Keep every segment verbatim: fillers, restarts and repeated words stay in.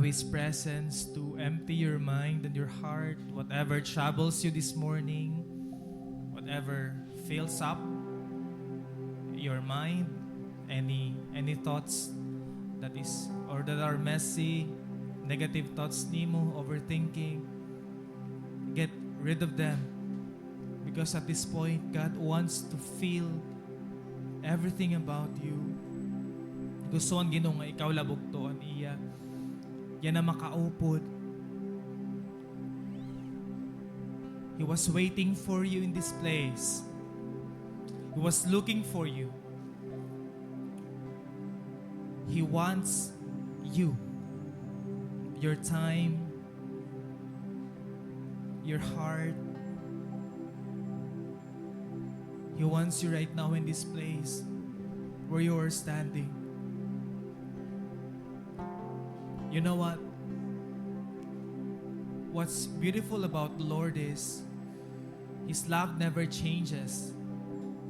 His presence to empty your mind and your heart, whatever troubles you this morning, whatever fills up your mind, any, any thoughts that is, or that are messy, negative thoughts nimo, overthinking, get rid of them. Because at this point, God wants to fill everything about you. Gusto an Ginoo nga ikaw la bugtoan iya. Yana makaupod. He was waiting for you in this place. He was looking for you. He wants you, your time, your heart. He wants you right now in this place where you are standing. You know what? What's beautiful about the Lord is His love never changes.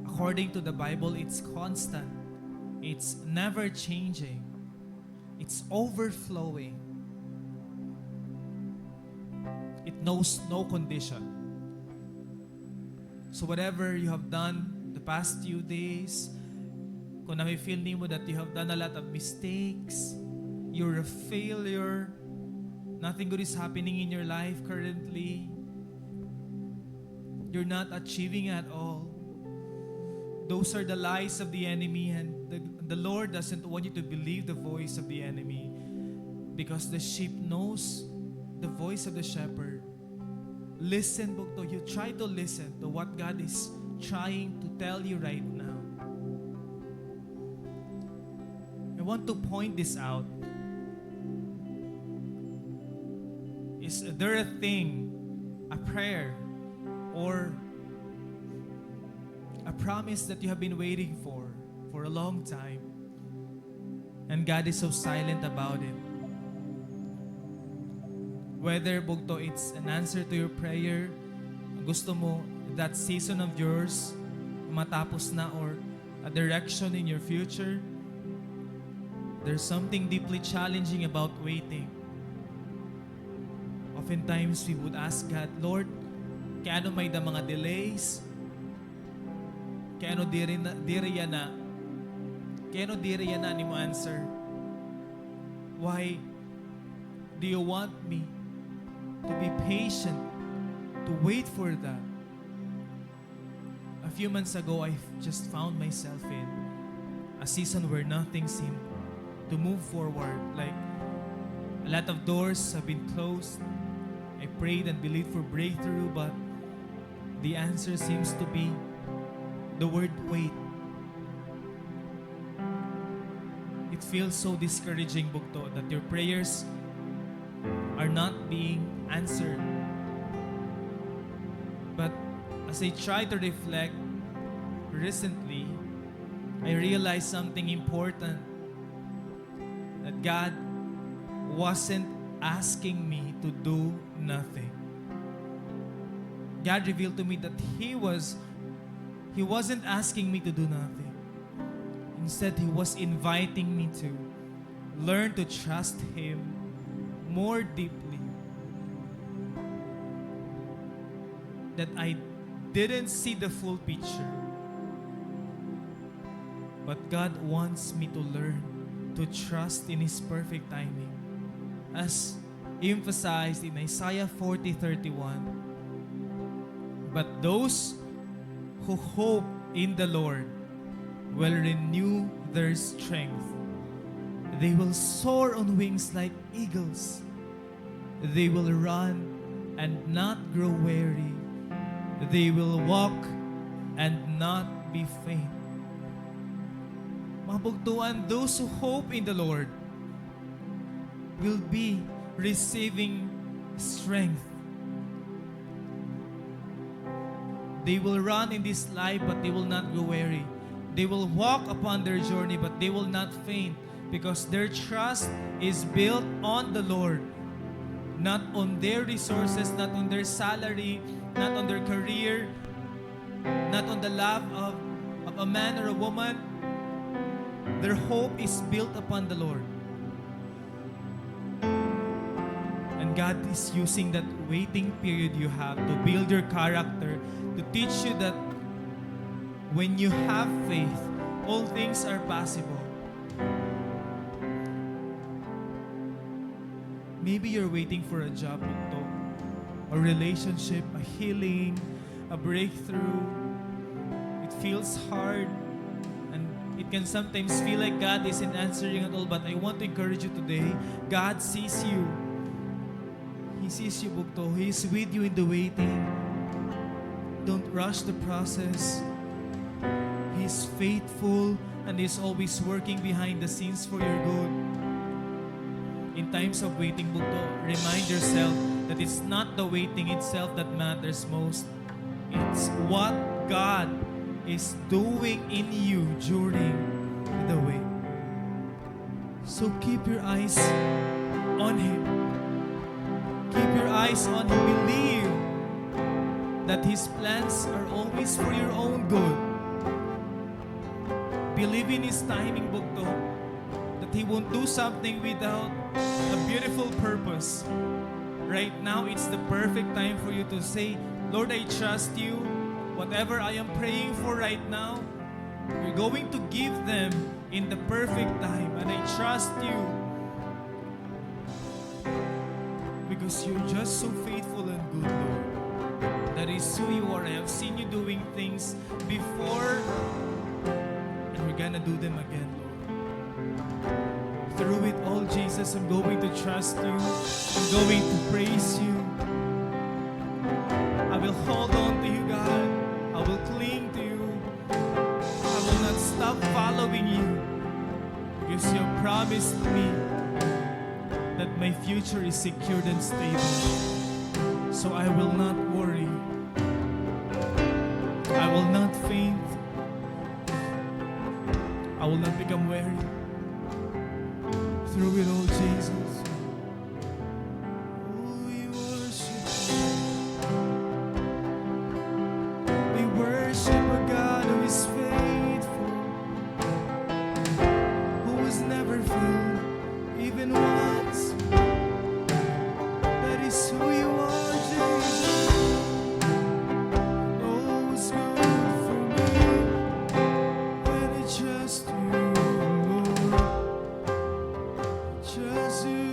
According to the Bible, it's constant. It's never changing. It's overflowing. It knows no condition. So whatever you have done the past few days, kung nafe-feel nimo that you have done a lot of mistakes, you're a failure, nothing good is happening in your life currently, you're not achieving at all. Those are the lies of the enemy, and the, the Lord doesn't want you to believe the voice of the enemy, because the sheep knows the voice of the shepherd. Listen, bugto, you try to listen to what God is trying to tell you right now. I want to point this out. Is there a thing, a prayer, or a promise that you have been waiting for, for a long time, and God is so silent about it? Whether, bugto, it's an answer to your prayer, gusto mo that season of yours matapos na, or a direction in your future, there's something deeply challenging about waiting. Oftentimes, we would ask God, "Lord, kay ano may-ada mga delays? Kay ano diri na, diri yana, kay ano diri yana an imo answer? Why do you want me to be patient, to wait for that?" A few months ago, I f-, just found myself in a season where nothing seemed to move forward. Like, a lot of doors have been closed. I prayed and believed for breakthrough, but the answer seems to be the word wait. It feels so discouraging, bugto, that your prayers are not being answered. But as I try to reflect recently, I realized something important, that God wasn't asking me to do nothing. God revealed to me that He was, He wasn't asking me to do nothing. Instead, He was inviting me to learn to trust Him more deeply. That I didn't see the full picture. But God wants me to learn to trust in His perfect timing. As emphasized in Isaiah forty thirty-one, "But those who hope in the Lord will renew their strength. They will soar on wings like eagles. They will run and not grow weary. They will walk and not be faint." Mga bugtoan, those who hope in the Lord will be receiving strength. They will run in this life, but they will not grow weary. They will walk upon their journey, but they will not faint, because their trust is built on the Lord, not on their resources, not on their salary, not on their career, not on the love of, of a man or a woman. Their hope is built upon the Lord. God is using that waiting period you have to build your character, to teach you that when you have faith, all things are possible. Maybe you're waiting for a job, bugto, a relationship, a healing, a breakthrough. It feels hard, and it can sometimes feel like God isn't answering at all, but I want to encourage you today. God sees you. He sees you, bugto. He is with you in the waiting. Don't rush the process. He is faithful and is always working behind the scenes for your good. In times of waiting, bugto, remind yourself that it's not the waiting itself that matters most. It's what God is doing in you during the wait. So keep your eyes on Him. Keep your eyes on Him. Believe that His plans are always for your own good. Believe in His timing, bugto, that He won't do something without a beautiful purpose. Right now, it's the perfect time for you to say, "Lord, I trust you. Whatever I am praying for right now, you're going to give them in the perfect time, and I trust you." Because you're just so faithful and good, Lord. That is who you are. I have seen you doing things before, and you're gonna do them again, Lord. Through it all, Jesus, I'm going to trust you. I'm going to praise you. I will hold on to you, God. I will cling to you. I will not stop following you, because you have promised me that my future is secured and stable. So I will not worry. I will not faint. I will not become weary. Through it all, Jesus. Oh, we worship you. We worship a God who is faithful, who has never failed, even once. That is who you are, Jesus. Always good for me. When I trust you, Lord. Trust you,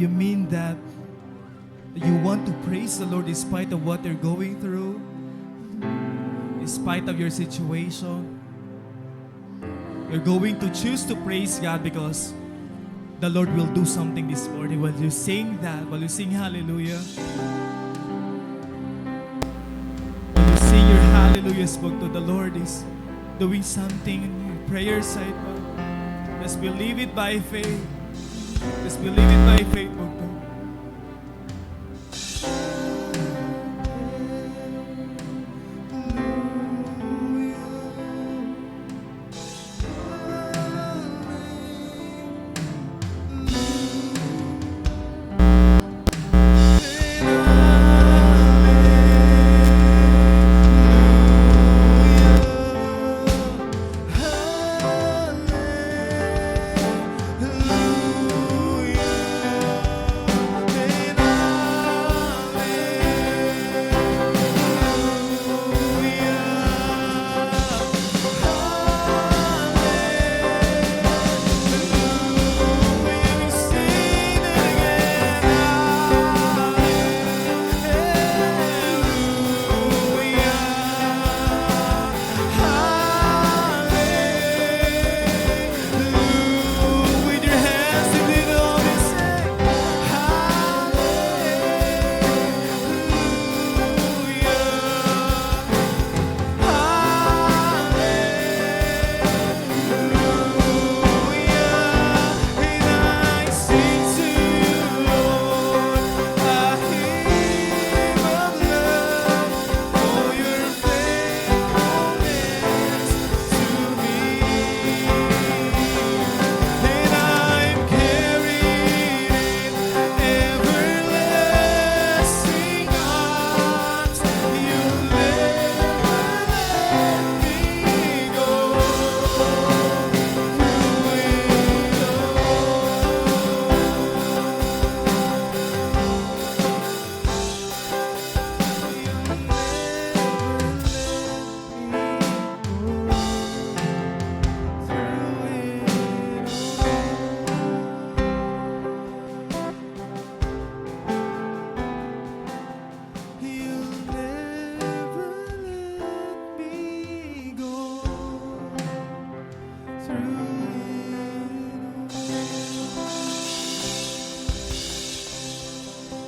You mean that you want to praise the Lord in spite of what you're going through, in spite of your situation? You're going to choose to praise God because the Lord will do something this morning while you sing that, while you sing hallelujah. When you sing your hallelujahs, bugto, the Lord is doing something in your prayer side. Just believe it by faith. Just believe it by faith, bugto.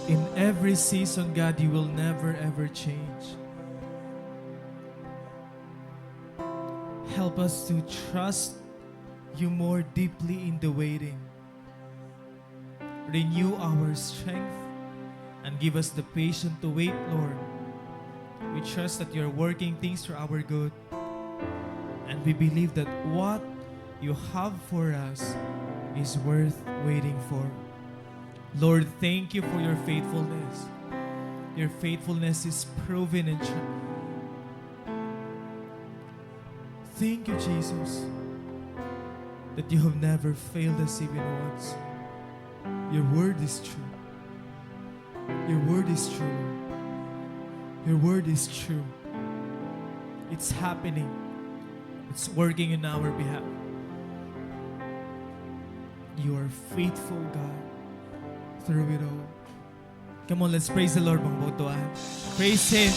In every season, God, you will never ever change. Help us to trust you more deeply in the waiting. Renew our strength and give us the patience to wait, Lord. We trust that you're working things for our good, and we believe that what you have for us is worth waiting for. Lord, thank you for your faithfulness. Your faithfulness is proven and true. Thank you, Jesus, that you have never failed us even once. Your word is true. Your word is true. Your word is true. It's happening. It's working in our behalf. You are faithful, God, through it all. Come on, let's praise the Lord, mga bugto, ah. Praise Him.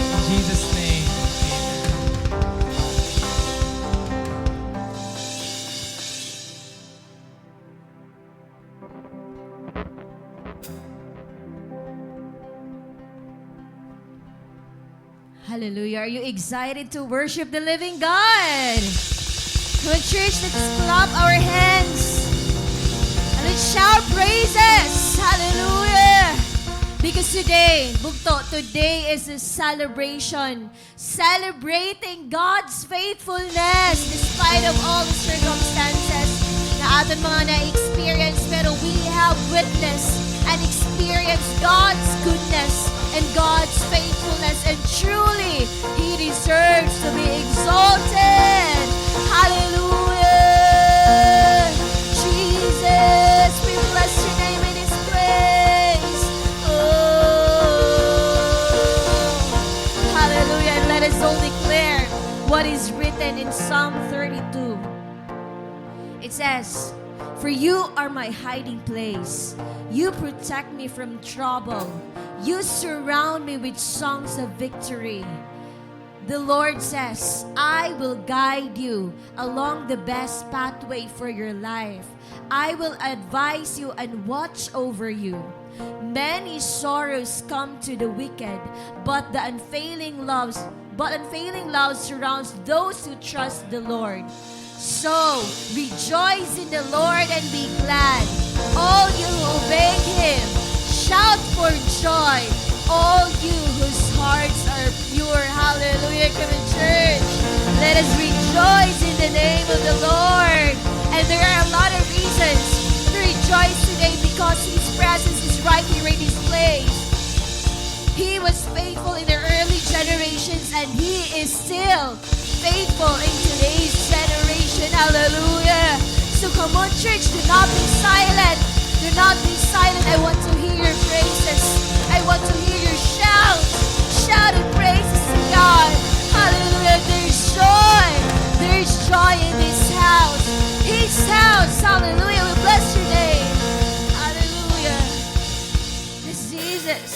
In Jesus' name. Amen. Hallelujah. Are you excited to worship the living God? Come on, church, let's clap our hands. And let's shout praises. Hallelujah. Because today, bugto, today is a celebration. Celebrating God's faithfulness despite of all the circumstances nga aton mga na-experience, pero we have witnessed and experienced God's goodness and God's faithfulness, and truly, He deserves to be exalted. Hallelujah! Jesus, we bless your name in this place. Oh, hallelujah. And let us all declare what is written in Psalm thirty-two. It says, "For you are my hiding place. You protect me from trouble. You surround me with songs of victory." The Lord says, "I will guide you along the best pathway for your life. I will advise you and watch over you." Many sorrows come to the wicked, but the unfailing loves, but unfailing love surrounds those who trust the Lord. So, rejoice in the Lord and be glad. All you who obey Him, shout for joy. All you whose hearts are pure. Hallelujah. Come on, church. Let us rejoice in the name of the Lord. And there are a lot of reasons to rejoice today because His presence is right here in this place. He was faithful in the early generations and He is still faithful in today's generation. Hallelujah. So come on, church, do not be silent. Do not be silent. I want to hear your praises. I want to hear your shout. Shout of praises to God. Hallelujah. There's joy. There's joy in this house. His house. Hallelujah. We bless your name. Hallelujah. Yes, Jesus.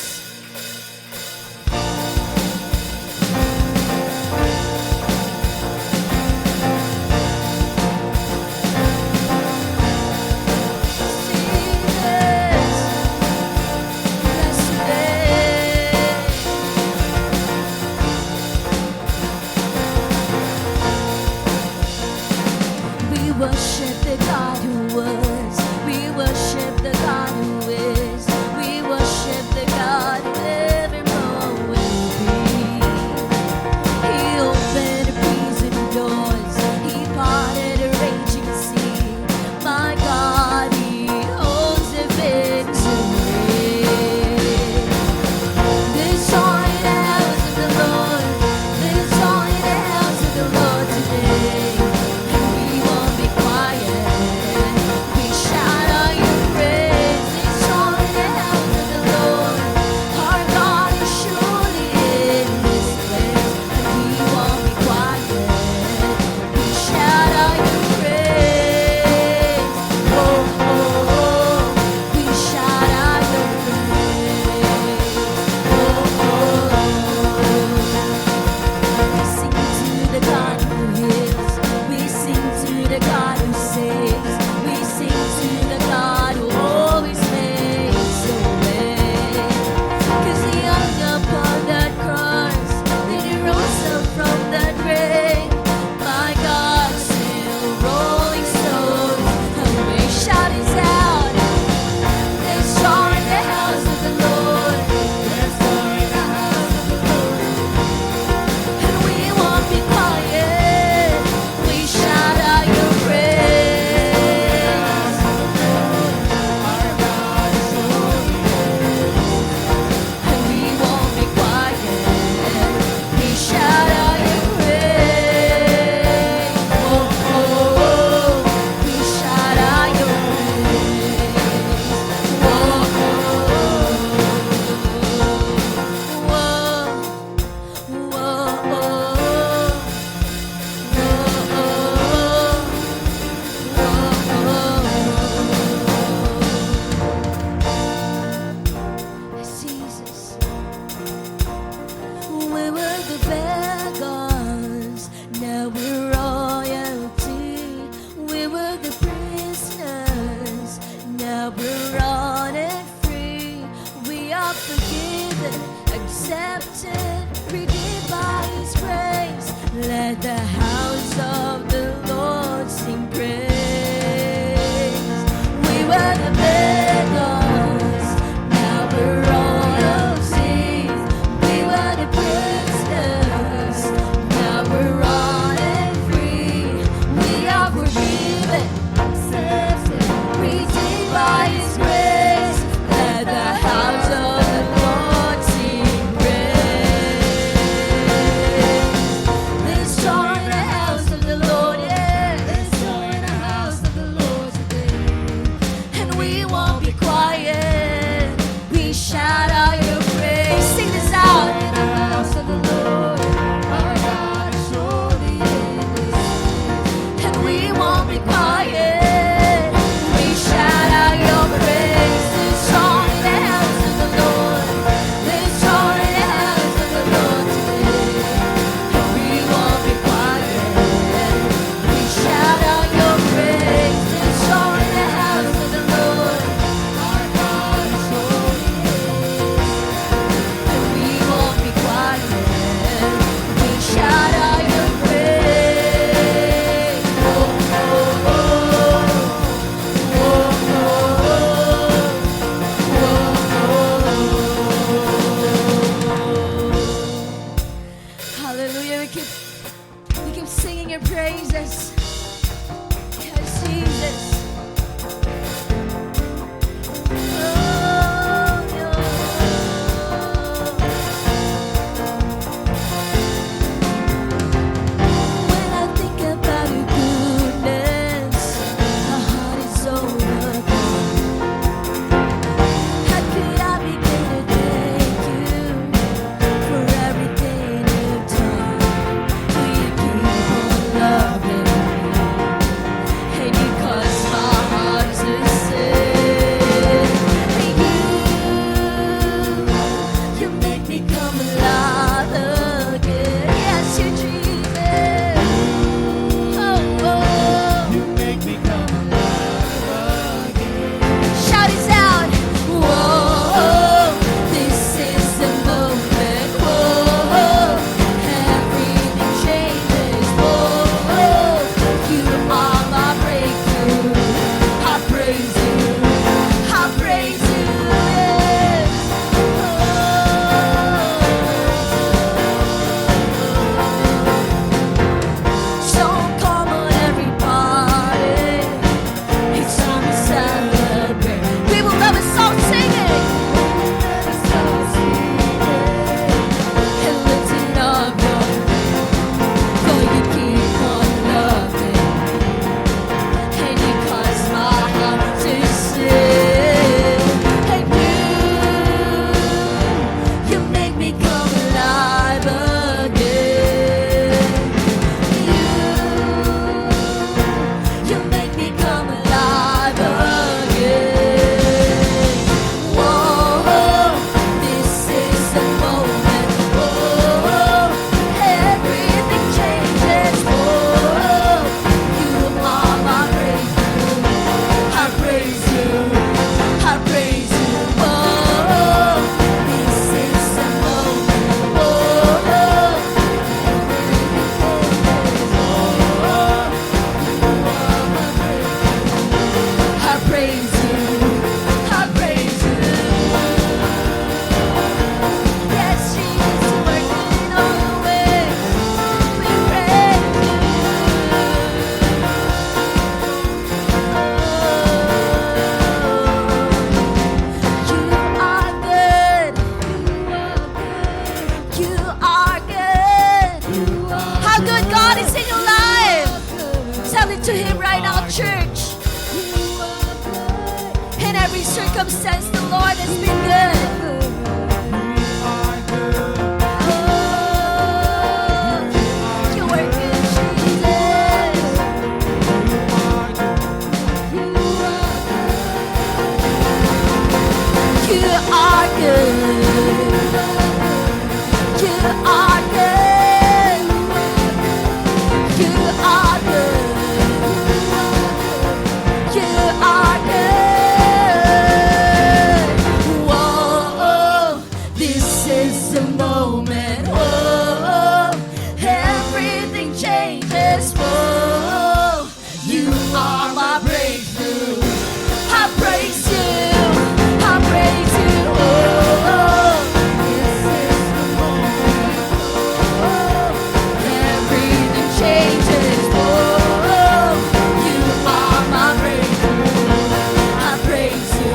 We worship the God who was. We worship the God who is. We worship the God who evermore will be. He opened prison doors. He parted a raging sea. My God, He owns the victory. There's joy in the house of the Lord. There's joy in the house of the Lord today. And we won't be quiet. We shout out your praise. There's joy in the house of the Lord. Our God is surely in this place. And we won't be quiet. We shout out your praise. Oh, oh, oh. We shout out your praise. Oh, oh, oh. We sing to the God who heals. We sing to the God who saves. We sing to the God who always makes a way. 'Cause He hung upon that cross, then He rose up from that grave. My God, still rolling stones. And we shout it out. There's joy in the house of the Lord. There's joy in the house of the Lord. And we won't be quiet. We shout out your praise. Our God is holy. And we won't be quiet. We shout out your praise. Oh, oh, oh. We shout out your praise. Oh, oh, oh. Whoa. Whoa, oh, oh. Whoa, oh, oh. Jesus. We were the beggars, now we're royalty. We were the prisoners, now we're running free. We are forgiven, accepted, redeemed by His grace. Let the house of the Lord sing praise. We were the beggars, now we're royalty. We were the prisoners, now we're running free. We are forgiven, accepted, redeemed by His grace. Let the house of the Lord sing praise. There's joy in the house of the Lord, yes. There's joy in the house of the Lord today. And we won't be quiet. We shout out your praise. Sing this out. In the house of the Lord, our God is surely in this place. And we won't be quiet. To Him right now, church. In every circumstance, the Lord has been good. Oh, you are good, Jesus. You are good. You are good. You are good. You are good. Whoa, this is the moment. Whoa, everything changes. Whoa, you are my breakthrough. I praise you. I praise you. Oh, this is the moment. Oh, everything changes. Oh, you are my breakthrough. I praise you.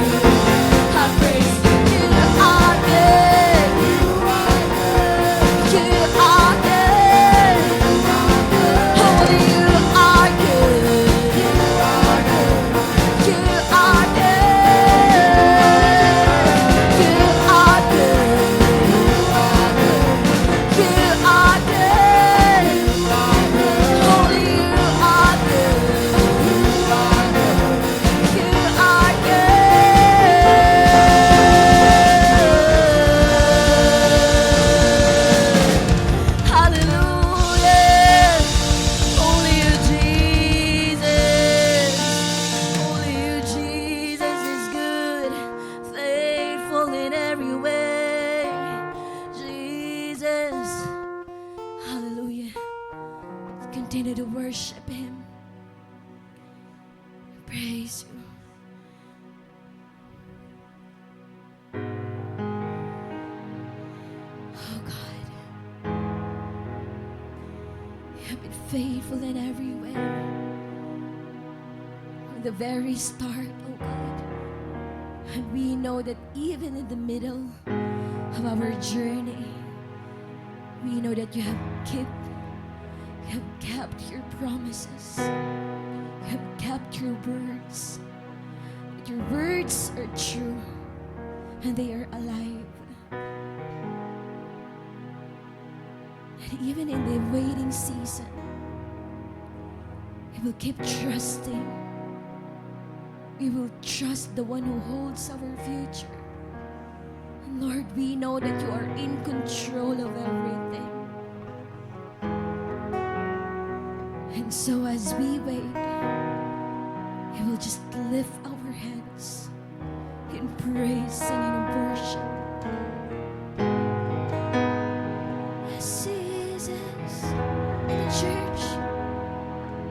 I praise you. You are good. You are good. Holy, you are good. You are good. You are good. You are good. You are good. Holy, you are good. You are good. Hallelujah. Only you, Jesus. Only you, Jesus, is good, faithful in every way. Jesus. Hallelujah. Continue to worship Him. Praise you. Oh God, you have been faithful in every way. From the very start, oh God. And we know that even in the middle of our journey, we know that you have kept, you have kept your promises. You have kept your words. That your words are true and they are alive. And even in the waiting season, we will keep trusting. We will trust the one who holds our future. And Lord, we know that you are in control of everything. And so as we wait, we will just lift our hands in praise and in worship. Yes, Jesus. In the church,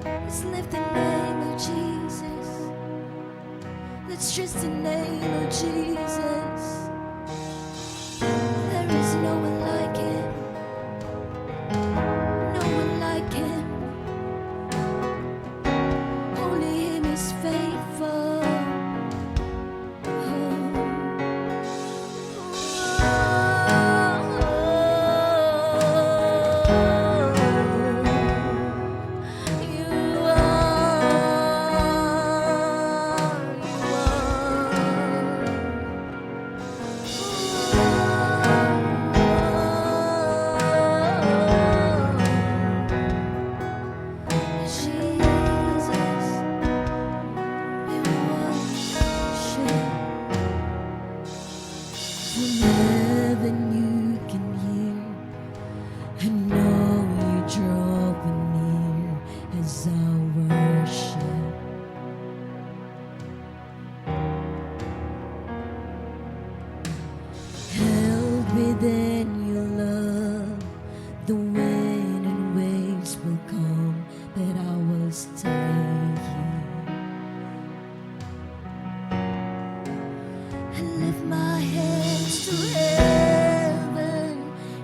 let's lift the name of Jesus. Let's trust the name of Jesus. There is no one like him. No one like him. Only him is faithful. Jesus, we worship. From heaven you can hear, and now you draw near as I worship. Held within your love, the wind and waves will come, but I will stay here. I lift my hands to heaven,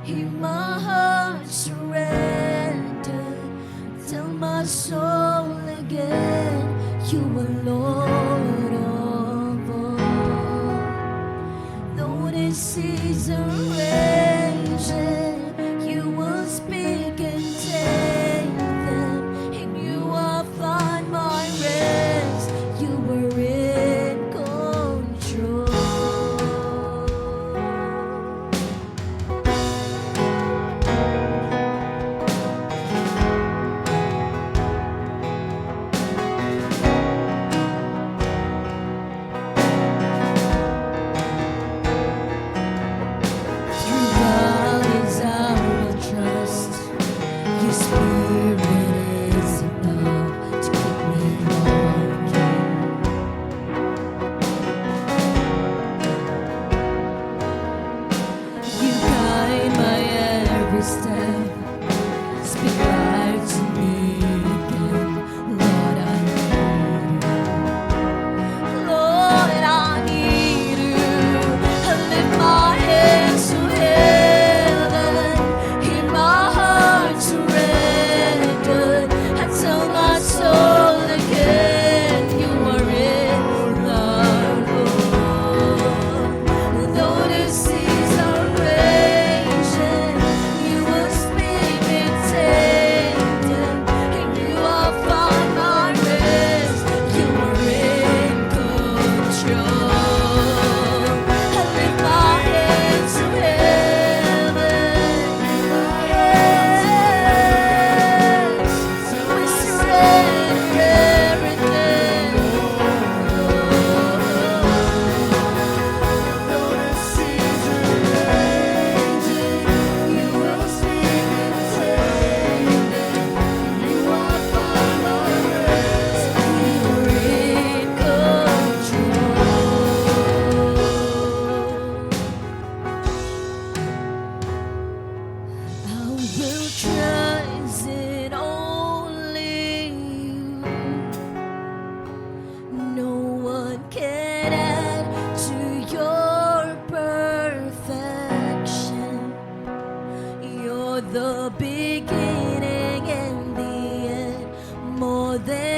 hear my heart surrender. Tell my soul again, you are Lord of all. Though the seas are raging, you will speak and tame them, and you are fine.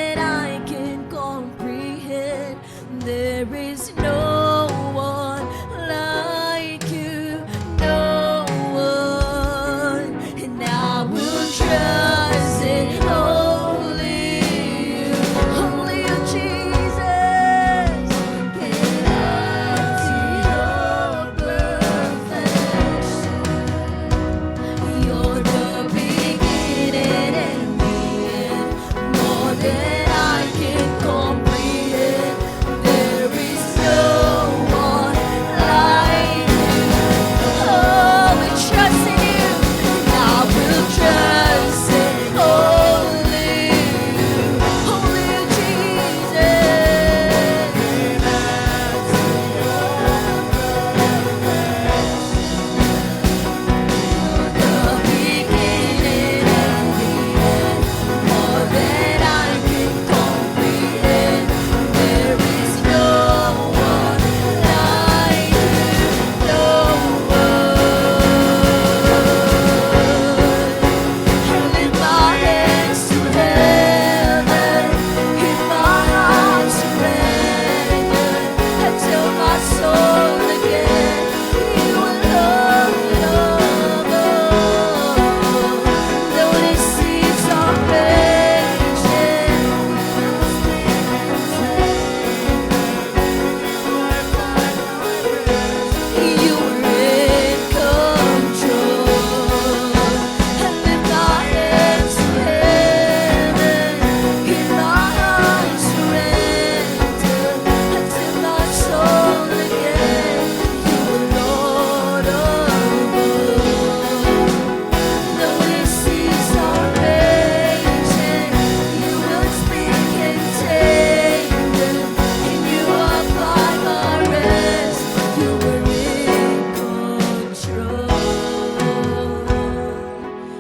that I can comprehend. There is no one like you, no one. And I will trust in only you, only you, Jesus. Cannot see your perfection. You're the beginning and the end. More than I can comprehend. There is no one like you. Oh, we trust in you. And I will trust in only you. Only you, Jesus.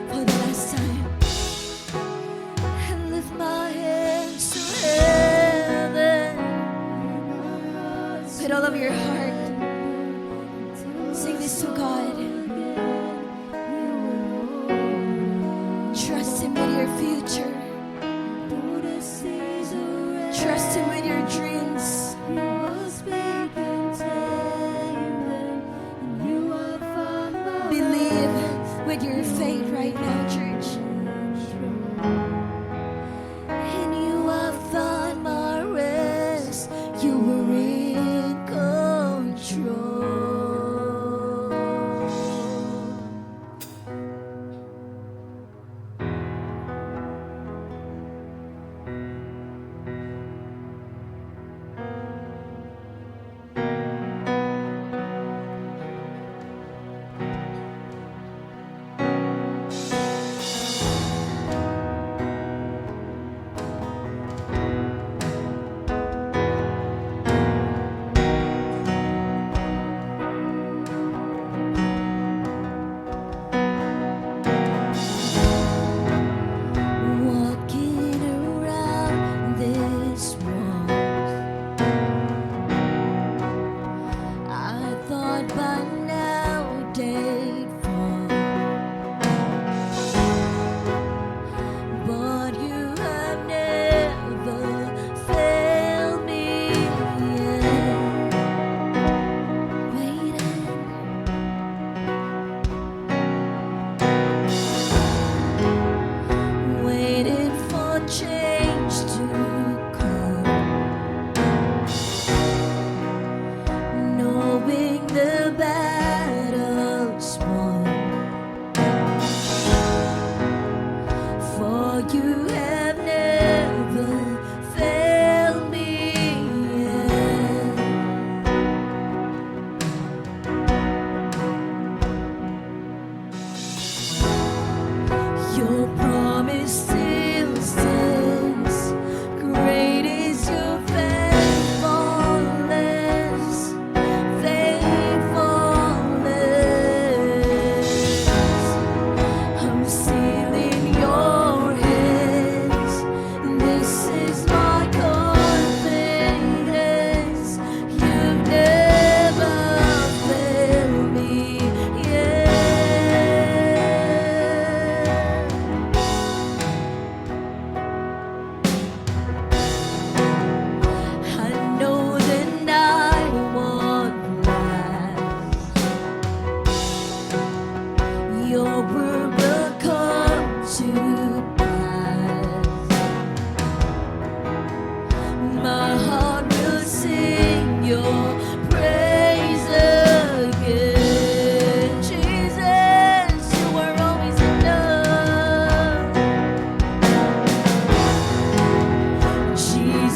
For the last time, I lift my hands to heaven. With all of your heart, sing this to God. Trust Him with your future. Trust Him with your dreams. Believe with your faith right now, church.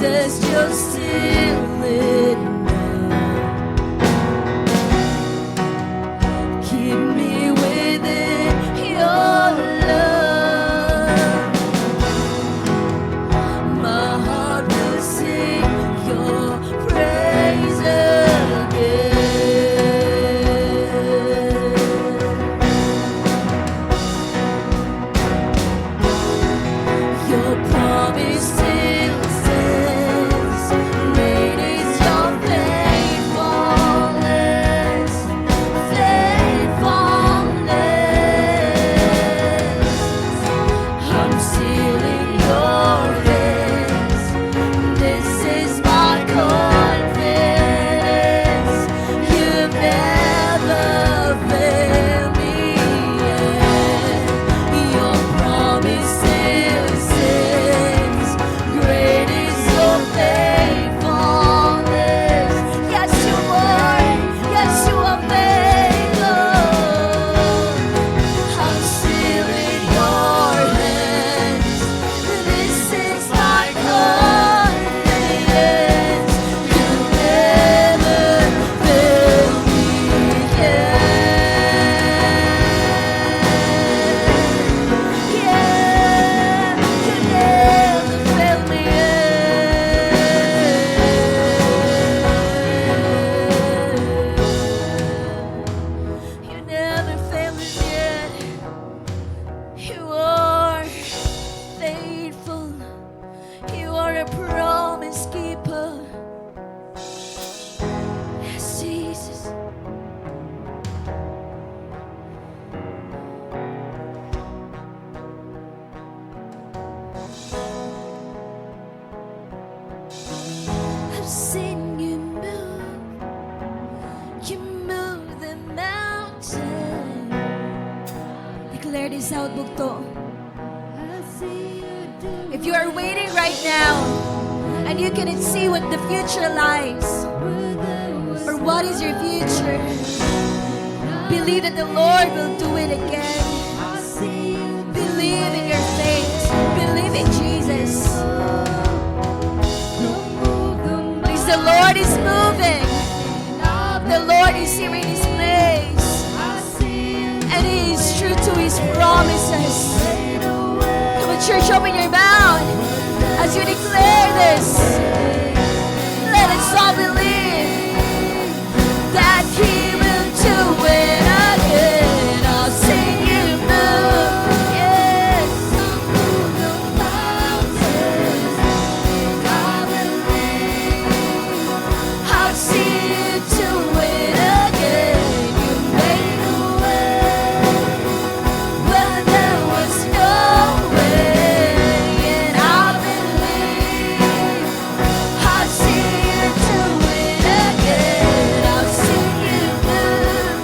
Yes, you're still enough. Keep me within your love. My heart will sing your praise again. Your promise still stands. Great is your faithfulness, faithfulness. I'm still in your hands. This is my confidence. You've never failed me yet. Your promise still stands. Great is your faithfulness. Yes, you are. Yes, you are faithful. I'm still in your hands. This is my confidence. You never fail me yet. Yeah, you never fail me yet. You never fail me yet. You are faithful. You are a promise keeper. Yes, Jesus. I've seen you move. You move the mountain. Declare this out, bugto. If you are waiting right now and you cannot see what the future lies or what is your future, believe that the Lord will do it again. Believe in your faith. Believe in Jesus. Because the Lord is moving. The Lord is here in this place. And He is true to His promises. Come on, church, open your mouth as you declare this. Let us all believe that He will do it again. I've seen you move, yes. I've seen you do it again. You made a way where there was no way, and I believe I've seen you do it again. I've seen you move.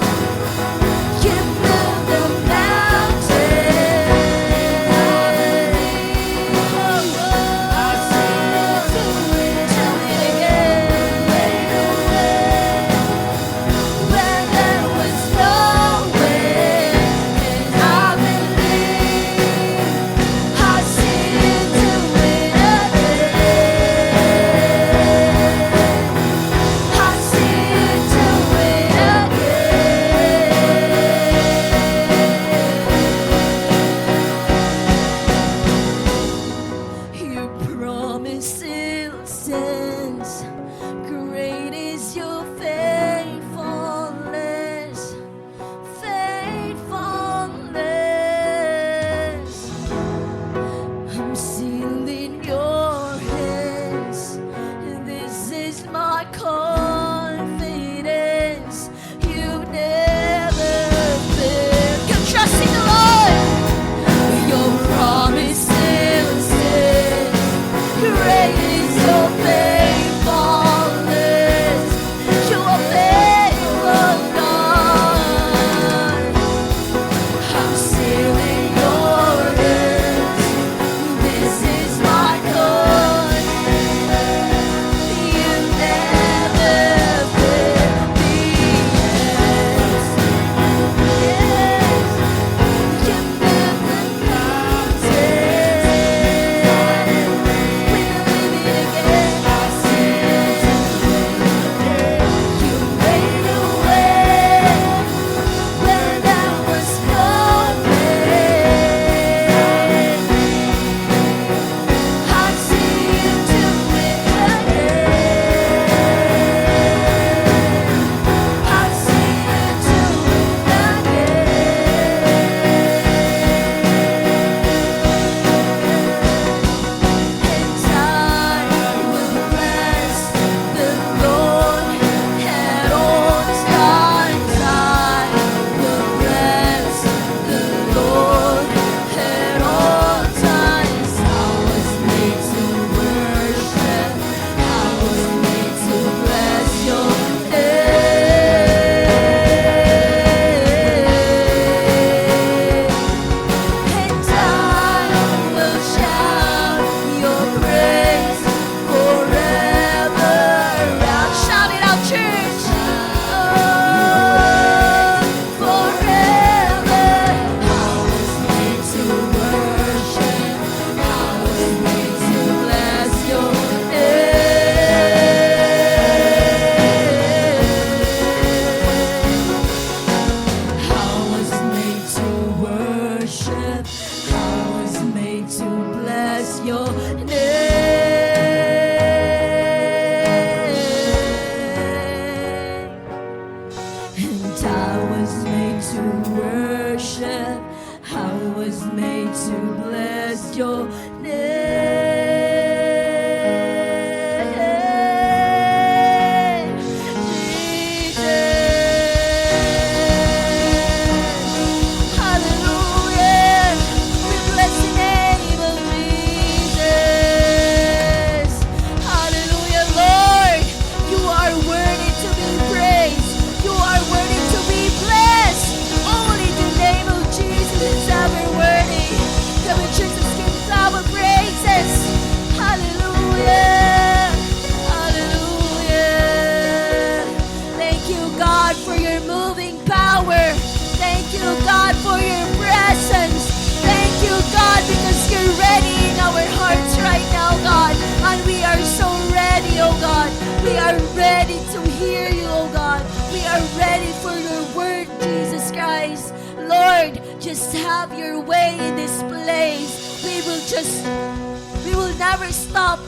You move the mountain. I've seen you do it again. Made a way where there was no way, and I believe I've seen you do it again. I've seen you do it again. Your promise still stands. Great is your faithfulness. Faithfulness. I'm still in your hands. This is my confidence. You've never failed. Keep trusting the Lord. Your promise still stands. Great is your faithfulness. You are faithful, God. I'm still in your hands. This is my confidence. You never failed me yet. Yes. You move the mountains. We believe it again. ready in our hearts right now, God. And we are so ready, oh God. We are ready to hear you, oh God. We are ready for your word, Jesus Christ. Lord, just have your way in this place. We will just, we will never stop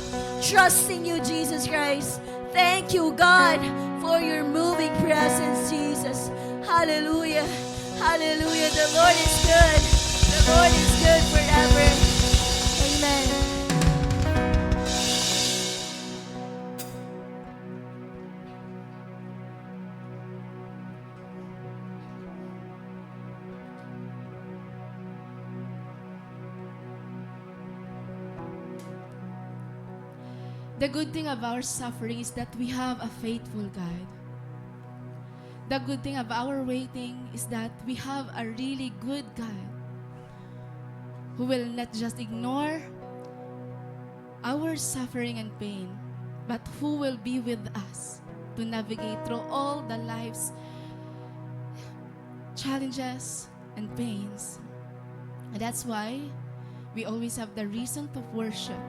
trusting you, Jesus Christ. Thank you, God, for your moving presence, Jesus. Hallelujah. Hallelujah. The Lord is good. The Lord is good forever. Amen. The good thing of our suffering is that we have a faithful God. The good thing of our waiting is that we have a really good God who will not just ignore our suffering and pain, but who will be with us to navigate through all the life's challenges and pains. And that's why we always have the reason to worship.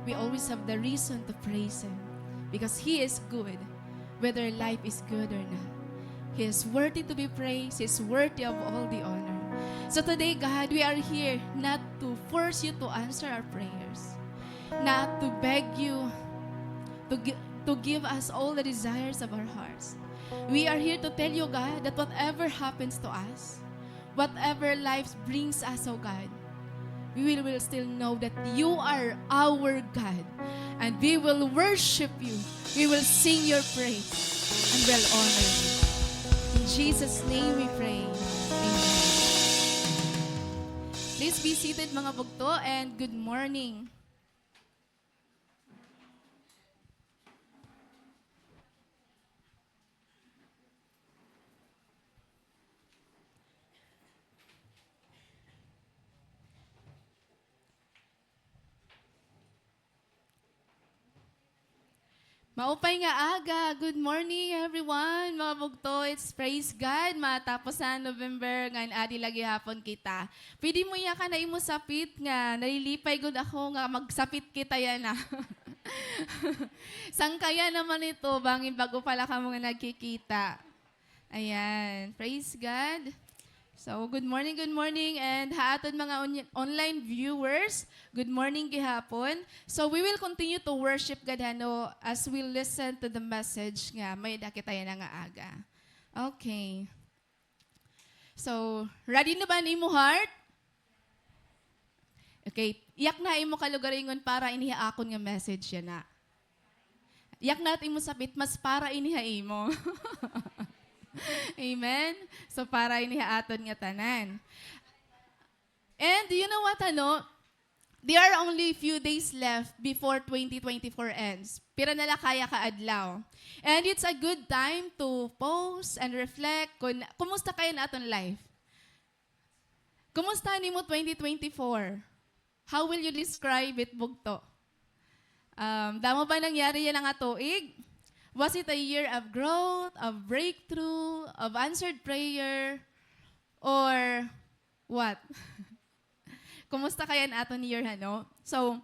We always have the reason to praise Him, because He is good, whether life is good or not. He is worthy to be praised. He is worthy of all the honor. So today, God, we are here not to force you to answer our prayers, not to beg you to gi-, to give us all the desires of our hearts. We are here to tell you, God, that whatever happens to us, whatever life brings us, oh God, we will, will still know that you are our God, and we will worship you. We will sing your praise and will honor you. In Jesus' name we pray. Amen. Please be seated, mga bugto, and good morning. Maupay nga aga. Good morning, everyone. Mga bugto, it's praise God. Matapos an November, ngan adi la gihapon kita. Pwede mo iyakan an imo sapit nga nalilipay gud ako nga magsapit kita yana. Sangkaya naman ito, bangin bag-o pa la kamo nga nagkikita. Ayan. Praise God. So, good morning, good morning, and ha aton mga on-, online viewers, good morning gihapon. So, we will continue to worship God, hano, as we listen to the message nga may-ada kita yana nga aga. Okay. So, ready na ba an imo heart? Okay, iyak na ha imo kalugaringon para ini ha akon nga message yana. Iyak na ha imo sapit, mas para ini ha imo. Amen? So, para ini ha aton nga tanan. And you know what, ano? There are only few days left before twenty twenty-four ends. Pira na la kaya ka adlaw. And it's a good time to pause and reflect kun kumusta kaya an aton life. Kumusta an imo twenty twenty-four? How will you describe it, bugto? Um, damo ba nangyari yana nga tuig? Was it a year of growth, of breakthrough, of answered prayer, or what? Kumusta kaya an aton year, hano? So,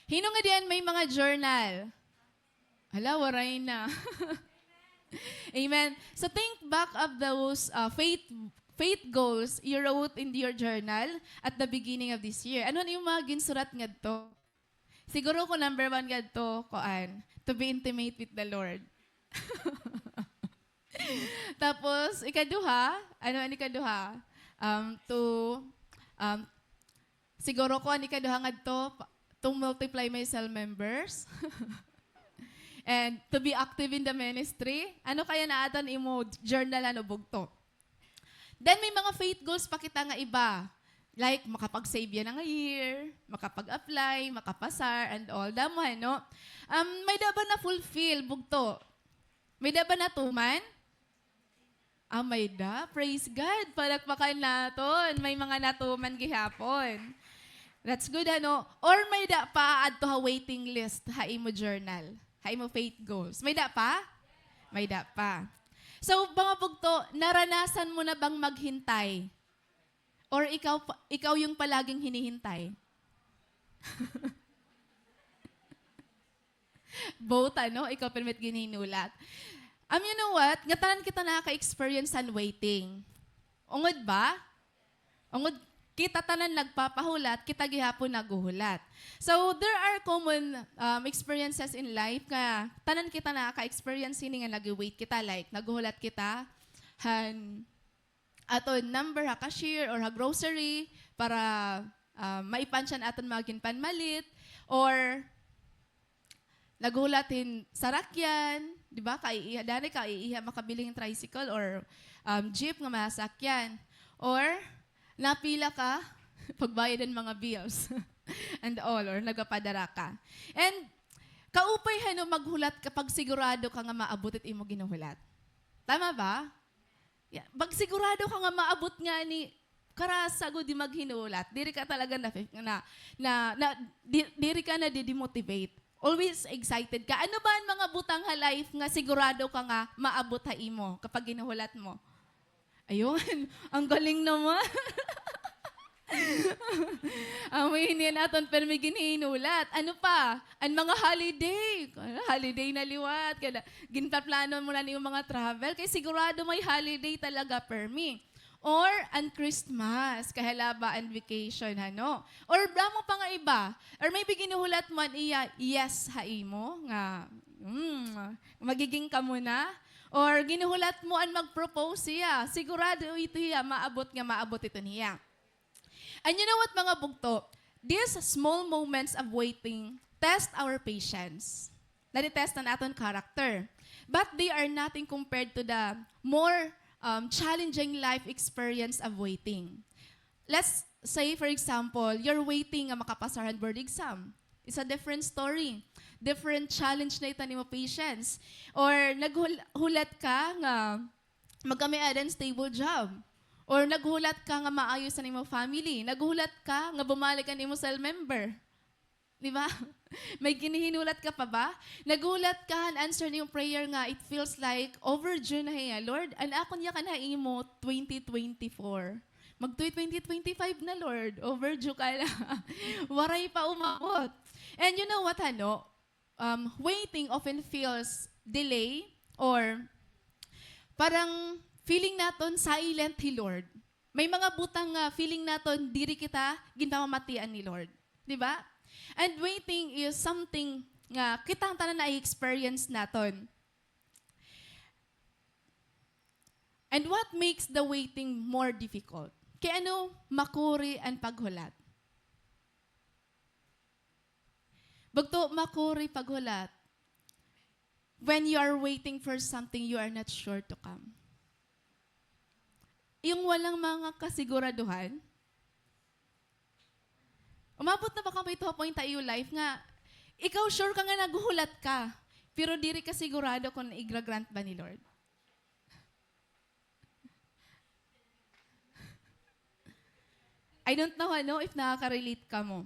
hin-o ngadi an may mga journal? Hala, waray na. Amen. So think back of those, uh, faith, faith goals you wrote in your journal at the beginning of this year. Ano an imo mga ginsurat ngadto? Siguro ko number one ngadto, kuan, to be intimate with the Lord. Tapos, ikaduha, ano an ikaduha? Um, to, um, Siguro ko an ikaduha ngadto, pa-, to multiply my cell members. And to be active in the ministry. Ano kaya an aton imo journal, ano, bugto? Then may mga faith goals pa kita nga iba. Like, makapag-save yana nga year, makapag-apply, makapasar, and all. Damo, ano? Um, may-ada ba na-fulfill, bugto? May-ada ba natuman? Ah, may-ada. Praise God. Palakpakan naton. May mga natuman gihapon. That's good, ano? Or may-ada pa adto ha waiting list ha imo journal, ha imo faith goals? May-ada pa? May-ada pa. So, mga bugto, naranasan mo na bang maghintay? Or ikaw pa, ikaw yung palaging hinihintay? Both, ano? Ikaw pirmi it ginhinulat. Um, you know what? Nga tanan kita nakaka-experience han waiting. Ungod ba? Ungod kita tanan nagpapahulat, kita gihapon naghuhulat. So, there are common, um, experiences in life nga tanan kita nakaka-experience hini nga nag-wait kita, like, naghuhulat kita han aton number ha cashier or ha grocery para, ah, maipansya an aton mga ginpanmalit, or naghulat hin sarakyan, di ba? Kaiiha, dani kaiiha makabili hin tricycle or, um, jeep nga masakyan. Or napila ka pagbayad han mga bills and all, or nagapadara ka. And kaupay hano maghulat kapag sigurado ka nga maabot it imo ginuhulat. Tama ba? Ya, pag sigurado ka nga maabot ngani, karasa gud di maghinulat. Diri ka talaga na, na, na, na, di, diri ka na di-demotivate. Always excited ka. Ano ba an mga butang ha life nga sigurado ka nga maabot ha imo kapag ginuhulat mo? Ayun, ang galing naman. Amo ini an aton pirmi ginhinulat. Ano pa? An mga holiday. Holiday na liwat. Kada, ginpaplano mo na an imo mga travel. Kay sigurado may holiday talaga, pirmi. Or an Christmas, kahalaba an vacation, hano? Or damo pa nga iba. Or maybe ginuhulat mo an iya, yes ha imo, nga, mm, magiging kamo na. Or ginuhulat mo an mag-propose hiya. Sigurado ito hiya, maabot nga maabot ito niya. And you know what, mga bugto? These small moments of waiting test our patience. Nadi-test an aton character. But they are nothing compared to the more, um, challenging life experience of waiting. Let's say, for example, you're waiting nga makapasar han board exam. It's a different story. Different challenge na ito nimo patience. Or naghul-, hulat ka nga magkamay-ada hin stable job. Or naghulat ka nga maayos an imo family. Naghulat ka nga bumalik an imo cell member. Di ba? May ginhihinulat ka pa ba? Naghulat ka han answer nimo prayer nga it feels like overdue na hiya. Lord, an akon yakan ha imo twenty twenty-four. Magtuy twenty twenty-five na, Lord. Overdue ka na. Waray pa umabot. And you know what, hano? Um, waiting often feels delay or parang feeling naton silent hi Lord. May mga butang nga feeling naton diri kita ginpamamatian ni Lord. Di ba? And waiting is something nga kitang tanan na-experience naton. And what makes the waiting more difficult? Kay ano makuri an paghulat? Bugto, makuri paghulat. When you are waiting for something you are not sure to come. Yung walang mga kasiguraduhan. Umabot na ba kamo ito ha point ha iyo life nga ikaw sure ka nga naghuhulat ka, pero diri ka sigurado kon igra-grant ba ni Lord? I don't know, ano, if nakaka-relate kamo.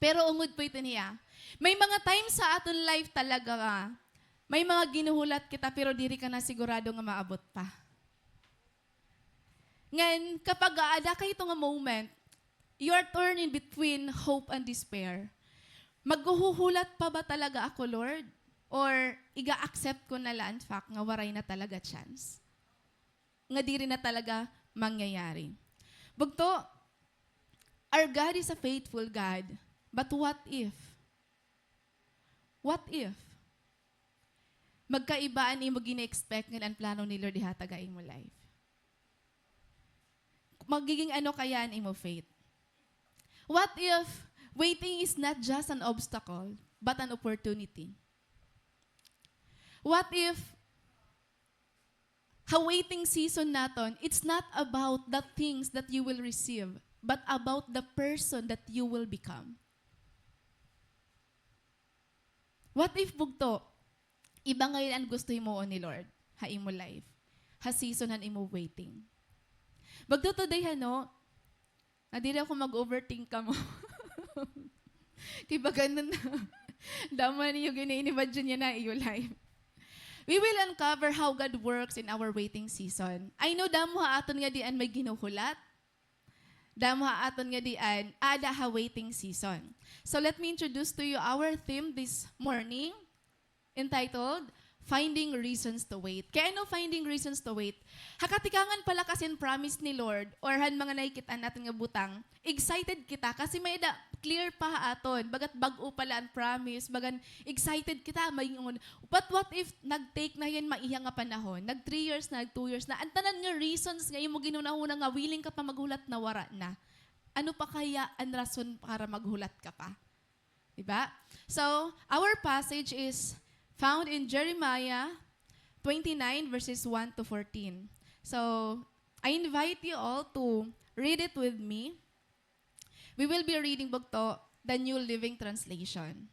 Pero ungod po ito niya. May mga times sa aton life talaga nga may mga ginuhulat kita pero diri ka na sigurado nga maabot pa. Ngan, kapag aada ka ito nga moment, you are torn in between hope and despair. Maghuhulat pa ba talaga ako, Lord? Or iga-accept ko na la an fact nga waray na talaga chance? Nga diri na talaga mangyayari. Bugto, our God is a faithful God. But what if? What if? Magkaiba an imo gina-expect ngan an plano ni Lord ihatag ha imo life. Magiging ano kaya an imo faith? What if waiting is not just an obstacle, but an opportunity? What if ha waiting season naton, it's not about the things that you will receive, but about the person that you will become. What if, bugto, iba ngay-an an gusto himuon ni Lord ha imo life, ha season han imo waiting? Bugto, today, hano, nga diri ako mag-overthink kamo. Kay baga na, damo na niyo gin-i-imagine niya na iyo life. We will uncover how God works in our waiting season. I know damo ha aton nga diin may ginuhulat. Damo ha aton nga dian, ada ha waiting season. So let me introduce to you our theme this morning, entitled Finding Reasons to Wait. Kay ano finding reasons to wait? Ha katikangan pa la kasi hin promise ni Lord or han mga nakikit-an naton nga butang, excited kita kasi may-ada clear pa ha aton, baga't bag-o pa la an promise, bagan excited kita, maingon, but what if nag-take na hin maiha nga panahon, nag three years na, nag two years na, an tanan nga reasons nga imo ginhunahuna nga willing ka pa maghulat nawara na. Ano pa kaya an rason para maghulat ka pa? Di ba? So, our passage is found in Jeremiah twenty-nine, verses one to fourteen. So, I invite you all to read it with me. We will be reading, bugto, the New Living Translation.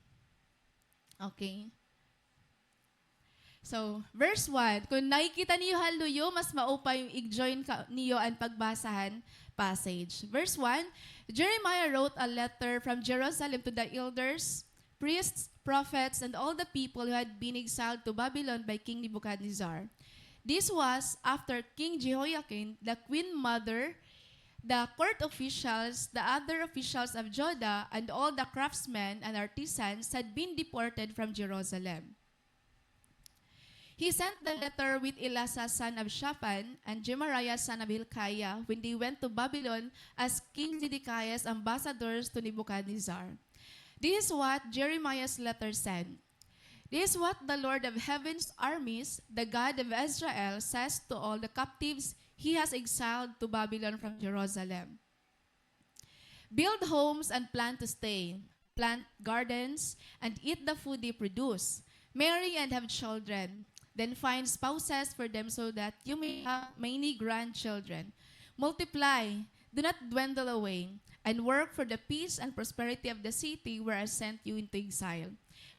Okay. So, verse one, kon nakikita niyo ha luyo, mas maupay i-join ka, niyo an pagbasa han passage. Verse one, Jeremiah wrote a letter from Jerusalem to the elders, priests, prophets, and all the people who had been exiled to Babylon by King Nebuchadnezzar. This was after King Jehoiakim, the queen mother, the court officials, the other officials of Judah, and all the craftsmen and artisans had been deported from Jerusalem. He sent the letter with Elasah son of Shaphan and Gemariah son of Hilkiah when they went to Babylon as King Zedekiah's ambassadors to Nebuchadnezzar. This is what Jeremiah's letter said. This is what the Lord of heaven's armies, the God of Israel, says to all the captives he has exiled to Babylon from Jerusalem. Build homes and plan to stay. Plant gardens and eat the food they produce. Marry and have children. Then find spouses for them so that you may have many grandchildren. Multiply, do not dwindle away, and work for the peace and prosperity of the city where I sent you into exile.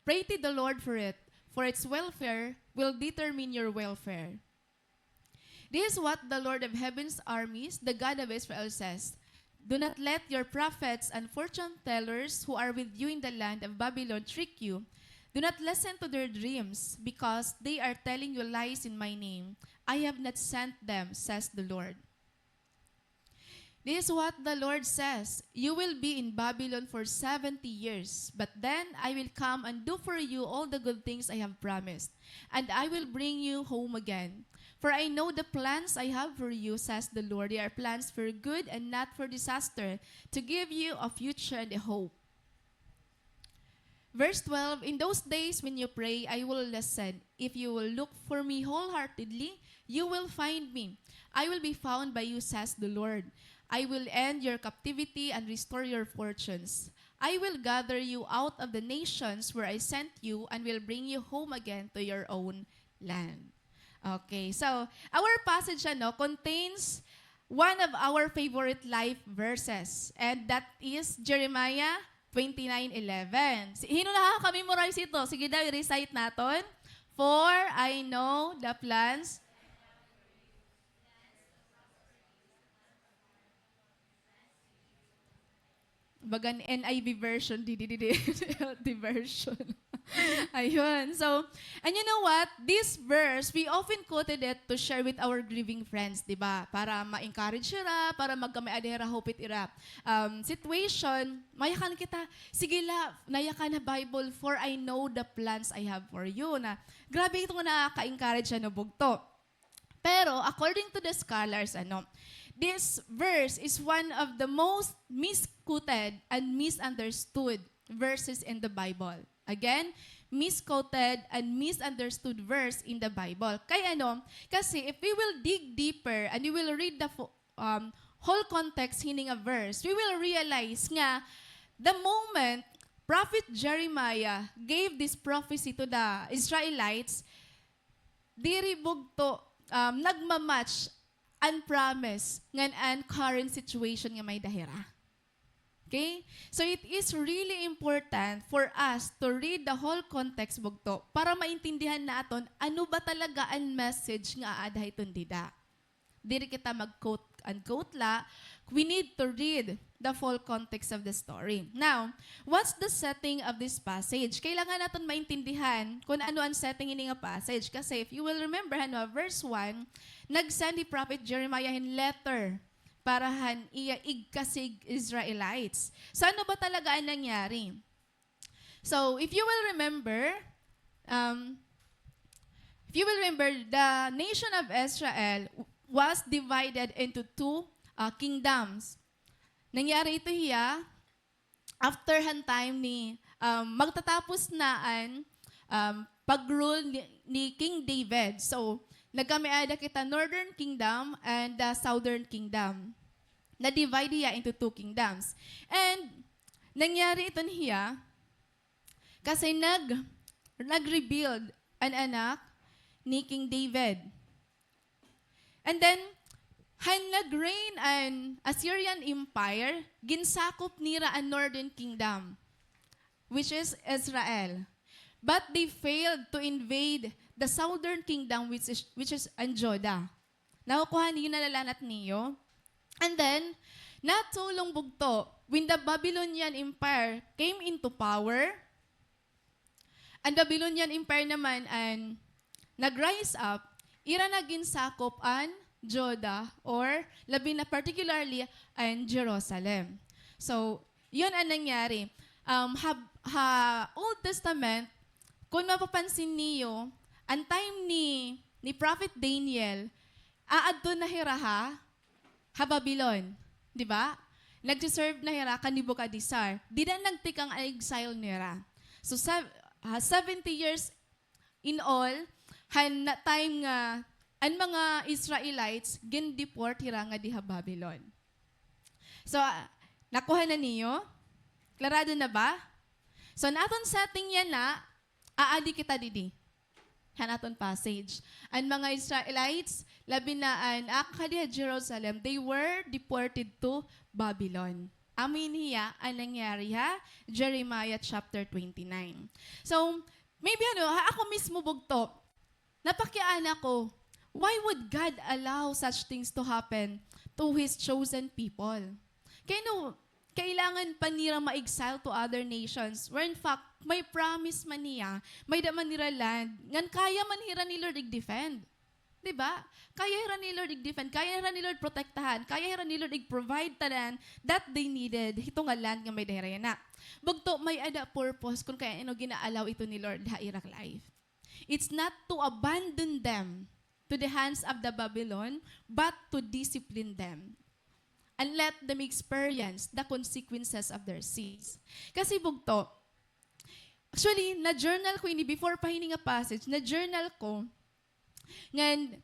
Pray to the Lord for it, for its welfare will determine your welfare. This is what the Lord of heaven's armies, the God of Israel, says: Do not let your prophets and fortune tellers who are with you in the land of Babylon trick you. Do not listen to their dreams, because they are telling you lies in my name. I have not sent them, says the Lord. This is what the Lord says: You will be in Babylon for seventy years, but then I will come and do for you all the good things I have promised, and I will bring you home again. For I know the plans I have for you, says the Lord. They are plans for good and not for disaster, to give you a future and a hope. Verse twelve, In those days when you pray, I will listen. If you will look for me wholeheartedly, you will find me. I will be found by you, says the Lord. I will end your captivity and restore your fortunes. I will gather you out of the nations where I sent you and will bring you home again to your own land. Okay, so our passage, ano, contains one of our favorite life verses, and that is Jeremiah twenty-nine eleven. Si-, hin-o nakaka-memorize ito? Sige daw, i-recite naton. For I know the plans. Bagan N I V version, didi, didi, N L T version. Ayun. So, and you know what? This verse, we often quoted it to share with our grieving friends, di ba? Para ma-encourage hira, para magkamay-ada hira hope it ira, um, situation. Mayakan kita, sige la, nayakan ha Bible, "For I know the plans I have for you." Na, grabe ito nga nakaka-encourage, ano, bugto. Pero, according to the scholars, ano, this verse is one of the most misquoted and misunderstood verses in the Bible. Again, misquoted and misunderstood verse in the Bible. Kay ano, kasi if we will dig deeper and we will read the fo-, um, whole context hini nga verse, we will realize nga the moment Prophet Jeremiah gave this prophecy to the Israelites, diri bugto, um, nagma-match an promise ngan an current situation nga may-ada hira. Okay? So, it is really important for us to read the whole context bugto para maintindihan naton ano ba talaga an message nga aada hiton dida. Diri kita mag-quote-unquote la. We need to read the full context of the story. Now, what's the setting of this passage? Kailangan naton maintindihan kon ano an setting hini nga passage. Kasi if you will remember, ano, verse one, nag-send hi Prophet Jeremiah hin letter para han iya igkasi nga Israelites. So, ano ba talaga an nangyari? So, if you will remember, um, if you will remember, the nation of Israel w-, was divided into two, uh, kingdoms. Nangyari ito hiya after han time ni, um, magtatapos na an, um, pag-rule ni, ni King David. So, nagkamay-ada kita Northern Kingdom and the Southern Kingdom. Na-divide hiya into two kingdoms. And nangyari ito hiya kasi nag-, nag-rebuild an anak ni King David. And then, han nag-reign an Assyrian Empire, ginsakop nira an Northern Kingdom, which is Israel. But they failed to invade the Southern Kingdom, which is, which is an Judah. Nakukuha niyo, nalalanat niyo? And then, not so long bugto, when the Babylonian Empire came into power, an Babylonian Empire naman an nag-rise up, ira na ginsakop an Judah, or labi na particularly an Jerusalem. So, yun an nangyari. Um, ha, ha Old Testament, kung mapapansin niyo, an time ni, ni Prophet Daniel, aadto na hira ha, ha Babylon, di ba? Nagsiserve na hira kan Nebuchadnezzar. Dida nagtikang an exile nira. So, sev-, ah, seventy years in all, han na time nga an mga Israelites gin-deport hira ngadi ha Babylon. So, ah, nakuha na niyo? Klarado na ba? So, an aton setting yana, aadi kita didi han aton passage. An mga Israelites, labi na an ak-, kadi ha Jerusalem, they were deported to Babylon. Amo ini hiya an nangyari ha Jeremiah chapter twenty-nine. So, maybe ano, ha ako mismo bugto, napakiana ko, why would God allow such things to happen to His chosen people? Kay ano, kailangan pa nira ma-exile to other nations, where in fact, may promise man niya, may-ada man nira land, ngan kaya man hira ni Lord ig-defend. Di ba? Kaya hira ni Lord ig-defend, kaya hira ni Lord protektahan, kaya hira ni Lord ig-provide tanan that they needed, hito nga land nga may-ada hira yana. Bugto, may-ada purpose kun kay ano gina-allow ito ni Lord ha ira life. It's not to abandon them to the hands of the Babylon, but to discipline them and let them experience the consequences of their sins. Kasi bugto, actually, na-journal ko ini before pa hini nga passage, na-journal ko, ngan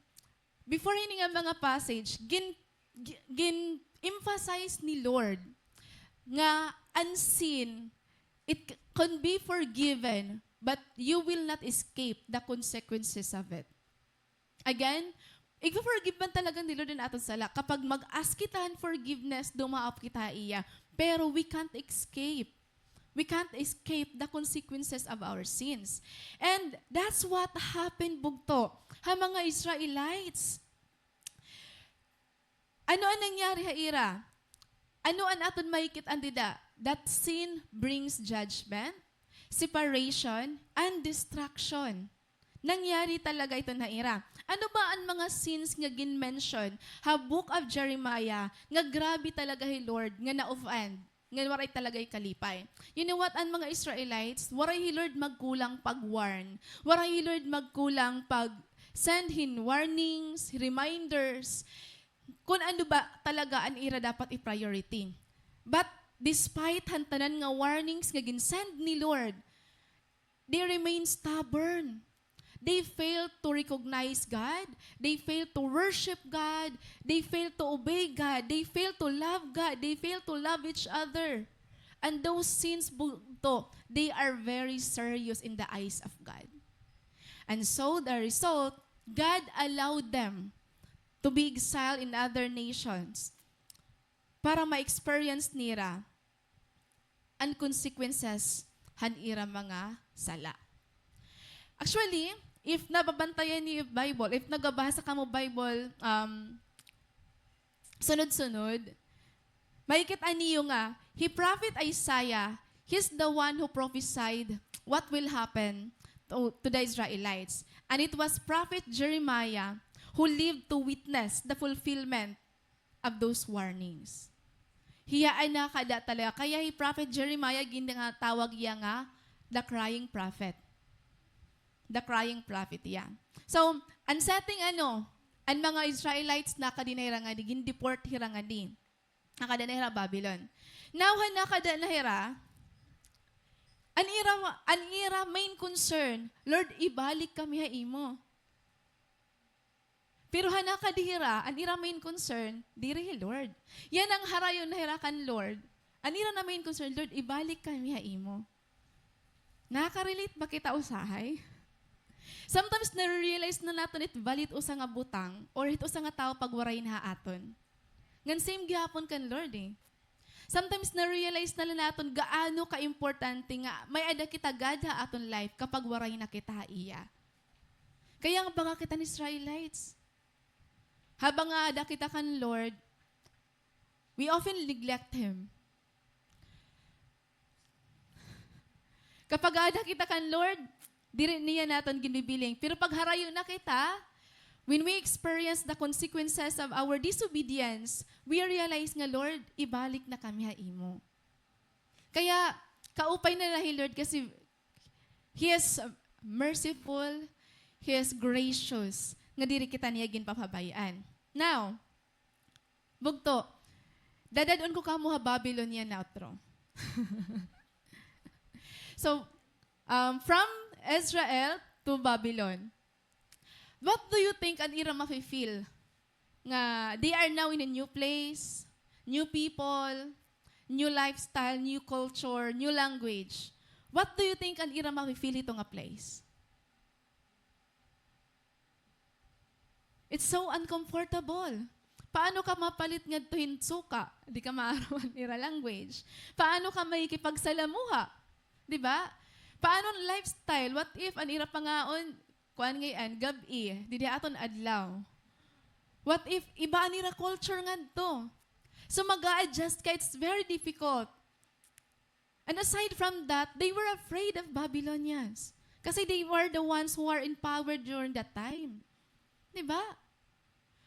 before hini nga mga passage, gin-, gi-, gin-emphasize ni Lord nga an sin, it c-, can be forgiven, but you will not escape the consequences of it. Again, igfo-forgive man talaga ni Lord an aton sala. Kapag mag-ask kita hin forgiveness, dumaop kita ha iya. Pero we can't escape. We can't escape the consequences of our sins. And that's what happened bugto ha mga Israelites. Ano an nangyari ha ira? Ano an aton makikit-an dida? That sin brings judgment, separation, and destruction. Nangyari talaga ito ha ira. Ano ba an mga sins nga gin-mention ha book of Jeremiah nga grabe talaga hi Lord nga na-offend, nga waray talaga kalipay? You know what? An mga Israelites, waray hi Lord magkulang pag-warn. Waray hi Lord magkulang pag-send hin warnings, reminders, kun ano ba talaga an ira dapat i-priority. But despite han tanan nga warnings nga gin-send ni Lord, they remain stubborn. They fail to recognize God. They fail to worship God. They fail to obey God. They fail to love God. They fail to love each other. And those sins bugto, they are very serious in the eyes of God. And so the result, God allowed them to be exiled in other nations para ma-experience nira an consequences han ira mga sala. Actually, if nababantayan niyo Bible, if nagabasa kamo Bible, um, sunod-sunod, makikit-an niyo nga, hi Prophet Isaiah, he's the one who prophesied what will happen to, to the Israelites. And it was Prophet Jeremiah who lived to witness the fulfillment of those warnings. Hiya an nakada talaga. Kaya hi Prophet Jeremiah, ginatawag hiya nga the crying prophet. The crying prophet, yeah. So, an setting, ano, an mga Israelites, nakadi na hira ngadi, gin-deport hira ngadi. Nakada na hira Babylon. Now, han nakada na hira, an ira, an ira main concern, "Lord, ibalik kami ha imo." Pero han nakadi hira, an ira main concern, diri hi Lord. Yana nga harayo na hira kan Lord, an ira na main concern, "Lord, ibalik kami ha imo." Nakaka-relate ba kita usahay? Sometimes nare-realize na naton it value it usa nga butang or it usa nga tawo pag waray na ha aton. Ngan same gihapon kan Lord, eh. Sometimes nare-realize na la naton gaano kaimportante nga may-ada kita gad ha aton life kapag waray na kita ha iya. Kaya nga baga kita hin Israelites. Habang nga ada kita kan Lord, we often neglect Him. Kapag ada kita kan Lord, diri niya naton ginibiling. Pero pag harayo na kita, when we experience the consequences of our disobedience, we realize nga, "Lord, ibalik na kami ha imo." Kaya, kaupay na la hi Lord kasi He is merciful, He is gracious, nga diri kita niya ginpapabay-an. Now, bugto, dadad-on ko kamo ha Babylon yana utro. So, um, from Israel to Babylon. What do you think an ira mafe-feel nga they are now in a new place, new people, new lifestyle, new culture, new language? What do you think an ira mafe-feel hito nga place? It's so uncomfortable. Paano ka mapalit ngadto hin suka? Di ka maaram an ira language. Paano ka makikipagsalamuha? Di ba? Paano an lifestyle? What if an ira pangaon, kuan ngay-an, gab-i, didi aton adlaw? What if iba an ira culture ngadto? So, mag-a-adjust ka, it's very difficult. And aside from that, they were afraid of Babylonians. Kasi they were the ones who are in power during that time. Di ba?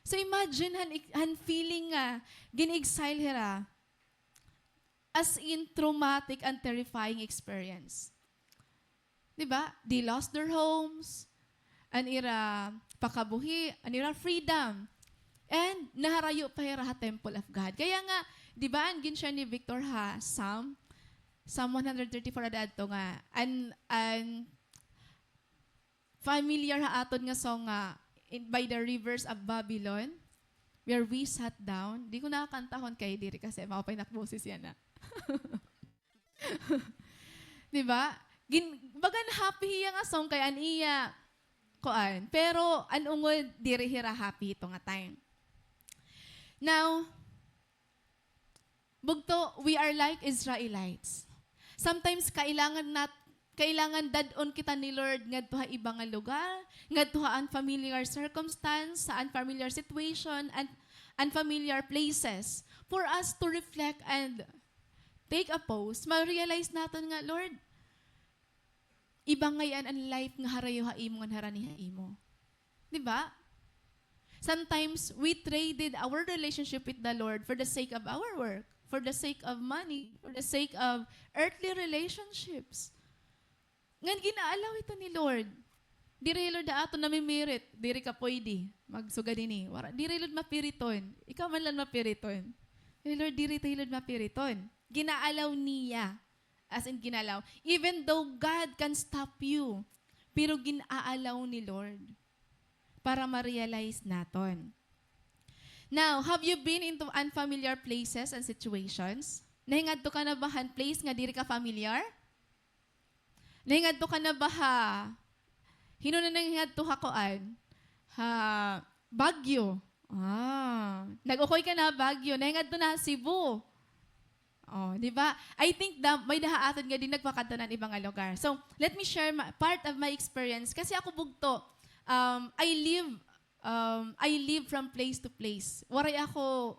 So imagine han, han feeling nga gin-exile hira. As in, traumatic and terrifying experience. Di ba? They lost their homes, an ira pakabuhi, an ira freedom. And naharayo pa hira ha temple of God. Kaya nga, di ba, an gin-share ni Victor ha Psalm, Psalm one hundred thirty-four ada adto nga, an, an familiar ha aton nga song nga, in, By the Rivers of Babylon, where we sat down. Di ko nakakantahon kay diri kasi maupay nak boses yana. Di ba? Gin-, bagan happy hiya nga song kay an iya, kuan. Pero an ungod, diri hira happy hito nga time. Now, bugto, we are like Israelites. Sometimes, kailangan nat-, kailangan dad-on kita ni Lord ngadto ha iba nga lugar, ngadto ha unfamiliar circumstance, sa unfamiliar situation, and unfamiliar places, for us to reflect and take a pause, ma-realize naton nga, Lord, iba ngay-an an life nga harayo ha imo ngan harani ha imo. Di ba? Sometimes, we traded our relationship with the Lord for the sake of our work, for the sake of money, for the sake of earthly relationships. Ngan gin-a-allow ito ni Lord. Diri, Lord, ha aton namimirit. Diri ka pwede magsugad hini. Wara, diri, Lord, mapiriton. Ikaw man lang mapiriton. Diri, Lord, diri, Lord, mapiriton. Gin-a-allow niya. As in, gin-a-allow. Even though God can stop you, pero gin-a-allow ni Lord para ma-realize naton. Now, have you been into unfamiliar places and situations? Nahingadto ka na ba han place nga diri ka familiar? Nahingadto ka na ba ha, hin-o na nahingadto ha kuan? Ha Baguio. Ah, nag-ukoy ka na ha Baguio. Nahingadto na ha Cebu. Oh, di ba? I think da, may-ada ha aton nga diri nagpakadto han iba nga lugar. So, let me share ma-, part of my experience. Kasi ako bugto, um, I live, um, I live from place to place. Waray ako,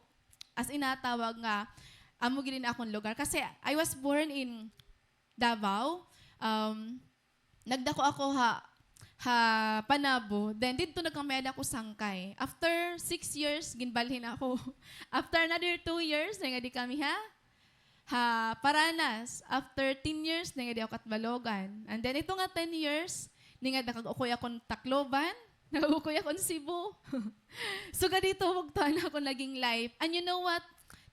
as in, natawag nga, amo gid an akon lugar. Kasi I was born in Davao. Um, nagdako ako ha, ha Panabo. Then, didto na kami, ada ko sangkay. After six years, ginbalhin ako. After another two years, nangadi kami ha, ha Paranas. After ten years, nangadi ako Catbalogan. And then, ito nga ten years, ningad nakag-ukoy akon Tacloban, nakag-ukoy akon Cebu. So, ganito, bugto an akon naging life. And you know what?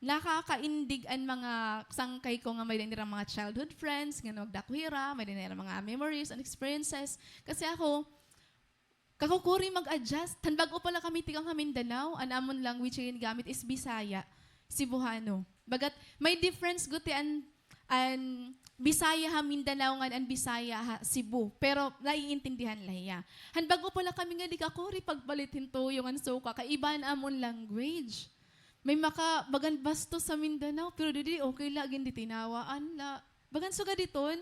Nakakaindig an mga sangkay ko nga may-ada nira mga childhood friends, nga nagdako hira, may-ada nira mga memories and experiences. Kasi ako, kakukuri mag-adjust. Han bag-o pa la kami tikang ha Mindanao, an amon language nga ginagamit is Bisaya, Cebuano. Bagat may difference gud ti an, an Bisaya ha Mindanao ngan an Bisaya ha Cebu. Pero naiintindihan la hiya. Han bag-o pa la kami nga di kakuri pagpalit hin tuyo ngan suka, kay iba an amon language. May maka-, bagan bastos sa Mindanao, pero didi okay la, gin di tinawaan la. Bagan sugad iton.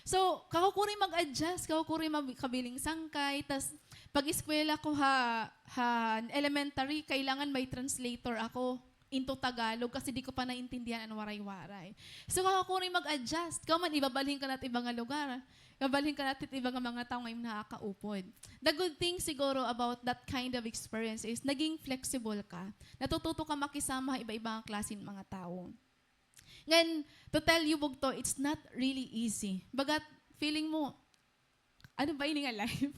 So, kakukuri mag-adjust, kakukuri mag-, kabiling sangkay, tas pag-eskwela ko ha, ha elementary, kailangan may translator ako into Tagalog kasi di ko pa naintindihan an Waray-Waray. So, kakukuri mag-adjust. Kahuman, ibabalhin ka na it iba nga lugar. Ibabalhin ka na it iba nga mga tawo nga im nakakaupod. The good thing siguro about that kind of experience is naging flexible ka. Natututo ka makisama ha iba-iba nga klase nga mga tawo. Ngan, to tell you, bugto, it's not really easy. Bagat, feeling mo, ano ba ini nga life?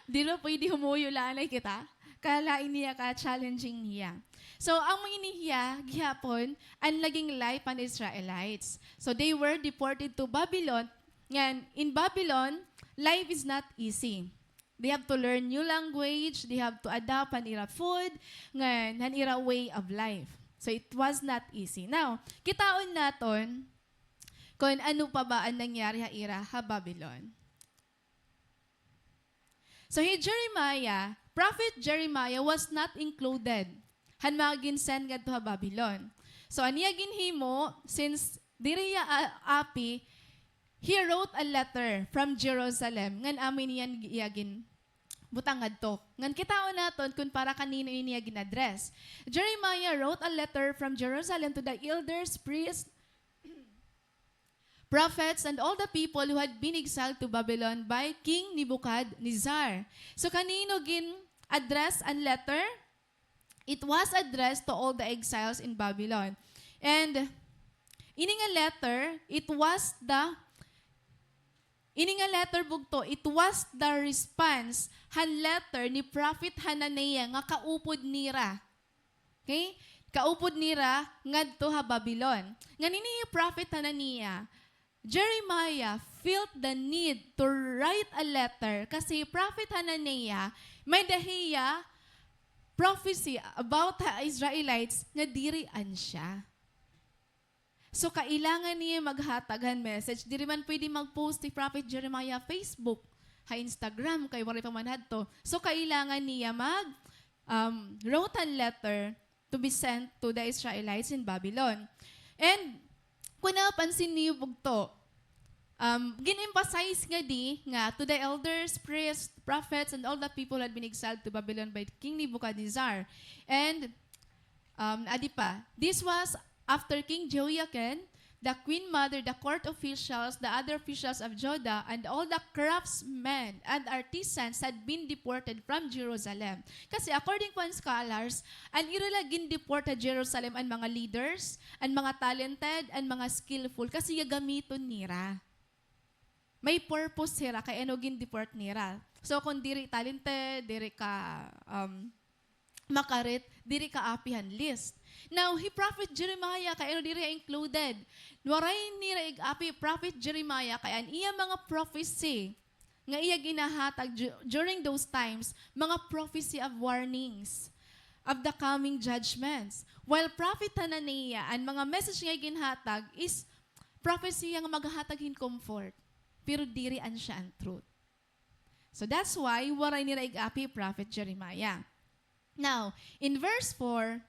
Di na pwede humuyo la anay kita? Kalain niya ka, challenging niya. So, amo ini hiya, gihapon, an naging life han Israelites. So, they were deported to Babylon. Ngan, in Babylon, life is not easy. They have to learn new language, they have to adapt han ira food, ngan han ira way of life. So, it was not easy. Now, kitaon naton kon ano pa ba an nangyari ha ira ha Babylon. So, hi Jeremiah, Prophet Jeremiah was not included han mga gin-send ngadto ha Babylon. So, an iya ginhimo, since diri hiya a-, api, he wrote a letter from Jerusalem, ngan amo ini an iya ginbutang ngadto. Ngan kitaon naton kon para kanino ini iya gin-address. Jeremiah wrote a letter from Jerusalem to the elders, priests, prophets, and all the people who had been exiled to Babylon by King Nebuchadnezzar. So, kanino gin-address an letter? It was addressed to all the exiles in Babylon. And ini nga letter, it was the, ini nga letter, bugto, it was the response han letter ni Prophet Hananiah nga kaupod nira. Okay? Kaupod nira ngadto ha Babylon. Ngan ini hi Prophet Hananiah, Jeremiah felt the need to write a letter kasi Prophet Hananiah, may-ada hiya prophecy about ha Israelites nga diri ansya. So, kailangan niya maghatag han message. Diri man pwede mag-post hi Prophet Jeremiah ha Facebook, ha Instagram, kay waray pa man hadto. So, kailangan niya mag, um, wrote han letter to be sent to the Israelites in Babylon. And, kon napansin niyo, bugto, um, gin-emphasize ngadi nga to the elders, priests, prophets, and all the people who had been exiled to Babylon by King Nebuchadnezzar. And, um, adi pa, this was after King Jehoiachin, the queen mother, the court officials, the other officials of Judah, and all the craftsmen and artisans had been deported from Jerusalem. Kasi according po an scholars, an ira la gin-deport ha Jerusalem an mga leaders, an mga talented, an mga skillful, kasi gagamiton nira. May purpose hira kay ano gin-deport nira. So, kon diri talented, diri ka, um, makarit, diri ka api han list. Now, hi Prophet Jeremiah, kay ano diri included? Waray nira ig-api hi Prophet Jeremiah, kay an iya mga prophecy nga iya ginahatag du-, during those times, mga prophecy of warnings of the coming judgments. While Prophet Hananiah, an mga message nga ginhatag is prophecy nga maghatag hin comfort, pero diri ansya an truth. So that's why waray nira ig-api hi Prophet Jeremiah. Now, in verse four,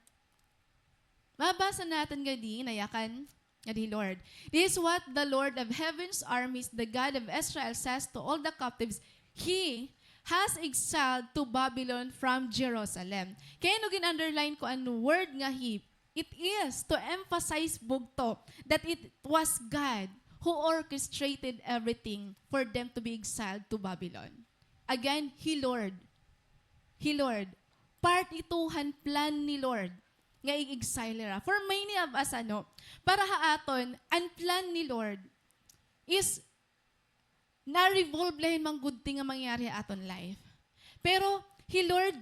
mabasa naton ngadi, nayakan ngadi hi Lord. This is what the Lord of heaven's armies, the God of Israel, says to all the captives he has exiled to Babylon from Jerusalem. Kay ano gin-underline ko an word nga he? It is to emphasize, bugto, that it was God who orchestrated everything for them to be exiled to Babylon. Again, hi Lord. Hi Lord. Part ito han plan ni Lord nga i-exile hira. For many of us, ano, para ha aton, an plan ni Lord is na-revolve la hin mga good thing nga mangyari ha aton life. Pero hi Lord,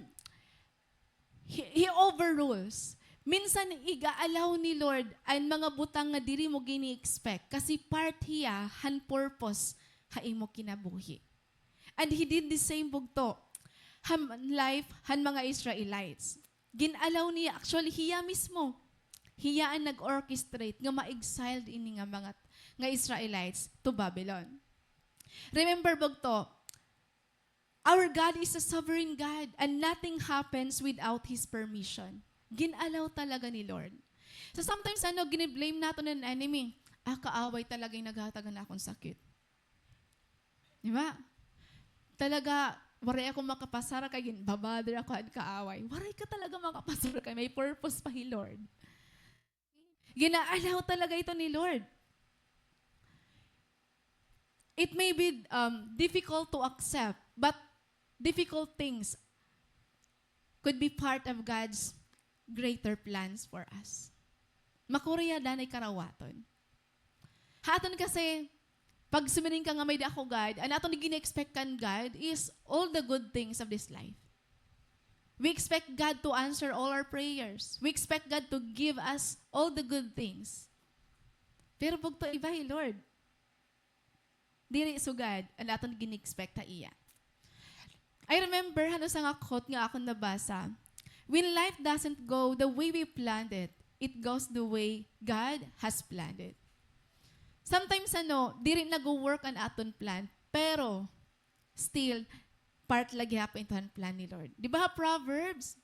he, he overrules. Minsan, iga-allow ni Lord an mga butang nga diri mo gini-expect kasi part hiya han purpose ha imo kinabuhi. And he did the same, bugto, ha life han mga Israelites. Gin-allow niya, actually, hiya mismo. Hiya an nag-orchestrate nga ma-exiled ini nga mga, nga Israelites to Babylon. Remember, bugto, our God is a sovereign God and nothing happens without His permission. Gin-allow talaga ni Lord. So sometimes, ano, gini-blame naton an enemy. Ah, kaaway talaga yung naghatag han akon sakit. Di ba? Talaga, waray ako makapasar kay ginbabother ako han kaaway. Waray ka talaga makapasar kay may purpose pa hi Lord. Gina-allow talaga ito ni Lord. It may be, um, difficult to accept, but difficult things could be part of God's greater plans for us. Makuri hiya danay karawaton. Ha aton kasi, pag sumiring ka nga may-ada ako God, an aton gini-expect kan God is all the good things of this life. We expect God to answer all our prayers. We expect God to give us all the good things. Pero bugto, iba hi Lord. Diri sugad an aton gini-expect ha iya. I remember han usa nga quote nga akon nabasa, "When life doesn't go the way we planned it, it goes the way God has planned it." Sometimes, ano, diri nag-work an aton plan, pero still, part la gihapon ito han plan ni Lord. Di ba ha Proverbs?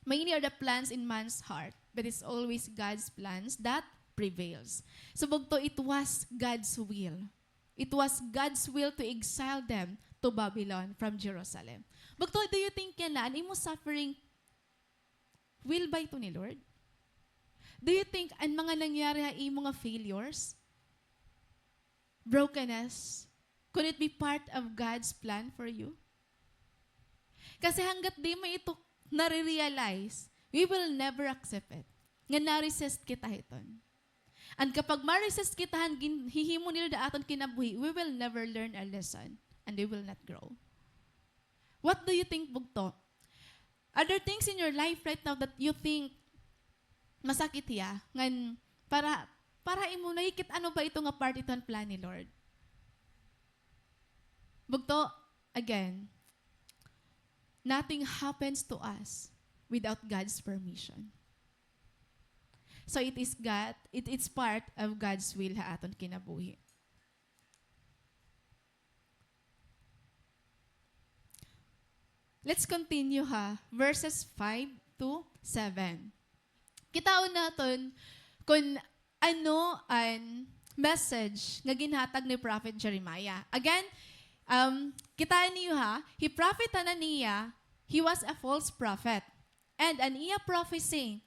"Many are the plans in man's heart, but it's always God's plans that prevails." So, bugto, it was God's will. It was God's will to exile them to Babylon from Jerusalem. Bugto, do you think yana, an imo suffering, will ba ito ni Lord? Do you think an mga nangyari ha imo nga failures, brokenness, could it be part of God's plan for you? Kasi hanggat di mo ito nare-realize, we will never accept it. Nga na-resist kita hiton. And kapag ma-resist kita han ginhihimo ni Lord ha aton kinabuhi, we will never learn our lesson and we will not grow. What do you think, bugto? Are there things in your life right now that you think masakit hiya? Ngan para, para imo nakikit-an mo ba ito nga part ito han plan ni Lord? Bugto, again, nothing happens to us without God's permission. So it is God, it, it's part of God's will ha aton kinabuhi. Let's continue ha, verses five to seven. Kitaon naton kon ano an message nga ginhatag ni Prophet Jeremiah. Again, um, kitaa niyo ha, hi Prophet Hananiah, he was a false prophet. And an iya prophecy,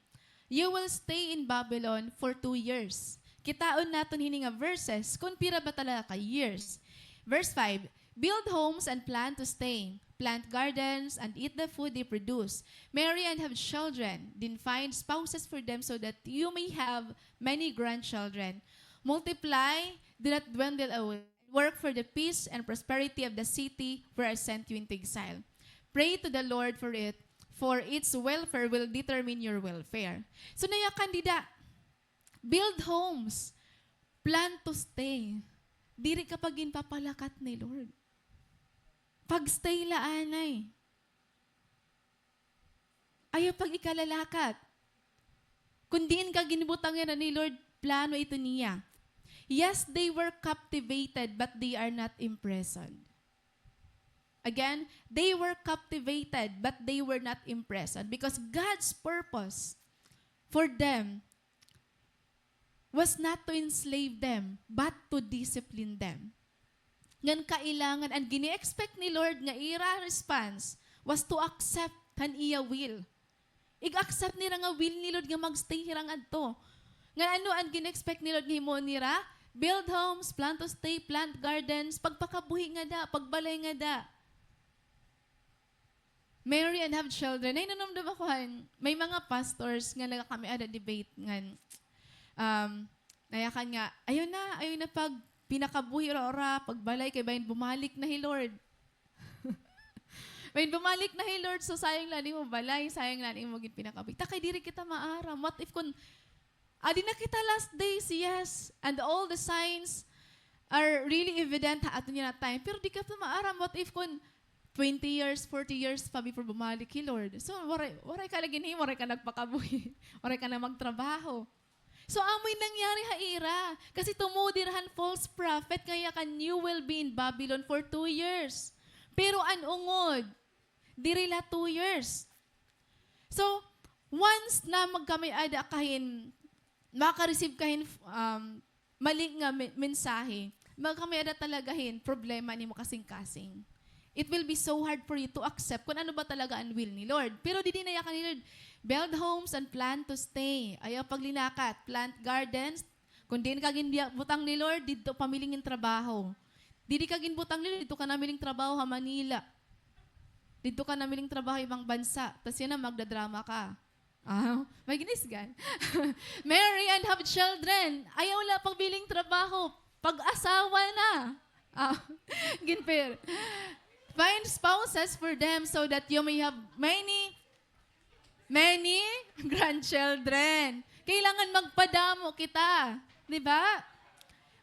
"You will stay in Babylon for two years." Kitaon naton hini nga verses kon pira ba talaga ka years. Verse five, "Build homes and plan to stay. Plant gardens and eat the food they produce. Marry and have children. Then find spouses for them so that you may have many grandchildren. Multiply, do not dwindle away. Work for the peace and prosperity of the city where I sent you into exile. Pray to the Lord for it, for its welfare will determine your welfare." So, nayakan dida, build homes, plan to stay. Diri ka pa ginpapalakat ni Lord. Pag-stay la anay. Ayaw pag-ikalalakat. Kon diin ka ginbutang yana ni Lord, plano ito niya. Yes, they were captivated, but they are not imprisoned. Again, they were captivated, but they were not imprisoned because God's purpose for them was not to enslave them, but to discipline them. Ngan kailangan an gini-expect ni Lord nga ira response was to accept han iya will. Ig-accept nira nga will ni Lord nga mag-stay hira ngadto. Ngan ano an gini-expect ni Lord nga himoon nira? Build homes, plan to stay, plant gardens, pagpakabuhi ngada, pagbalay ngada. Marry and have children. Ay, nanumdum ako han, may mga pastors nga nagakami-ada debate ngan, um, nayakan nga, ayaw na, ayaw na pag pinakabuhi ura-ura, pagbalay kay bahin bumalik na hi Lord. Bahin bumalik na hi Lord, so sayang la an imo balay, sayang la an imo gin pinakabuhi. Ta kay diri kita maaram. What if kun Adi na kita last days, yes. And all the signs are really evident ha aton yana time. Pero di ka pa maaram, what if kun twenty years, forty years pa before bumalik hi Lord? So, waray, waray ka lagi ni, waray ka nagpakabuhi, waray ka na magtrabaho. So, amoy nangyari ha ira. Kasi tumod ira han false prophet nga yakan, "You will be in Babylon for two years." Pero an ungod, diri la two years. So, once na magkamay-ada ka hin, maka-receive ka hin, um, mali nga me-, mensahe, magkamay-ada talaga hin problema an imo kasingkasing. It will be so hard for you to accept kun ano ba talaga an will ni Lord. Pero didi na yakan ni Lord, build homes and plan to stay. Ayaw paglinakat, plant gardens, Kon diin ka ginbutang ni Lord, didto pamiling hin trabaho. Didi ka ginbutang ni Lord, didto ka namiling trabaho ha Manila. Didto ka namiling trabaho ha ibang bansa. Tas yana, magdadrama ka. Ah, may ginisgan. Marry and have children. Ayaw la pagbiling trabaho. Pag-asawa na. Ah, ginper. Find spouses for them so that you may have many Many grandchildren. Kailangan magpadamo kita. Di ba?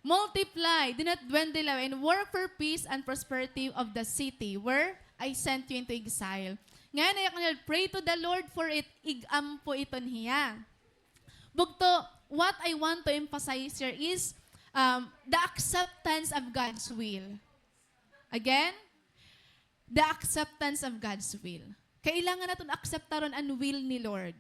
Multiply, do not dwindle away, and work for peace and prosperity of the city where I sent you into exile. Ngayon, ay kanila, pray to the Lord for it, ig-ampo iton hiya. Bugto, what I want to emphasize here is, um, the acceptance of God's will. Again, the acceptance of God's will. Kailangan naton akseptaron an will ni Lord.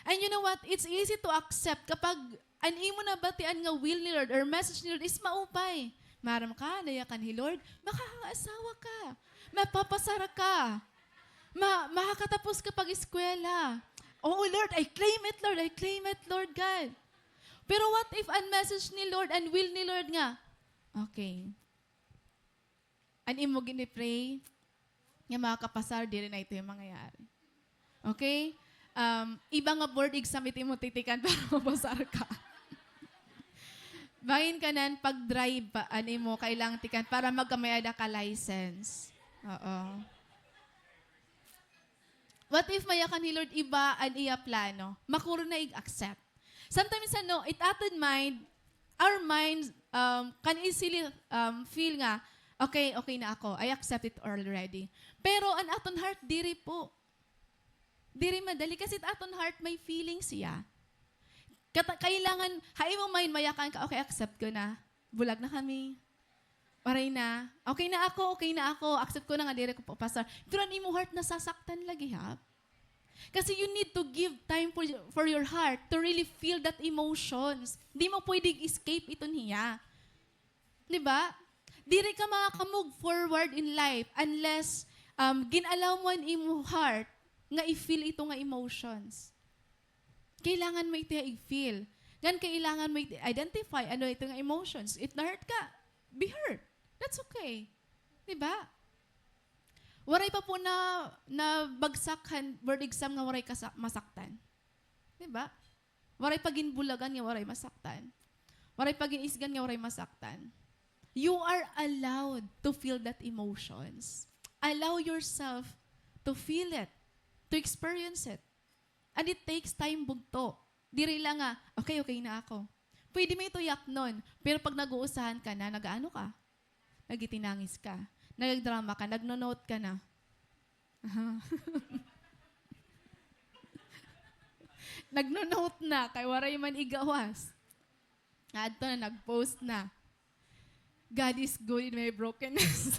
And you know what? It's easy to accept kapag an imo nabatian nga will ni Lord or message ni Lord is maupay. Maaram ka, nayakan hi Lord, makakaasawa ka. Mapapasar ka. Ma-, makakatapos ka pag-eskwela. Oo, Lord, I claim it, Lord. I claim it, Lord God. Pero what if an message ni Lord, an will ni Lord nga, okay, an imo gini-pray nga makakapasar, diri na ito yung mangyayari. Okay? Um, iba nga board exam it imo titikan para mapasar ka. Bangin ka nan pag-drive pa, an imo kailang tikan para magkamay-ada ka license. Oo. What if mayakan hi Lord iba an iya plano? Makuro na ig-accept. Sometimes, ano, it aton mind, our mind, um, can easily, um, feel nga, "Okay, okay na ako. I accept it already." Pero an aton heart, diri po. Diri madali kasi it aton heart may feelings siya. Kata-, kailangan, ha imo mind, mayakan ka, "Okay, accept ko na. Bulag na kami." Waray na. Okay na ako, okay na ako. Accept ko na nga diri ko papasar. Pero an imo heart nasasaktan la gihap. Kasi you need to give time for, for your heart to really feel that emotions. Di mo pwede escape iton hiya. Di ba? Diri ka makaka-move forward in life unless, um, gin-allow mo an imo heart nga i-feel ito nga emotions. Kailangan mo ito i-feel. Ngan kailangan mo i-identify ano ito nga emotions. If na-hurt ka, be hurt. That's okay. Di ba? Waray pa po na, nabagsak han board exam nga waray ka sa-, masaktan. Di ba? Waray pa ginbulagan nga waray masaktan. Waray pa gin-isgan nga waray masaktan. You are allowed to feel that emotions. Allow yourself to feel it, to experience it. And it takes time, bugto. Diri la nga, "Okay, okay na ako." Pwede mo ito yaknon, pero pag nag-uusahan ka na, nag-aano ka? Nagitinangis ka. Nagdrama ka, nagno-note ka na. Nagno-note na, kay waray man igawas. Adto na, nag-post na. "God is good in my brokenness."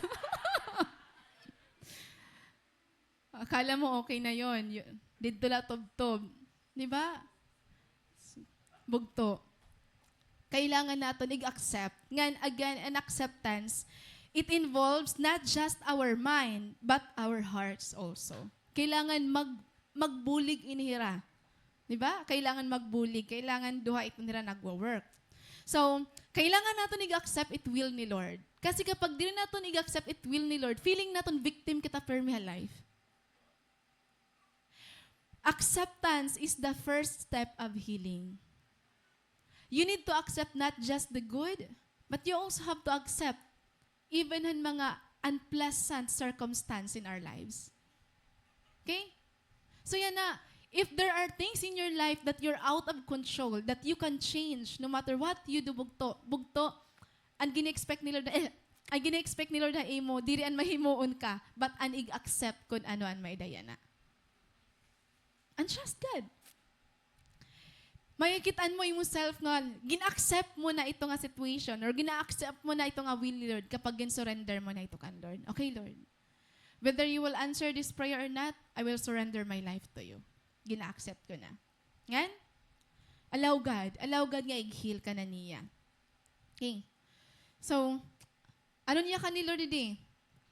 Akala mo okay na yon. Y-, didto la tubtob. Di ba? Bugto. Kailangan naton ig-accept. Ngan, again, an acceptance, it involves not just our mind, but our hearts also. Kailangan mag-, magbulig ini hira. Di ba? Kailangan magbulig. Kailangan duha iton hira nagwo-work. So, kailangan naton ig-accept it will ni Lord. Kasi kapag diri naton ig-accept it will ni Lord, feeling naton victim kita pirmi ha life. Acceptance is the first step of healing. You need to accept not just the good, but you also have to accept even han mga unpleasant circumstance in our lives. Okay? So yana, if there are things in your life that you're out of control, that you can change no matter what you do, bugto, bugto, an gini-expect ni Lord, eh, an gini-expect ni Lord ha imo, diri an mahimuon ka, but an ig-accept kun ano an may-ada yana. And trust God. Makikit-an mo imo self nga gin-accept mo na ito nga situation or gina-accept mo na ito nga will ni Lord kapag gin-surrender mo na ito kan Lord. Okay, Lord. Whether you will answer this prayer or not, I will surrender my life to you. Gina-accept ko na. Ngan? Allow God. Allow God nga ig-heal ka na niya. Okay. So, ano niya ka ni Lord didi?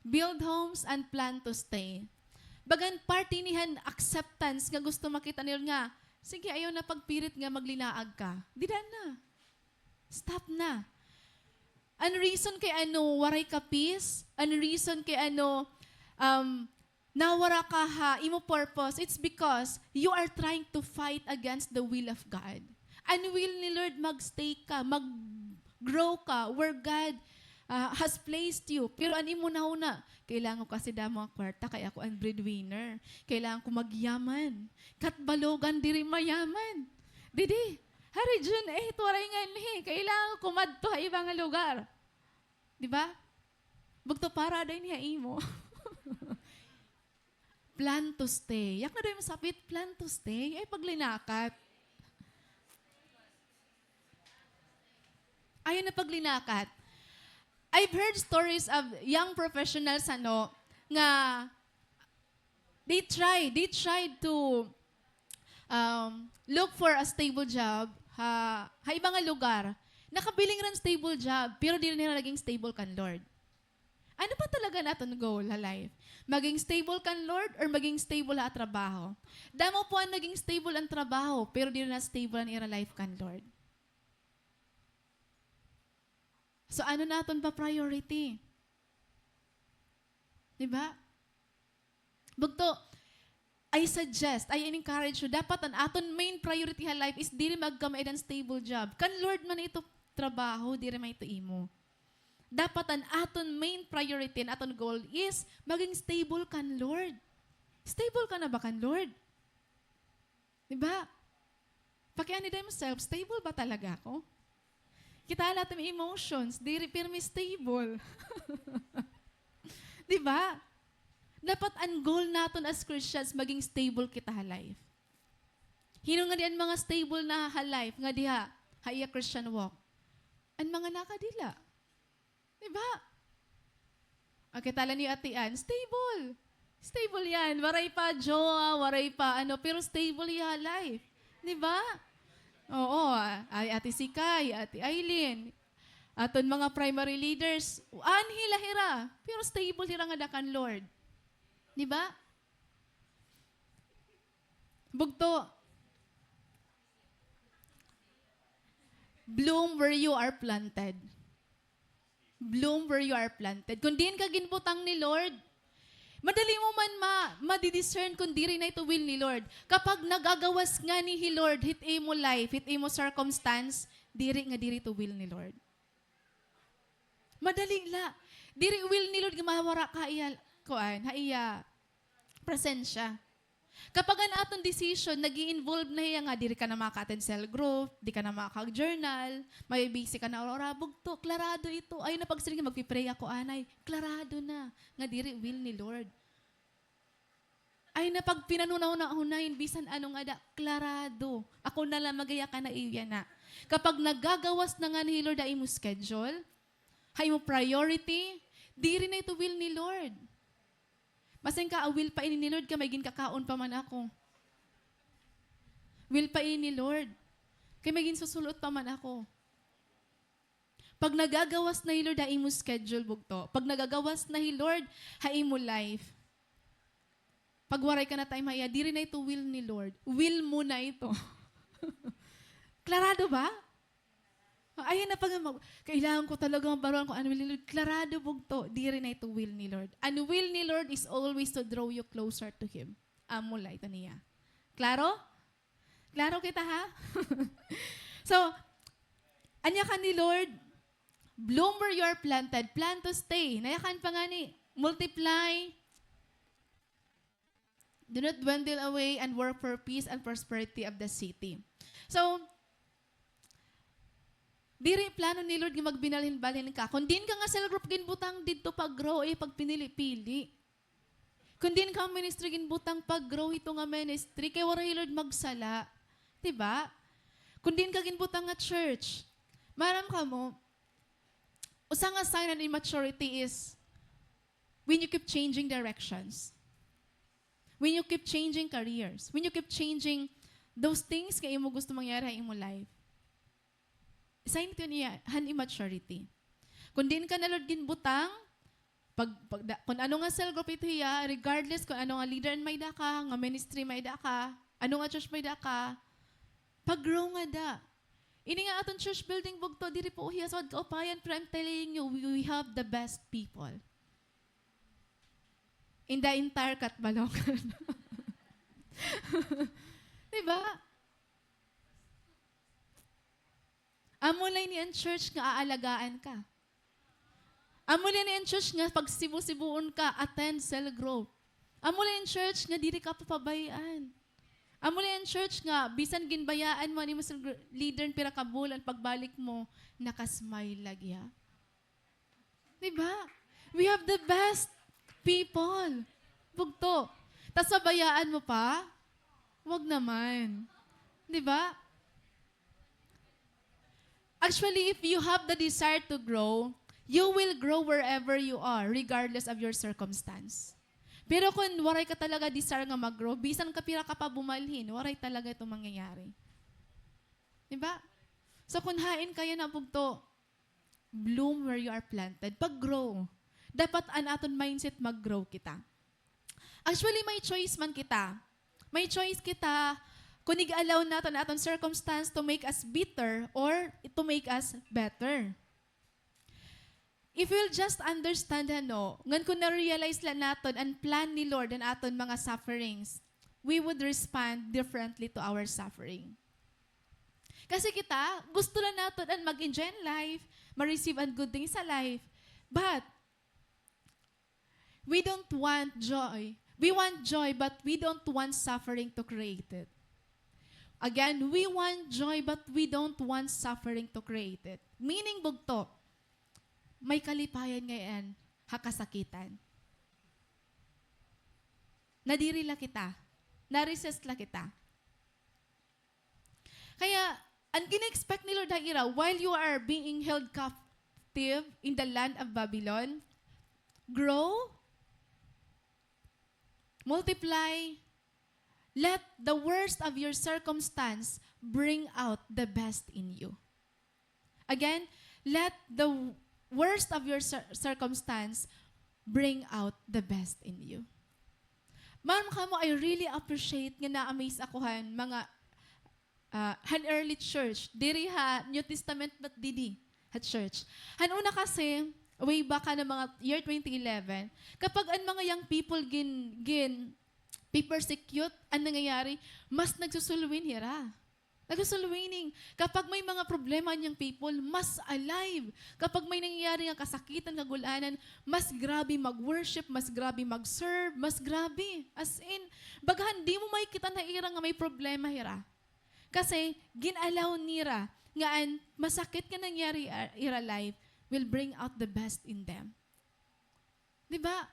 Build homes and plan to stay. Bagan parte ini han acceptance nga gusto makita ni Lord nga, sige, ayaw na pagpirit nga maglinaag ka. Dida na. Stop na. An reason kay ano waray ka peace, an reason kay ano, um, nawara ka ha imo purpose, it's because you are trying to fight against the will of God. An will ni Lord, mag-stay ka, mag-grow ka where God, ah, has placed you. Pero an imo nahuna, kailangan ko kasi damo nga kwarta, kay ako an breadwinner. Kailangan ko magyaman. Katbalogan diri mayaman. Didi, ha Region eight, waray nganhi. Kailangan ko madto ha iba nga lugar. Di ba? Bugto, para dayon ha imo. Plan to stay. Yak na dayon masapit, plan to stay. Ay, paglinakat. Ayaw na paglinakat. I've heard stories of young professionals, ano, nga they try, they tried to, um, look for a stable job ha, ha iba nga lugar. Nakabiling ran stable job, pero diri nira naging stable kan Lord. Ano ba talaga an aton goal ha life? Maging stable kan Lord or maging stable ha trabaho? Damo po an naging stable an trabaho, pero diri na stable an ira life kan Lord. So, ano naton ba priority? Di ba? Bugto, I suggest, I encourage you, dapat an aton main priority ha life is diri magkamay-ada hin stable job. Kan Lord man ito trabaho, diri man ito imo. Dapat an aton main priority, an aton goal is maging stable kan Lord. Stable ka na ba kan Lord? Di ba? Pakiani dayon imo self, stable ba talaga ako? Kita la it imo emotions, diri pirmi stable. Di ba? Dapat an goal naton as Christians, maging stable kita ha life. Hin-o ngadi an mga stable na ha life nga diha ha iya Christian walk? An mga nakadila. Di ba? Okay, tala ni Ate Ann, stable. Stable yan. Waray pa jowa, waray pa ano, pero stable iya life. Di ba? Oo, ah, ay Ate Sikay, Ate Eileen, aton mga primary leaders, anhi la hira, pero stable hira ngada kan Lord. Di ba? Bugto. Bloom where you are planted. Bloom where you are planted. Kon diin ka ginbutang ni Lord, madali mo man ma-, madi-discern kon diri na ito will ni Lord. Kapag nagagawas ngani hi Lord hit imo life, hit imo circumstance, diri nga diri ito will ni Lord. Madali la. Diri will ni Lord nga mawara ka ha iya, kuan, ha iya presensya. Kapag an aton decision, nag-i-involve na hiya nga diri ka na makaka-attend cell group, di ka na makaka-journal, mabibisi ka na ura-ura, bugto, klarado ito. Ayaw na pagsiring nga magpi-pray ako anay. Klarado na nga diri will ni Lord. Ayaw na pagpinanhunahuna-hunahin bisan ano ngada, klarado. Ako na la, magaya ka na, iya na. Kapag nagagawas na ngani hi Lord ha imo schedule, ha imo priority, diri na ito will ni Lord. Masin ka, ah, will pa ini ni Lord kay may ginkakaon pa man ako. Will pa ini ni Lord kay may ginsusul-ot pa man ako. Pag nagagawas na hi Lord ha imo schedule, bugto, pag nagagawas na hi Lord ha imo life, pag waray ka na time ha iya, diri na ito will ni Lord. Will mo na ito. Klarado ba? Ayaw na pag mag-, kailangan ko talaga mabaruan kon ano will ni Lord. Klarado, bugto, diri na ito will ni Lord. An will ni Lord is always to draw you closer to Him. Amo la ito niya. Klaro? Klaro kita, ha? So, anya kan ni Lord, "Bloom where you are planted. Plan to stay." Nayakan pa ngani, "Multiply. Do not dwindle away and work for peace and prosperity of the city." So, diri plano ni Lord nga magbinalhin-balhin ka. Kon diin ka nga cell group ginbutang, didto pag-grow, ayaw pagpinili-pili. Kon diin ka ministry ginbutang, pag-grow hito nga ministry, kay waray hi Lord magsala. Di ba? Kon diin ka ginbutang nga church, maaram kamo, usa nga sign of immaturity is when you keep changing directions. When you keep changing careers. When you keep changing those things nga imo gusto mangyari ha imo life. Sign ito niya han immaturity. Kon diin ka na, Lord, ginbutang, pag, pag, da, kon ano nga cell group ito hiya, regardless kon ano nga leader an may-ada ka, nga ministry may-ada ka, ano nga church may-ada ka, pag-grow ngada. Ini nga aton church building bugto, diri pa hiya sugad kaupayan, pero I'm telling you, we, we have the best people in the entire Catbalogan. Di ba? Amo la ini an church nga aalagaan ka. Amo la ini an church nga pagsibu-sibuon ka, attend cell group. Amo la ini an church nga diri ka papabay-an. Amo la ini an church nga bisan ginbayaan mo an imo cell group leader pira ka bulan, pagbalik mo, naka-smile la gihap. Di ba? We have the best people. Bugto. Tas pabayaan mo pa? Wag naman. Di ba? Actually, if you have the desire to grow, you will grow wherever you are, regardless of your circumstance. Pero kon waray ka talaga desire nga mag-grow, bisan ka pira ka pa bumalhin, waray talaga ito mangyayari. Di ba? So, kon hain ka yana, bugto, bloom where you are planted. Pag-grow. Dapat an aton mindset, mag-grow kita. Actually, may choice man kita. May choice kita kon ig-allow naton an aton circumstance to make us bitter or to make us better. If we'll just understand, ano, ngan kon na-realize la naton an plan ni Lord an aton mga sufferings, we would respond differently to our suffering. Kasi kita, gusto la naton an mag-enjoy an life, ma-receive an good things sa life. But, we don't want joy. We want joy, but we don't want suffering to create it. Again, we want joy, but we don't want suffering to create it. Meaning, bugto, may kalipayan ngay-an ha kasakitan. Nadiri la kita. Na-resist la kita. Kaya, an gina-expect ni Lord ha ira, while you are being held captive in the land of Babylon, grow, multiply, let the worst of your circumstance bring out the best in you. Again, let the w-, worst of your cir-, circumstance bring out the best in you. Maaram kamo, I really appreciate nga na-amaze ako han mga, ah, han early church, diri ha New Testament, but didi ha church. Han una kasi, way back han mga year twenty eleven, kapag an mga young people gin-, gin-, pi-persecute, an nangyayari, mas nagsusulwin hira. Nagsusulwining. Kapag may mga problema an young people, mas alive. Kapag may nangyayari nga kasakitan, kagul-anan, mas grabe mag-worship, mas grabe mag-serve, mas grabe. As in, bagahan di mo makikita ha ira nga may problema hira. Kasi, gin-allow nira nga an masakit nga nangyari ha ira life will bring out the best in them. Di ba?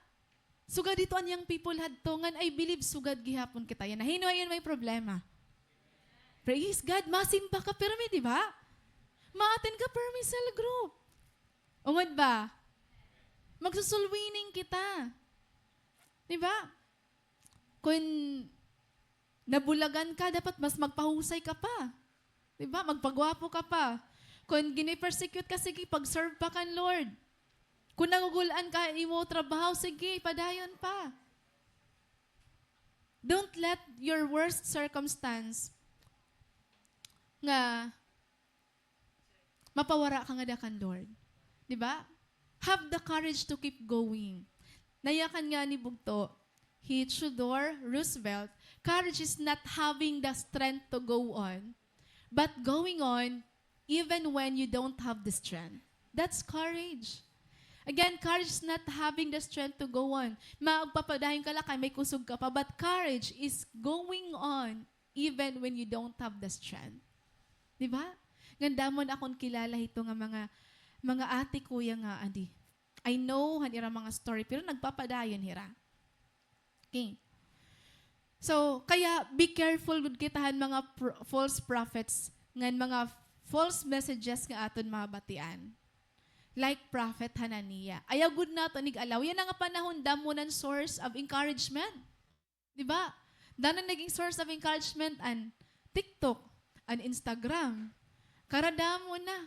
Sugad hito an young people hadto, ngan I believe sugad gihapon kita yana. Hin-o ha iyo may problema? Praise God, masimba ka pirmi, di ba? Ma-attend ka pirmi cell group. Ungod ba? Magsusulwining kita. Di ba? Kon nabulagan ka, dapat mas magpahusay ka pa. Di ba? Magpagwapo ka pa. Kon gini-persecute ka, sige, pag-serve pa kan Lord. Kon nagugul-an ka ha imo trabaho, sige, padayon pa. Don't let your worst circumstance nga mapawara ka ngada kan Lord. Di ba? Have the courage to keep going. Nayakan ngani bugto, Theodore Roosevelt, courage is not having the strength to go on, but going on even when you don't have the strength. That's courage. Again, courage is not having the strength to go on. Magpapadayon ka la kay may kusog ka pa, but courage is going on even when you don't have the strength. Di ba? Ngan damo na akon kilala hito nga mga, mga ate, kuya nga, adi. I know han ira mga story, pero nagpapadayon hira. Okay. So, kaya be careful gud kita han mga pro-, false prophets ngan mga false messages nga aton mabatian. Like Prophet Hananiah. Ayaw gud naton ig-allow. Yana nga panahon, damo nan source of encouragement. Di ba? Damo naging source of encouragement an TikTok, an Instagram. Karadamo na.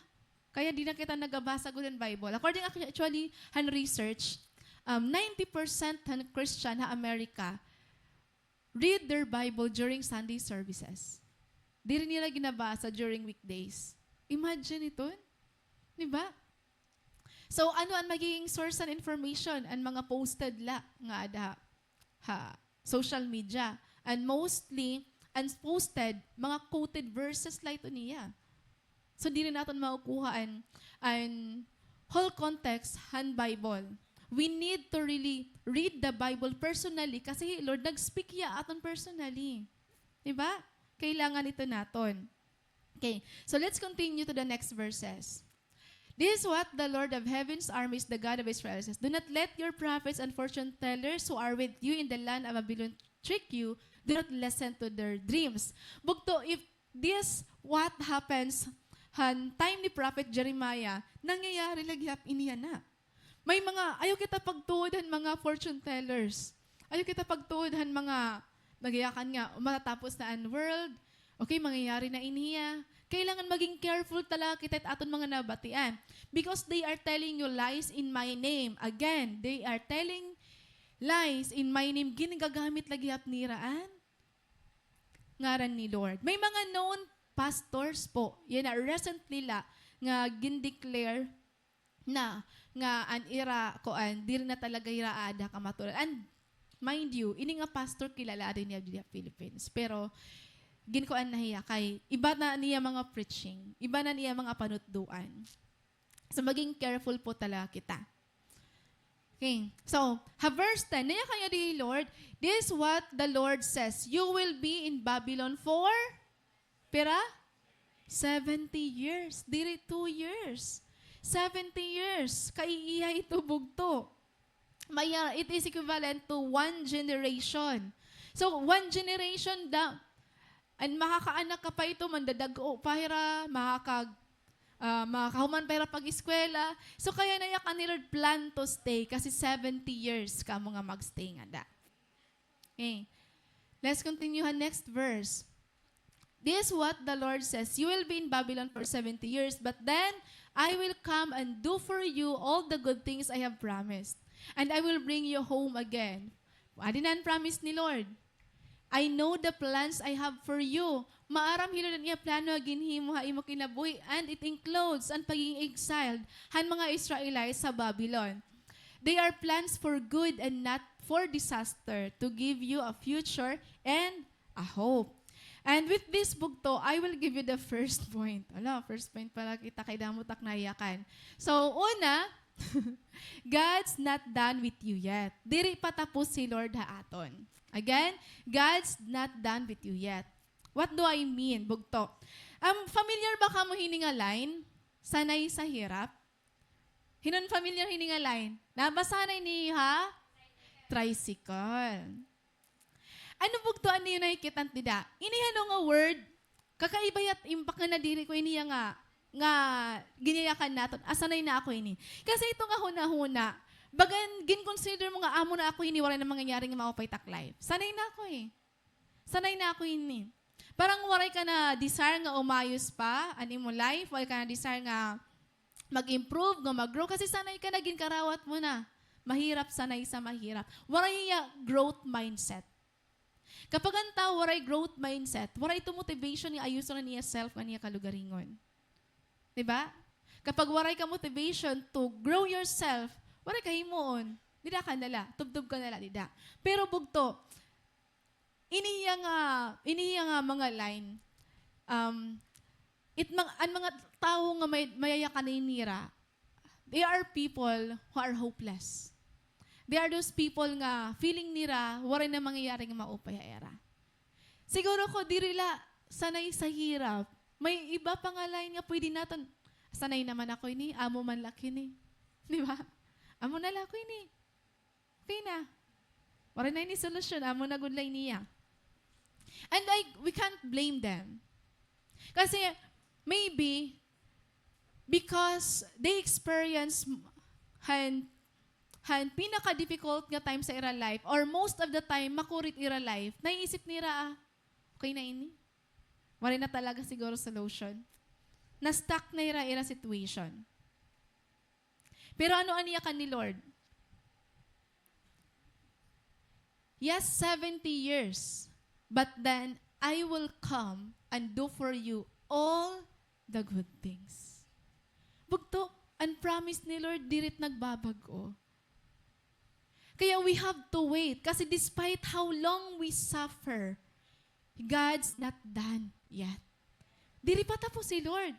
Kaya di na kita nagabasa gud han Bible. According actu-, actually, han research, um, ninety percent han Christian ha America read their Bible during Sunday services. Diri nira ginabasa during weekdays. Imagine iton. Di ba? So, ano an magiging source han information? An mga posted la nga ada ha social media. And mostly, an posted, mga quoted verses la ito niya. So, diri naton makukuha an, an whole context han Bible. We need to really read the Bible personally kasi, Lord, nag-speak hiya aton personally. Di ba? Kailangan ito naton. Okay, so let's continue to the next verses. This is what the Lord of heaven's armies, the God of Israel, says, "Do not let your prophets and fortune tellers who are with you in the land of Babylon trick you. Do not listen to their dreams." Bugto, if this what happens han time ni Prophet Jeremiah, nangyayari la gihap ini yana. May mga, ayaw kita pagtuod han mga fortune tellers. Ayaw kita pagtuod han mga nagyakan nga matatapos na an world. Okay, mangyayari na ini hiya. Kailangan maging careful talaga kita it aton mga nabatian. Because they are telling you lies in my name. Again, they are telling lies in my name. Ginagamit la gihap nira an ngaran ni Lord. May mga known pastors po. Yana, recently la nga gin-declare na nga an ira, kuan, diri na talaga hira aada kamatuoran. And mind you, ini nga pastor kilala diri niya didi ha Philippines. Pero ginkuan na hiya kay iba na niya mga preaching, iba na niya mga panutdoan. So maging careful po talaga kita. Okay. So, ha verse ten, nayakan niya didi, Lord, "This is what the Lord says, you will be in Babylon for pira? Seventy years. Diri two years. Seventy years. Kaiiha ito bugto. Maya, it is equivalent to one generation." So, one generation da-, an makakaanak ka pa ito, mandadag-o pa hira, makaka-, ah, makakahuman pa hira pag-eskwela. So, kaya nayakan ni Lord plan to stay, kasi seventy years kamo nga mag-stay ngada. Okay. Let's continue ha next verse. "This is what the Lord says, you will be in Babylon for seventy years, but then I will come and do for you all the good things I have promised. And I will bring you home again." Adi na an promise ni Lord. "I know the plans I have for you." Maaram hi Lord an iya plano nga ginhimo ha imo kinabuhi, and it includes an pagiging exiled han mga Israelites sa Babylon. "They are plans for good and not for disaster, to give you a future and a hope." And with this bugto, I will give you the first point. Ala, first point pala kita kay damo tak nayakan. So, una, God's not done with you yet. Diri pa tapos si Lord ha aton. Again, God's not done with you yet. What do I mean, bugto? Um, familiar ba kamo hini nga line? Sanay sa hirap. Hin-o an familiar hini nga line? Nabasa na ini ha tricycle. Ano bugto an iyo nakikit-an dida? Ini hino nga word, kakaiba hiya it impact nga nadiri ko ini nga, nga ginyayakan naton. Ah, sanay na ako ini. Kasi ito nga hunahuna, bagan gin-consider mo nga amo na ako ini, waray na mangyayari nga maupay tak life. Sanay na ako eh. Sanay na ako ini. Parang waray ka na desire nga umayos pa an imo life, waray ka na desire nga mag-improve, nga mag-grow, kasi sanay ka na, ginkarawat mo na. Mahirap sanay sa mahirap. Waray hiya growth mindset. Kapag an tawo waray growth mindset, waray ito motivation nga ayuson an iya self ngan iya kalugaringon. Di ba? Kapag waray ka motivation to grow yourself, waray ka himuon. Dida ka na la, tubtob ka na la, dida. Pero bugto, ini hiya nga, ini hiya nga mga line, um, it mang-, an mga tawo nga may, mayayakan nira, they are people who are hopeless. They are those people nga feeling nira, waray na mangyayari nga maupay ha ira. Siguro ko diri la sanay sa hirap. May iba pa nga line nga pwede naton, "Sanay naman ako ini, amo man la kini." Di ba? "Amo na la ako ini. Okay na. Waray na ini solusyon, amo na gud la ini, ah." And, like, we can't blame them. Kasi, maybe, because they experience m-, han, han pinaka-difficult nga time sa ira life, or most of the time, makurit ira life, naiisip nira, "Ah, okay na ini. Waray na talaga siguro solution." Na-stuck na ira, ira situation. Pero ano an yakan ni Lord? "Yes, seventy years, but then I will come and do for you all the good things." Bugto, an promise ni Lord, diri it nagbabag-o. Kaya we have to wait. Kasi despite how long we suffer, God's not done yet. Diri pa tapos hi Lord.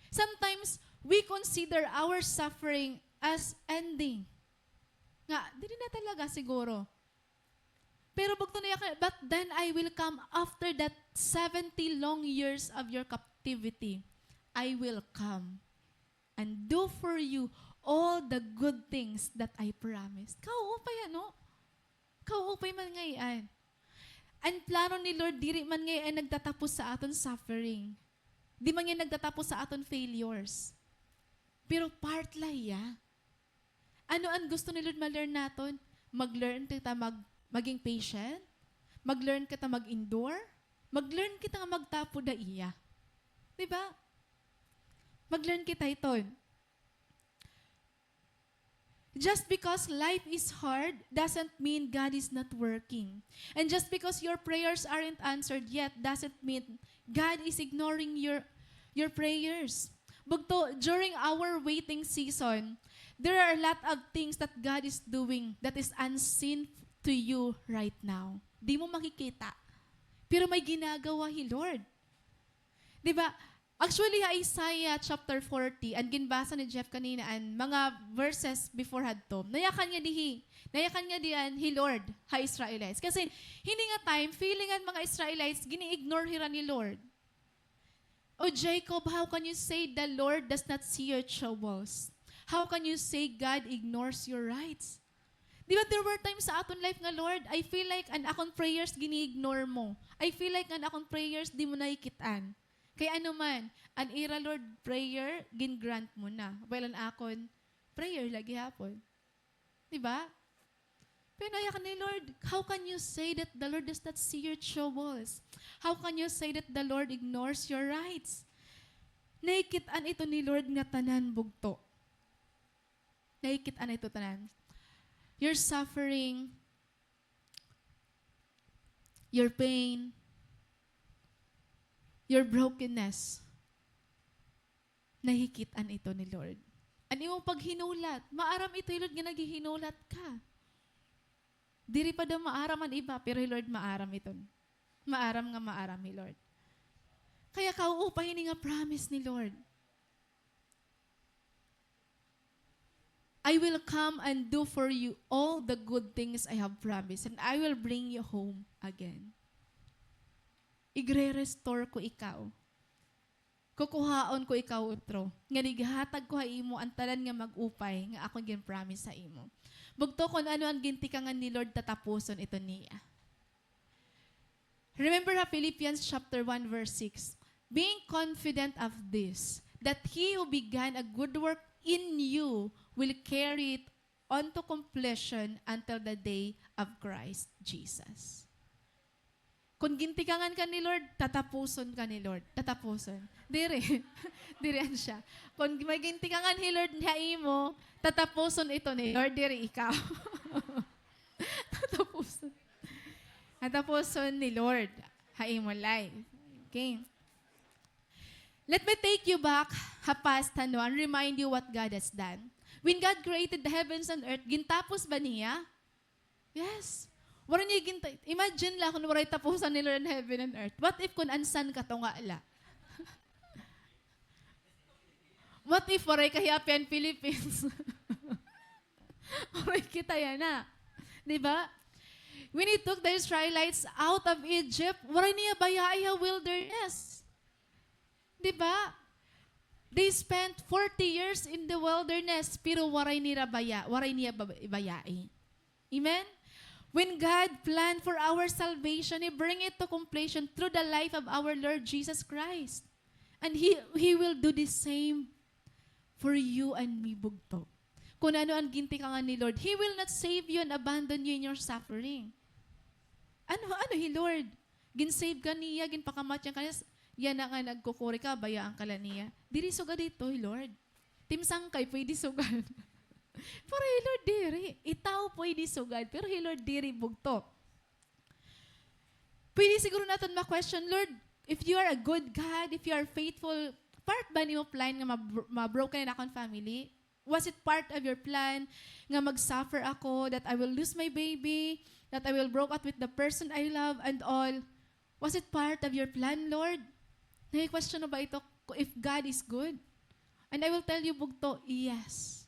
Sometimes, we consider our suffering as ending. Nga, diri na talaga siguro. Pero bugto na yakan, "But then I will come after that seventy long years of your captivity. I will come and do for you all the good things that I promised." Kauupay, ano? Kauupay man ngay-an. An plano ni Lord diri man ngay-an nagtatapos sa aton suffering. Di man ngay-an nagtatapos sa aton failures. Pero part la hiya. Ano an gusto ni Lord ma-learn naton? Mag-learn kita mag-, maging patient? Mag-learn kita mag-endure? Mag-learn kita nga magtapod ha iya. Di ba? Mag-learn kita hiton. Just because life is hard doesn't mean God is not working. And just because your prayers aren't answered yet doesn't mean God is ignoring your, your prayers. Bugto, during our waiting season, there are a lot of things that God is doing that is unseen to you right now. Di mo makikita. Pero may ginagawa hi Lord. Di ba? Actually, ha Isaiah chapter forty, an ginbasa ni Jeff kanina, an mga verses before hadto, nayakan nga dihi, nayakan nga diyan hi Lord ha Israelites. Kasi, hini nga time, feeling an mga Israelites, gini-ignore hira ni Lord. "O Jacob, how can you say the Lord does not see your troubles? How can you say God ignores your rights?" Di ba, there were times sa aton life nga, "Lord, I feel like an akon prayers gini-ignore mo. I feel like an akon prayers di mo nakikit-an." Kay ano man, an ira, Lord, prayer, gin-grant mo na. While an akon, prayer la gihapon. Di ba? Pero nayakan ni Lord, "How can you say that the Lord does not see your troubles? How can you say that the Lord ignores your rights?" Nakikit-an ito ni Lord nga tanan, bugto. Nakikit-an ito tanan. Your suffering, your pain, your brokenness, nakikit-an ito ni Lord. An imo paghinulat, maaram ito hi Lord nga naghihinulat ka. Diri pa daw maaram an iba, pero hi Lord maaram iton. Maaram nga maaram hi Lord. Kaya kauupay ini nga promise ni Lord. "I will come and do for you all the good things I have promised, and I will bring you home again." Igre-restore ko ikaw. Kukuhaon ko ikaw utro. Ngan ighatag ko ha imo an tanan nga mag-upay nga akon gin-promise ha imo. Bugto, kon ano an gintikangan ni Lord, tatapuson ito niya. Remember ha Philippians chapter one verse six, "Being confident of this, that he who began a good work in you will carry it unto completion until the day of Christ Jesus." Kon gintikangan ka ni Lord, tatapuson ka ni Lord. Tatapuson. Diri. Diri an siya. Kon may gintikangan hi Lord ha imo, tatapuson ito ni Lord, diri ikaw. Tatapuson. Tatapuson ni Lord ha imo life. Okay. Let me take you back ha past, ano, and remind you what God has done. When God created the heavens and earth, gintapos ba niya? Yes. Waray niya ginta-, imagine la kun waray tapusan ni Lord an heaven and earth. What if kun an sun katunga la? What if waray kahiya an Philippines? Waray kita yana. Di ba? When he took the Israelites out of Egypt, waray niya bayai ha wilderness. Di ba? They spent forty years in the wilderness, pero waray nira baya-, waray niya ba-, bayai. Amen? When God planned for our salvation, He bring it to completion through the life of our Lord Jesus Christ. And He, He will do the same for you and me, bugto. Kun ano an gintikangan ni Lord, He will not save you and abandon you in your suffering. Ano, ano hi Lord? Gin-save ka niya, ginpakamatyan ka niya, yana nga nagkukuri ka, bayaan ka la niya. Diri sugad ito hi Lord. Tim Sangkay, pwede sugad. Pero hi Lord diri. Itawo pwede sugad, pero hi Lord diri, bugto. Pwede siguro naton ma-question, Lord, if you are a good God, if you are faithful, part ba nimo plan nga ma-, ma-broken an akon family? Was it part of your plan nga mag-suffer ako, that I will lose my baby, that I will broke up with the person I love and all? Was it part of your plan, Lord? Nai-question mo ba ito, if God is good? And I will tell you, bugto, yes.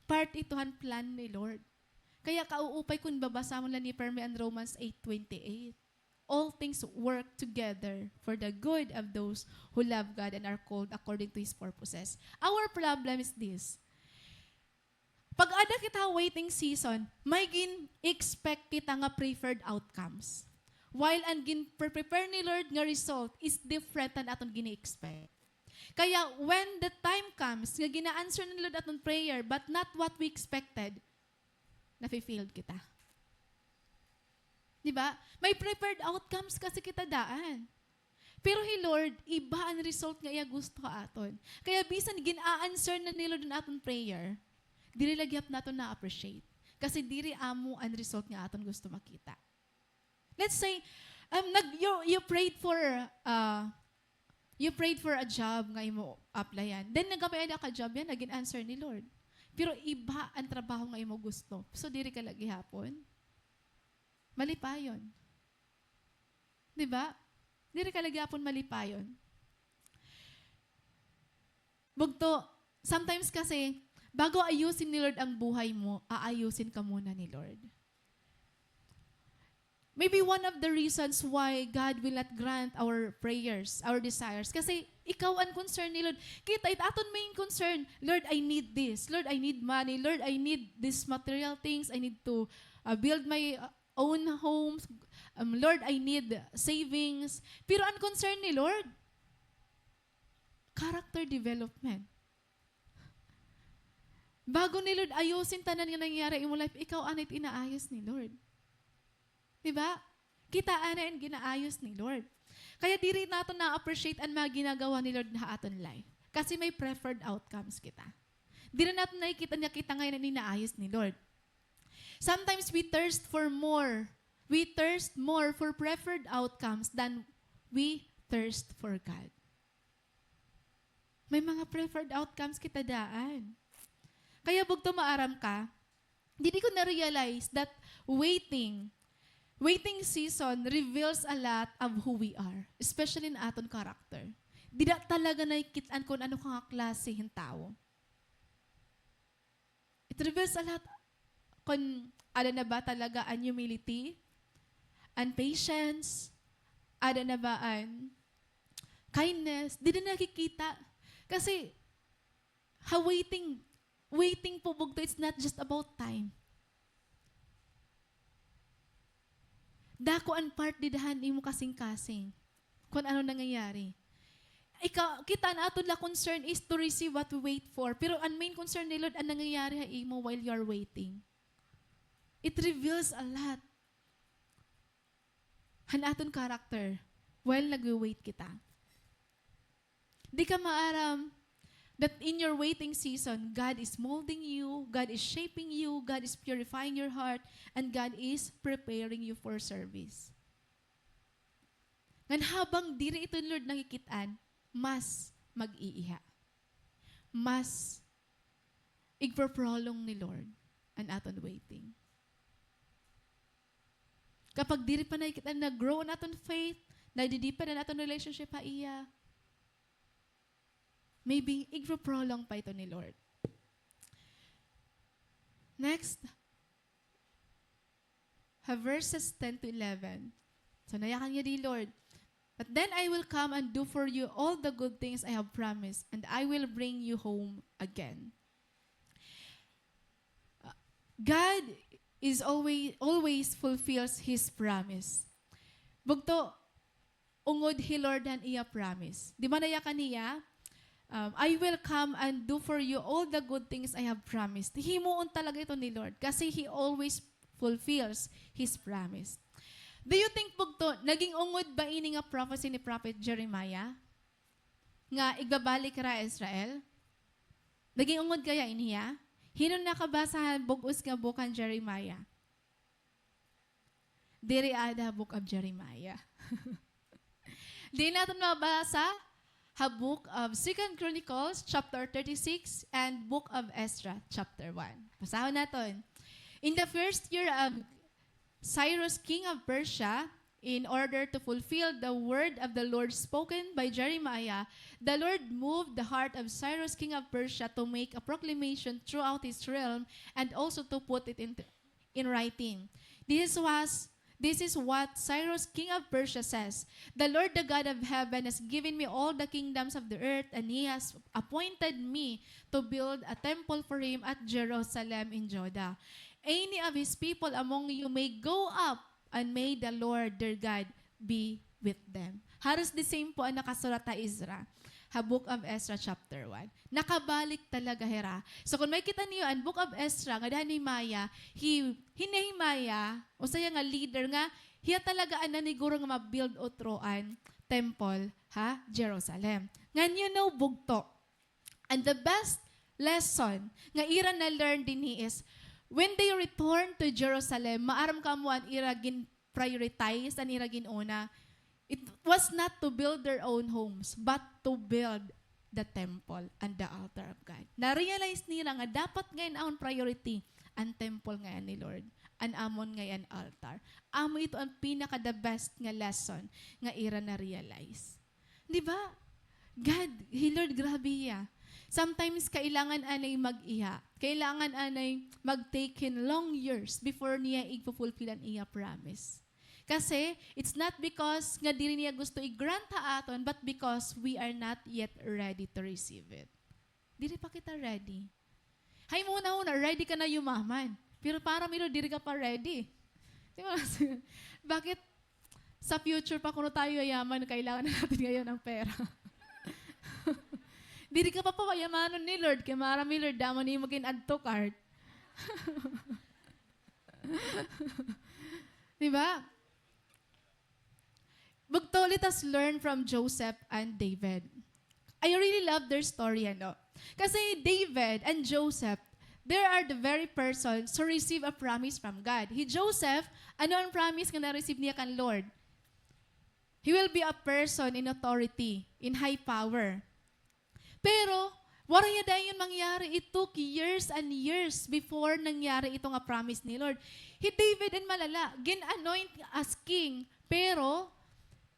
Part ito han plan ni Lord. Kaya kauupay kun babasahon la ni permi an Romans eight twenty-eight. All things work together for the good of those who love God and are called according to His purposes. Our problem is this. Pag ada kita ha waiting season, may gin-expect kita nga preferred outcomes. While an gin-prepare ni Lord nga result is different han aton gini-expect. Kaya when the time comes nga gina-answer ni Lord aton prayer but not what we expected, nafe-failed kita. Di ba? May prepared outcomes kasi kita daan. Pero hi Lord, iba an result nga iya gusto ha aton. Kaya bisan gin-a-answer na ni Lord an aton prayer, diri la gihap naton na-appreciate. Kasi diri amo an result nga aton gusto makita. Let's say, um, nag-, you, you prayed for, uh, you prayed for a job nga imo applyan. Then, nagkapay-ada ka job yana, gin-answer ni Lord. Pero iba an trabaho nga imo gusto. So, diri ka la gihapon malipayon. Di ba? Diri ka la gihapon malipayon. Bugto, sometimes kasi, bago ayusin ni Lord ang buhay mo, aayusin ka muna ni Lord. Maybe one of the reasons why God will not grant our prayers, our desires, kasi ikaw an concern ni Lord. Kita it aton main concern, "Lord, I need this. Lord, I need money. Lord, I need these material things. I need to, uh, build my, uh, own homes. Um, Lord, I need savings." Pero an concern ni Lord, character development. Bago ni Lord ayusin tanan nga nangyayari ha imo life, ikaw anay it inaayos ni Lord. Di ba? Kita anay an ginaayos ni Lord. Kaya diri naton na-appreciate an mga ginagawa ni Lord ha aton life. Kasi may preferred outcomes kita. Diri naton nakikita nga kita ngay-an an inaayos ni Lord. Sometimes we thirst for more. We thirst more for preferred outcomes than we thirst for God. May mga preferred outcomes kita daan. Kaya bugto maaram ka, didi ko na-realize that waiting, waiting season reveals a lot of who we are, especially an aton character. Dida talaga nakikit-an kun ano ka nga klase hin tawo. It reveals a lot. Kun ada na ba talaga an humility, an patience, ada na ba an kindness, dida nakikita. Kasi, ha waiting, waiting po, bugto, it's not just about time. Dako an part dida han imo kasingkasing. Kun ano nangyayari. Ika-, kita an aton la concern is to receive what we wait for. Pero an main concern ni Lord, an nangyayari ha imo while you are waiting. It reveals a lot han aton character while nagwe-wait kita. Di ka maaram that in your waiting season, God is molding you, God is shaping you, God is purifying your heart, and God is preparing you for service. Ngan habang diri ito ni Lord nakikit-an, mas mag-iiha. Mas igpoprolong ni Lord an aton waiting. Kapag diri pa na kita nag-grow an aton faith, nagdidipa na an aton relationship ha iya, maybe igpoprolong pa ito ni Lord. Next, ha verses ten to eleven. So, nayakan niya di Lord, "But then I will come and do for you all the good things I have promised, and I will bring you home again." Uh, God is always, always fulfills His promise. Bugto, ungod hi Lord han iya promise. Di ba nayakan niya, um, "I will come and do for you all the good things I have promised." Himuon talaga ito ni Lord kasi He always fulfills His promise. Do you think, bugto, naging ungod ba ini nga prophecy ni Prophet Jeremiah? Nga igbabalik hira Israel? Naging ungod kaya ini hiya? Hin-o nakabasa han bug-os nga book han Jeremiah? Diri ada ha book of Jeremiah. Di naton mabasa ha book of Second Chronicles chapter thirty-six and book of Ezra chapter one. Basahon naton. In the first year of Cyrus, king of Persia, in order to fulfill the word of the Lord spoken by Jeremiah, the Lord moved the heart of Cyrus, king of Persia, to make a proclamation throughout his realm and also to put it in, in writing. This was, this is what Cyrus, king of Persia, says: "The Lord, the God of heaven, has given me all the kingdoms of the earth, and he has appointed me to build a temple for him at Jerusalem in Judah. Any of his people among you may go up, and may the Lord their God be with them." Haros the same po an nakasurat ha Ezra, ha Book of Ezra chapter one. Nakabalik talaga hira. So, kon makikita niyo an Book of Ezra, ngada han Nehemiah, hi, hi Nehemiah, usa hiya nga leader nga, hiya talaga an naniguro nga ma-build utro an temple ha Jerusalem. Ngan, you know, bugto, and the best lesson nga ira na-learn dinhi is, when they return to Jerusalem, maaram kamo an ira gin-prioritize, an ira gin-una, it was not to build their own homes, but to build the temple and the altar of God. Na-realize nira nga dapat ngay-an amon priority an temple ngay-an ni Lord, an amon ngay-an altar. Amo ito an pinaka the best nga lesson nga ira na-realize. Di ba? God, hi Lord, grabe hiya. Sometimes, kailangan anay mag-iha. Kailangan anay mag-take hin long years before niya igfufulfill an iya promise. Kasi, it's not because nga diri niya gusto i-grant ha aton, but because we are not yet ready to receive it. Diri pa kita ready. Hay mo na, una, ready ka na yumaman. Pero para mi, Lord, diri ka pa ready. Di ba? Bakit sa future pa kuno tayo yayaman, kailangan na natin ngayon ang pera? Diri ka pa payamanon ni Lord, kay maaram mi, Lord, damo nimo gin-add to cart. Di ba? Bugto, let us learn from Joseph and David. I really love their story, ano? Kasi David and Joseph, they are the very persons who receive a promise from God. Hi Joseph, ano an promise nga na-receive niya kan Lord? He will be a person in authority, in high power. Pero, waray hiya dayon mangyari. It took years and years before nangyari ito nga promise ni Lord. Hi David, an malala, gin-anoint as king, pero,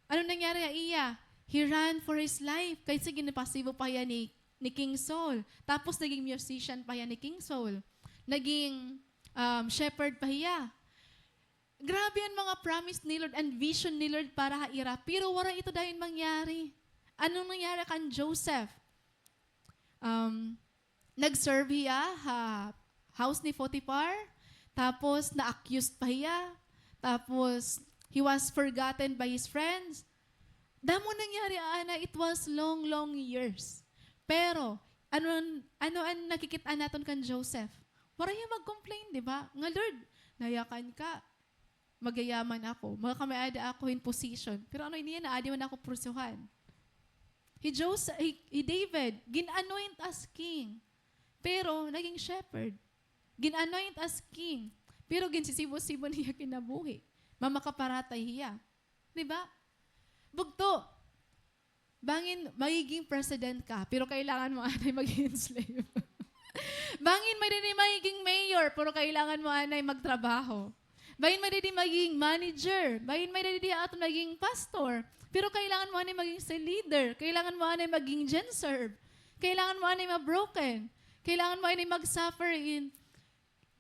ano nangyari ha iya? He ran for his life. Kay sige, ginpasibo pa hiya ni, ni King Saul. Tapos, naging musician pa hiya ni King Saul. Naging, um, shepherd pa hiya. Grabe an mga promise ni Lord, an vision ni Lord para ha ira, pero waray ito dayon mangyari. Ano nangyari kan Joseph? Um, nag-serve hiya ha house ni Potiphar, tapos na-accused pa hiya, tapos he was forgotten by his friends. Damo nangyari, ana, it was long, long years. Pero, ano an, ano an nakikit-an naton kan Joseph? Waray hiya mag-complain, di ba? Nga, "Lord, nayakan ka, magyayaman ako, makakamay-ada ako hin position. Pero ano ini, naadi man ako prisuhan." Hi Jose-, hi, hi David, gin-anoint as king, pero naging shepherd. Gin-anoint as king, pero ginsisibo-sibo niya kinabuhi. Mamakaparatay hiya. Di ba? Bugto. Bangin magiging president ka, pero kailangan mo anay mag-enslave. Bangin may didi magiging mayor, pero kailangan mo anay magtrabaho. Bangin may didi magiging manager. Bangin may didi aton magiging pastor. Pero kailangan mo anay maging cell leader. Kailangan mo anay maging genserve. Kailangan mo anay ma-broken. Kailangan mo anay mag-suffer in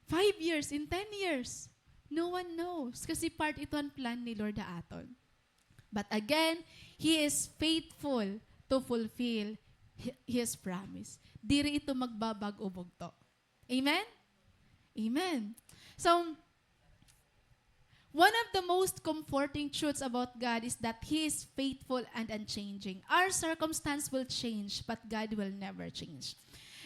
five years, in ten years. No one knows. Kasi part ito an plan ni Lord ha aton. But again, He is faithful to fulfill hi-, His promise. Diri ito magbabag-o, bugto. Amen? Amen. So, one of the most comforting truths about God is that He is faithful and unchanging. Our circumstance will change, but God will never change.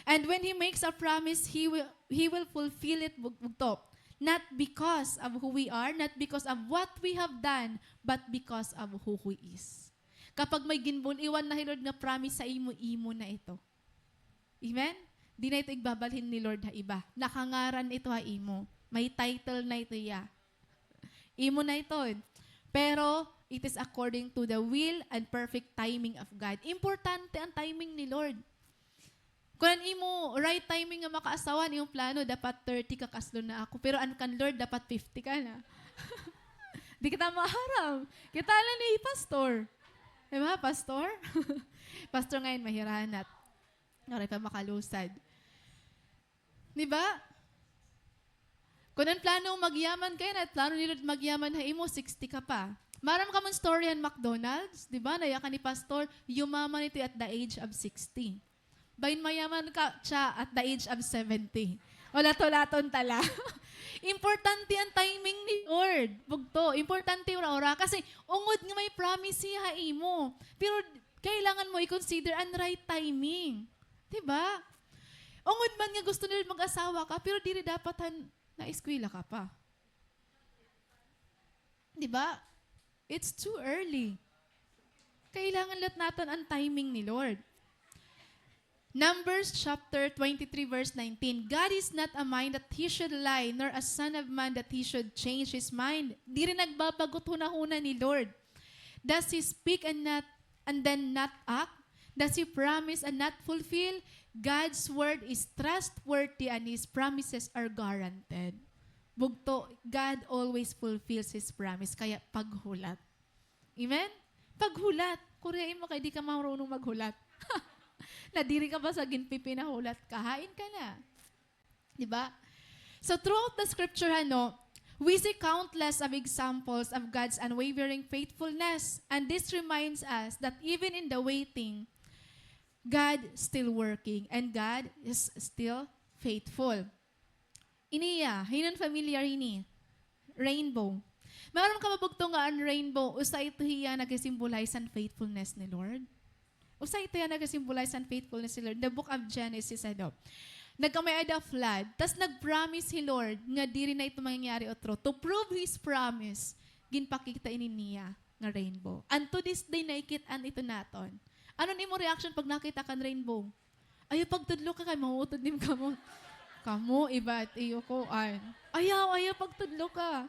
And when He makes a promise, He will, He will fulfill it, bug-, bugto. Not because of who we are, not because of what we have done, but because of who He is. Kapag may ginbul-iwan na hi Lord nga promise sa imo, imo na ito. Amen? Di na ito igbabalhin ni Lord ha iba. Nakangaran ito ha imo. May title na ito iya. Imo na ito. Pero, it is according to the will and perfect timing of God. Importante an timing ni Lord. Kun an imo right timing nga makaasawa, an imo plano, dapat thirty ka, kaslo na ako. Pero an kan Lord, dapat fifty ka na. Di kita maaram. Kita na ni Pastor. Di ba, Pastor? Pastor ngayon, mahiranat. Waray pa makalusad. Di ba? Kun an plano mo magyaman ka, an plano ni Lord magyaman ha imo, sixty ka pa. Maaram kamo an story han McDonald's, di ba? Nayakan ni Pastor, yumaman ito at the age of sixty. Bangin mayaman ka siya at the age of seventy. Hulat-hulaton ta la. Importante an timing ni Lord. Bugto, importante ura-ura. Kasi ungod nga may promise hiya ha imo. Pero kailangan mo i-consider an right timing. Di ba? Ungod man nga gusto ni Lord mag-asawa ka, pero diri dapat han naeskwela ka pa. Di ba? It's too early. Kailangan liwat naton an timing ni Lord. Numbers chapter twenty-three, verse nineteen, "God is not a man that he should lie, nor a son of man that he should change his mind." Diri nagbabag-o it hunahuna ni Lord. Does he speak and not, and then not act? Does he promise and not fulfill? God's word is trustworthy and his promises are guaranteed. Bugto, God always fulfills his promise. Kaya paghulat. Amen? Paghulat. Kuriai mo kay di ka marunong maghulat. Nadiri ka pa sa ginpipinahulat ka. Hain ka na. Di ba? So throughout the scripture, ano, we see countless of examples of God's unwavering faithfulness. And this reminds us that even in the waiting, God still working and God is still faithful. Ini iya, hin-o an familiar hini? Rainbow. Maaram kamo bugto nga an rainbow, usa ito hiya nagsisymbolize han faithfulness ni Lord. Usa ito hiya nagsisymbolize han faithfulness ni Lord. The book of Genesis, ano, nagkamay-ada flood. Tas nag-promise hi Lord nga diri na ito mangyayari utro. To prove His promise, ginpakita ini niya nga rainbow. And to this day, nakikit-an ito naton. Ano an imo reaction pag nakita ka han rainbow? Ayaw pagtudlo ka kay mautod nim kamo. Kamo, iba it iyo kuan. Ayaw, ayaw pagtudlo ka.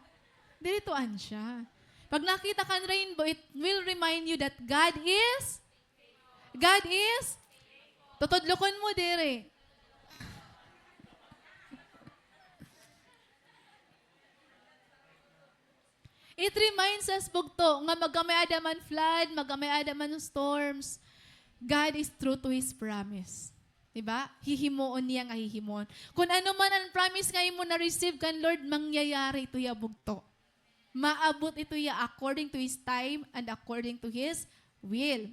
Diri tuan siya. Pag nakita ka han rainbow, it will remind you that God is, God is, tutudlokon mo diri. It reminds us, bugto, nga magkamay-ada man flood, magkamay-ada man storms, God is true to His promise. Di ba? Hihimuon niya nga hihimuon. Kun ano man an promise nga imo na-receive kan Lord, mangyayari ito hiya, bugto. Maabot ito hiya according to His time and according to His will.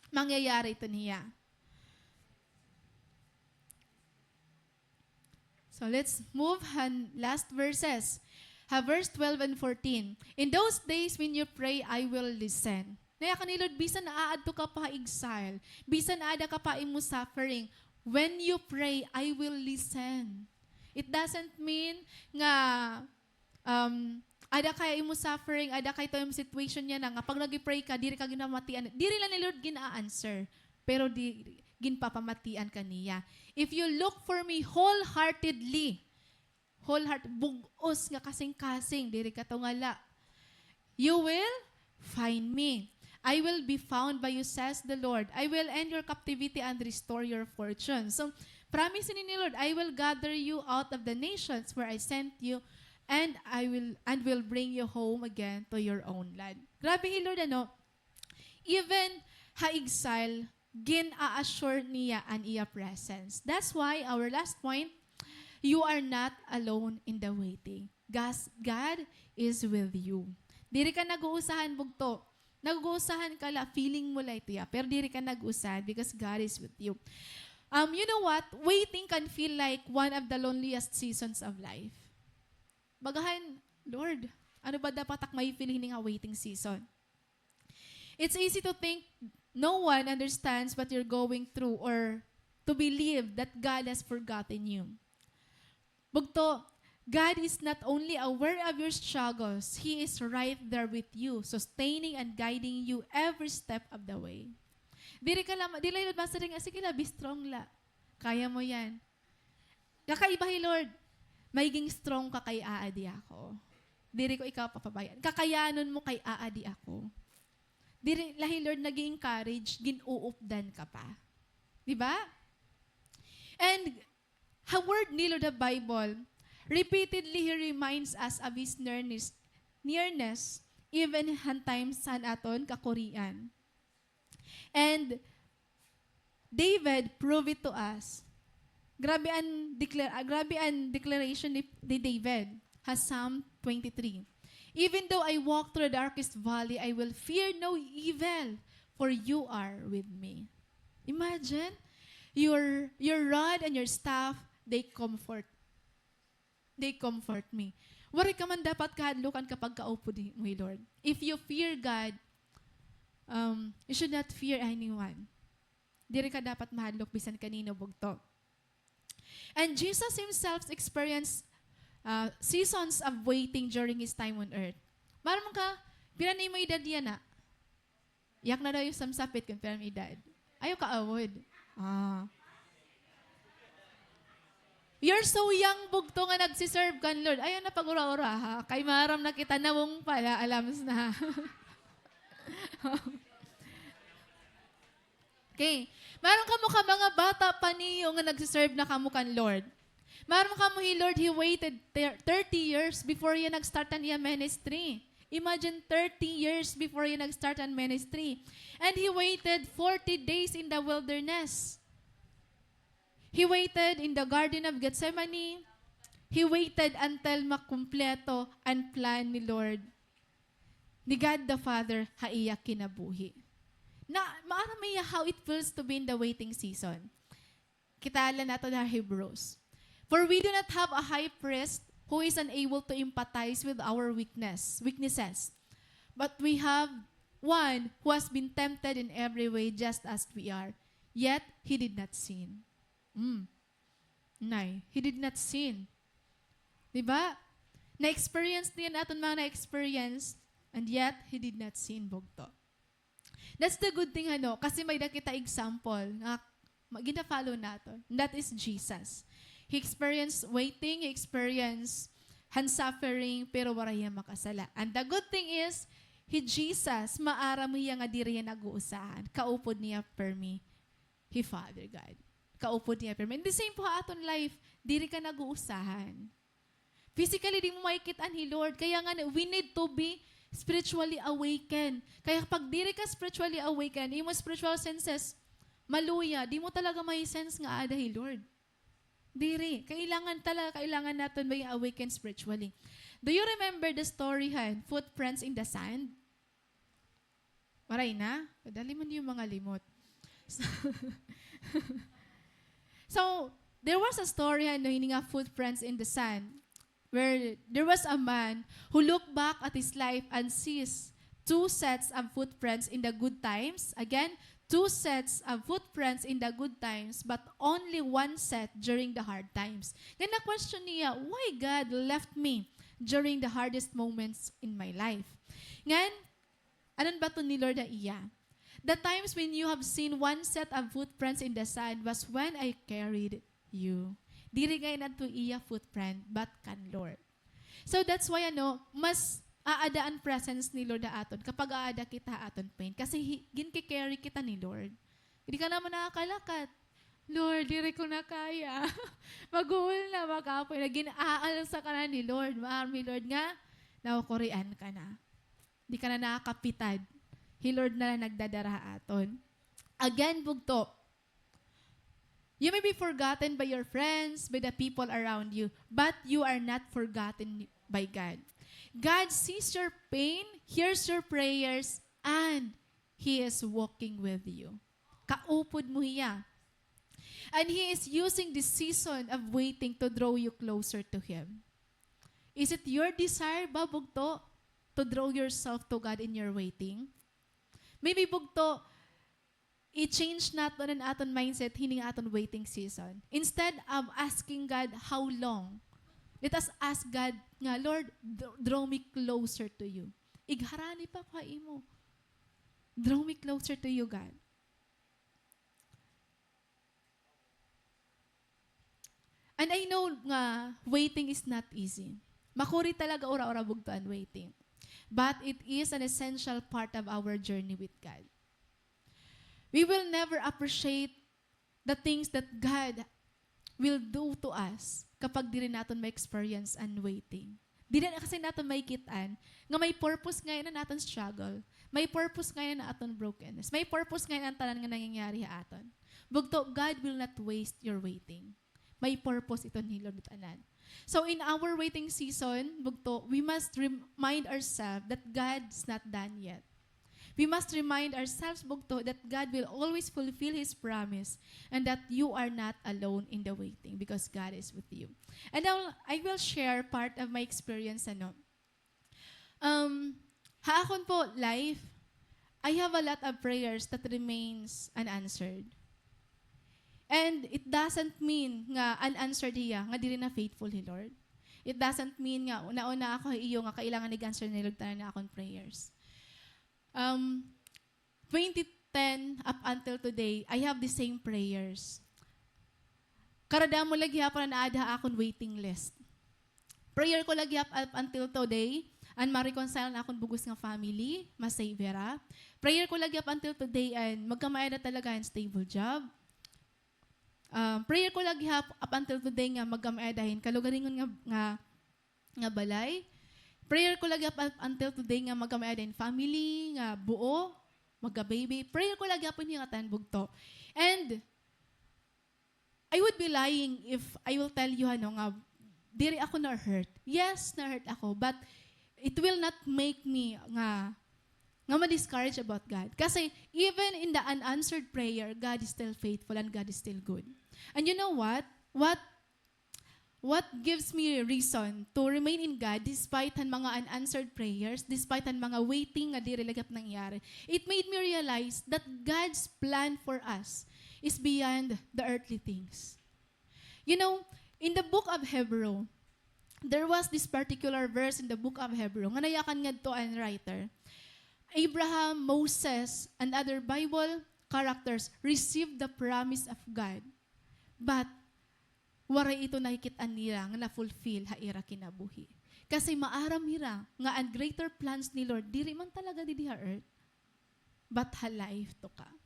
Mangyayari ito niya. So let's move han last verses. Ha verse twelve and fourteen. "In those days when you pray, I will listen." Nayakan ni Lord, bisan aadto ka pa ha exile, bisan aada ka pa ha imo suffering, when you pray, I will listen. It doesn't mean nga um, ada kay imo suffering, ada kay ito imo situation yana nga pag nag-pray ka, diri ka ginpapamatian. Diri la ni Lord gin-a-answer, pero di, ginpapamatian ka niya. "If you look for me wholeheartedly," wholeheart, bug-os nga kasingkasing, diri ka tungala, "you will find me. I will be found by you, says the Lord. I will end your captivity and restore your fortune." So, Promise ini ni Lord, "I will gather you out of the nations where I sent you, and I will, and will bring you home again to your own land." Grabe hi Lord, ano? Even ha exile, gin-a-assure niya an iya presence. That's why our last point, you are not alone in the waiting. Gas-, God is with you. Diri ka nag-uusahan, bugto. Nag-uusahan ka la, feeling mo la ito ya, pero diri ka nag-uusahan because God is with you. Um, you know what? Waiting can feel like one of the loneliest seasons of life. Bagahan, "Lord, ano ba dapat ak may-feel hini nga waiting season?" It's easy to think no one understands what you're going through or to believe that God has forgotten you. Bugto, God is not only aware of your struggles, He is right there with you, sustaining and guiding you every step of the way. Diri ka la, di la Lord masiring nga, "Sige la, be strong la. Kaya mo yan." Kakaiba hi Lord, "Magiging strong ka kay aadi ako. Diri ko ikaw papabayaan. Kakayanon mo kay aadi ako." Diri la hi Lord nag-i-encourage, gin-uupdan ka pa. Di ba? And ha word ni Lord ha Bible, repeatedly He reminds us of His nearness, nearness, even han times han aton kakurian. And David prove it to us. Grabe an declar-, ah, grabe an declaration ni, ni David ha Psalm twenty-three. "Even though I walk through the darkest valley, I will fear no evil, for you are with me." Imagine, your, your rod and your staff, they comfort, they comfort me. Waray ka man dapat kahadlukan kapag kaupod mo hi Lord. If you fear God, um, you should not fear anyone. Diri ka dapat mahadlok bisan kanino, bugto. And Jesus himself experienced, uh, seasons of waiting during his time on earth. Maaram ka, pira na imo edad yana? Yak na daw yung samsapit kon pira an edad. Ayaw kaawod. Ah. You're so young, bugto, nga nagsiserve kan Lord. Ayaw na pag-ura-uraha. Kay maaram na kita, nawong pala, alams na. Okay. Maaram kamo ka mga bata pa niyo nga nagsiserve na kamo kan Lord. Maaram kamo hi Lord, he waited thir-, thirty years before hiya nag-start an iya ministry. Imagine, thirty years before hiya nag-start an ministry. And he waited forty days in the wilderness. He waited in the Garden of Gethsemane. He waited until makumpleto an plan ni Lord, ni God the Father, ha iya kinabuhi. Na, maaram hiya how it feels to be in the waiting season. Kita la naton ha Hebrews. "For we do not have a high priest who is unable to empathize with our weakness, weaknesses, but we have one who has been tempted in every way just as we are, yet he did not sin." Mm. Nay, he did not sin. Di ba? Na-experience niya an aton mga na-experience, and yet he did not sin, bugto. That's the good thing, ano, kasi may-ada kita example nga ma-, gina-follow naton. And that is Jesus. He experienced waiting, he experienced han suffering, pero waray hiya makasala. And the good thing is, hi Jesus, maaram hiya nga diri hiya nag-uusahan. Kaupod niya permi hi Father God. Kaupod niya permi. And the same po ha aton life, diri ka nag-uusahan. Physically, di mo makikit-an hi Lord. Kaya nga, we need to be spiritually awakened. Kaya pag diri ka spiritually awakened, imo spiritual senses, maluya, di mo talaga may sense nga aada hi Lord. Diri. Kailangan talaga, kailangan naton maging awakened spiritually. Do you remember the story han Footprints in the Sand? Waray na? Dali man yung mga limot. So, so, there was a story, ano, hini nga Footprints in the Sand, where there was a man who looked back at his life and sees two sets of footprints in the good times. Again, two sets of footprints in the good times, but only one set during the hard times. Ngan na-question niya, "Why God left me during the hardest moments in my life?" Ngan, ano an baton ni Lord ha iya? "The times when you have seen one set of footprints in the sand was when I carried you." Diri ngay-an adto iya footprint, but kan Lord. So that's why, ano, mas aada an presence ni Lord ha aton kapag aada kita ha aton pain. Kasi hi-, ginki-carry kita ni Lord. Diri ka naman nakakalakat. "Lord, diri ko na kaya. Maghuhol na, makapoy na." Gin-aal sa ka na ni Lord. Maaram hi Lord nga, nakukurian ka na. Di ka na nakakapitad. Hi Lord na lang nagdadara ha aton. Again, bugto. You may be forgotten by your friends, by the people around you, but you are not forgotten by God. God sees your pain, hears your prayers, and He is walking with you. Kaupod mo hiya. And He is using this season of waiting to draw you closer to Him. Is it your desire ba, bugto, to draw yourself to God in your waiting? Maybe, bugto, i-change naton an aton mindset hini nga aton waiting season. Instead of asking God, "How long?" Let us ask God nga, "Lord, dr-, draw me closer to you." Igharani pa ko ha imo. Draw me closer to you, God. And I know nga waiting is not easy. Makuri talaga ura-ura bugto an waiting. But it is an essential part of our journey with God. We will never appreciate the things that God will do to us kapag diri naton ma-experience an waiting. Diri na kasi naton makikit-an nga may purpose ngay-an an aton struggle. May purpose ngay-an an aton brokenness. May purpose ngay-an an tanan nga nangyayari ha aton. Bugto, God will not waste your waiting. May purpose iton ni Lord tanan. So in our waiting season, bugto, we must remind ourselves that God's not done yet. We must remind ourselves, bugto, that God will always fulfill His promise and that you are not alone in the waiting because God is with you. And now, I will share part of my experience, ano. Um, ha akon po life, I have a lot of prayers that remains unanswered. And it doesn't mean nga unanswered hiya, nga diri na faithful hi Lord. It doesn't mean nga nauna ako ha iyo nga kailangan nag-answer na hi Lord tanan nga akon prayers. Um, twenty ten up until today, I have the same prayers. Karadamo la gihapon an aada ha akon waiting list. Prayer ko la gihap up until today, an ma-reconcile an akon bug-os nga family, ma-save hira. Prayer ko la gihap until today, an magkamay-ada talaga hin stable job. Um, prayer ko la gihap up until today nga magkamay-ada hin kalugaringon nga, nga, nga balay. Prayer ko la gihap up until today nga magkamay-ada hin family nga buo, magka-baby. Prayer ko la gihapon hiya ngatanan bugto. And I would be lying if I will tell you, ano, nga diri ako na-hurt. Yes, na-hurt ako, but it will not make me nga, nga ma-discourage about God. Kasi even in the unanswered prayer, God is still faithful and God is still good. And you know what? What, what gives me reason to remain in God despite han mga unanswered prayers, despite han mga waiting nga diri la gihap nangyari? It made me realize that God's plan for us is beyond the earthly things. You know, in the book of Hebrew, there was this particular verse in the book of Hebrew nga nayakan ngadto an writer. Abraham, Moses, and other Bible characters received the promise of God. But waray ito nakikit-an nira nga na-fulfill ha ira kinabuhi. Kasi maaram hira nga an greater plans ni Lord diri man talaga didi ha earth, but ha life to come.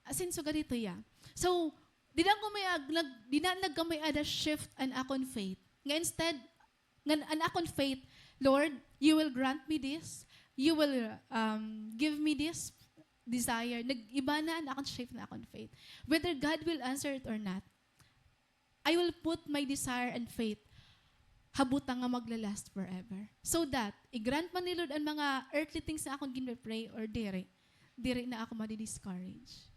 As in, sugad hito hiya. So, dida nagkamay-ad-, nag-, dida nagkamay-ada shift an akon faith. Nga instead, ngan an akon faith, "Lord, you will grant me this. You will, um, give me this desire." Nag-iba na an akon shift na akon faith. Whether God will answer it or not, I will put my desire and faith ha butang nga magla-last forever. So that, i-grant man ni Lord an mga earthly things nga akon ginpe-pray or diri, diri na ako madi-discourage.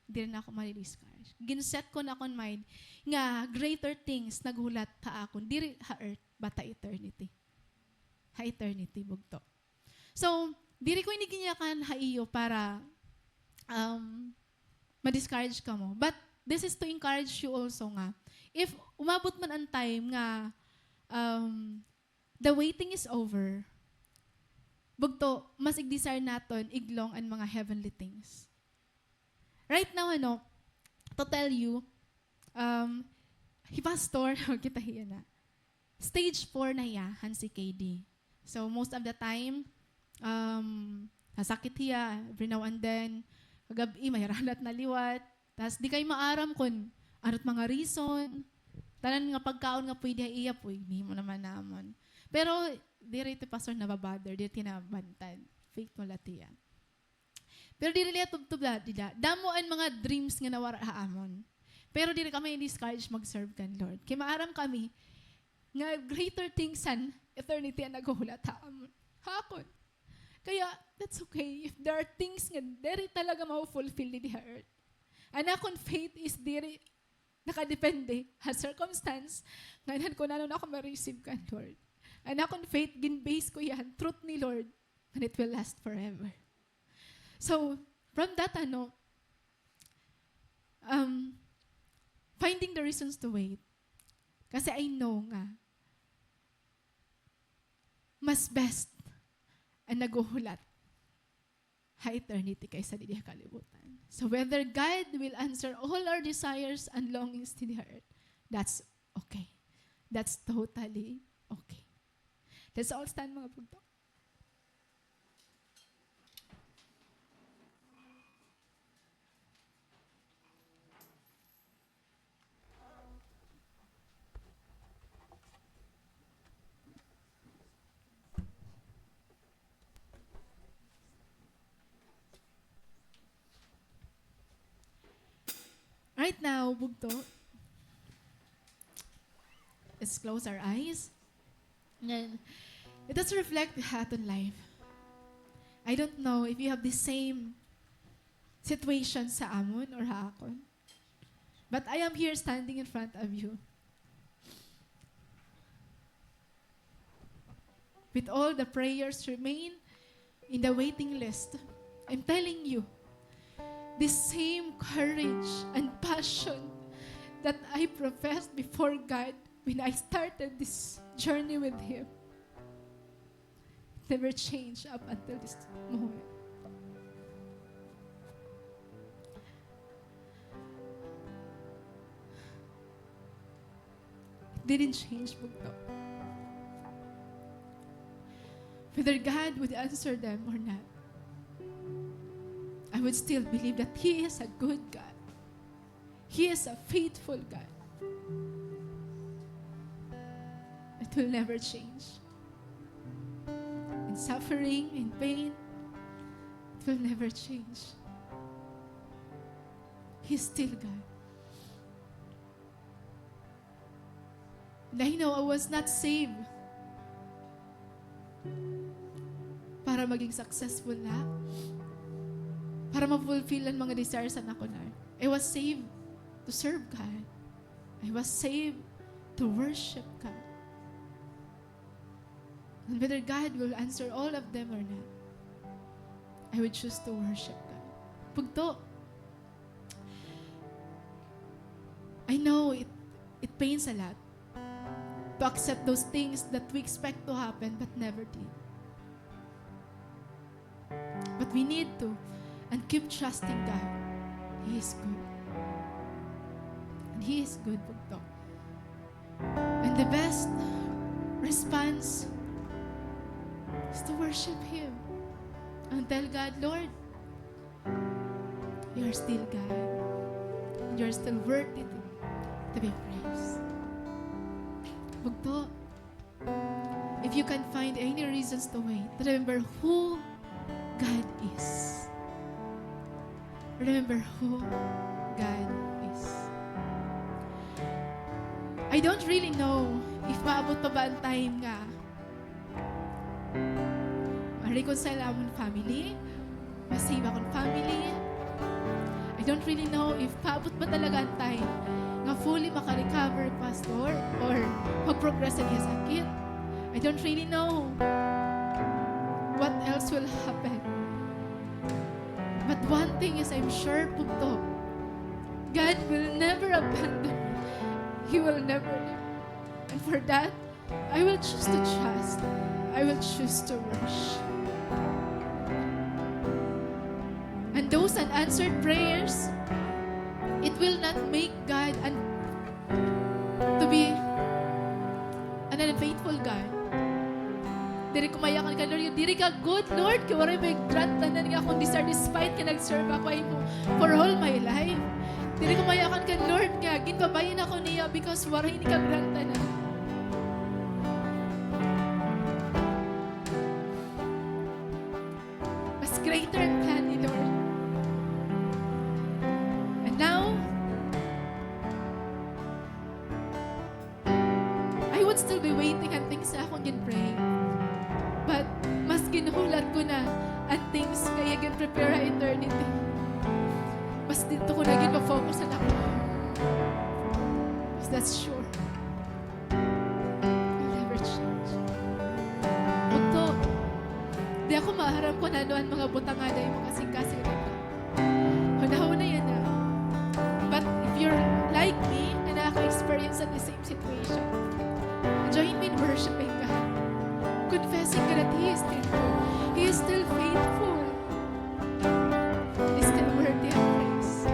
Diri na ako madi-discourage. Gin-set ko na akon mind nga greater things naghulat ha akon, diri ha earth, but ha eternity. Ha eternity, bugto. So, diri ko ini ginyakan ha iyo para, um, ma-discourage kamo. But this is to encourage you also nga, if umabot man an time nga, um, the waiting is over, bugto, mas ig-desire naton iglong an mga heavenly things. Right now, ano, to tell you, um, hi Pastor, kita hiya na. Stage four na hiya han C K D. So, most of the time, um, nasakit hiya, every now and then, kagab-i, mahiralat na liwat. Tas di kay maaram kon ano it mga reason. Tanan nga pagkaon nga pwede ha iya, pwede mo naman namon. Pero diri ti pastor nababother, diri ti nabantad. Faithful la tiya. Pero diri la tubtob la dida. Damo an mga dreams nga nawara ha amon. Pero diri kami discourage mag-serve kan Lord. Kay maaram kami nga greater things an eternity an naghuhulat ha amon. Ha akon. Kaya, that's okay. If there are things nga diri talaga ma-fulfill didi ha earth, an akon faith is diri nakadepende ha circumstance ngan han kon ano-ano ako ma-receive kan Lord. An akon faith, gin-base ko hiya han truth ni Lord, and it will last forever. So, from that, ano, um, finding the reasons to wait. Kasi I know nga, mas best an naghuhulat ha eternity kaysa didi ha kalibutan. So whether God will answer all our desires and longings didi ha earth, that's okay. That's totally okay. Let's all stand, mga bugto. Right now, bugto, let's close our eyes. Ngan, let us reflect ha aton life. I don't know if you have the same situation sa amon or ha akon. But I am here standing in front of you with all the prayers remain in the waiting list. I'm telling you, the same courage and passion that I professed before God when I started this journey with Him never changed up until this moment. It didn't change, bugto. Whether God would answer them or not, I would still believe that He is a good God. He is a faithful God. It will never change. In suffering, in pain, it will never change. He's still God. And I know I was not saved para maging successful na, para ma-fulfill an mga desires an akon heart. I was saved to serve God. I was saved to worship God. And whether God will answer all of them or not, I would choose to worship God. Bugto, I know it, it pains a lot to accept those things that we expect to happen but never did. But we need to and keep trusting God. He is good. And He is good, bugto. And the best response is to worship Him and tell God, "Lord, you are still God. And you are still worthy to, to be praised." Bugto, if you can find any reasons to wait, remember who God is. Remember who God is. I don't really know if maabot pa ba an time nga ma-reconcile amon family, ma-save akon family. I don't really know if paabot ba talaga an time nga fully maka-recover, Pastor, or mag-progress an iya sakit. I don't really know what else will happen. But one thing is, I'm sure, bugto, God will never abandon me. He will never leave me. And for that, I will choose to trust. I will choose to worship. And those unanswered prayers, it will not make God un-, to be an unfaithful God. Diri ko mayakan ka, Lord, diri ka good, Lord, kay waray mo i-grant tanan nga akon desire despite nga nag-serve ako ha imo for all my life. Diri ko mayakan kan Lord nga ginpabay-i na ako niya because waray ini kagranta na. Mas greater an plan ni Lord. And now, I would still be waiting an things nga akon gin-pray. But mas ginhulat ko na an things nga iya gin-prepare ha eternity. Mas didto ko na gin-focus an akon. That's sure. Will never change. Bugto, di ako maaram kon ano an mga butang nga ada ha imo kasingkasing. Hunahuna yana. But if you're like me, nga naka-experience an the same situation, join me in worshiping God. Confessing God that He is still good. He is still faithful. He is still worthy of praise.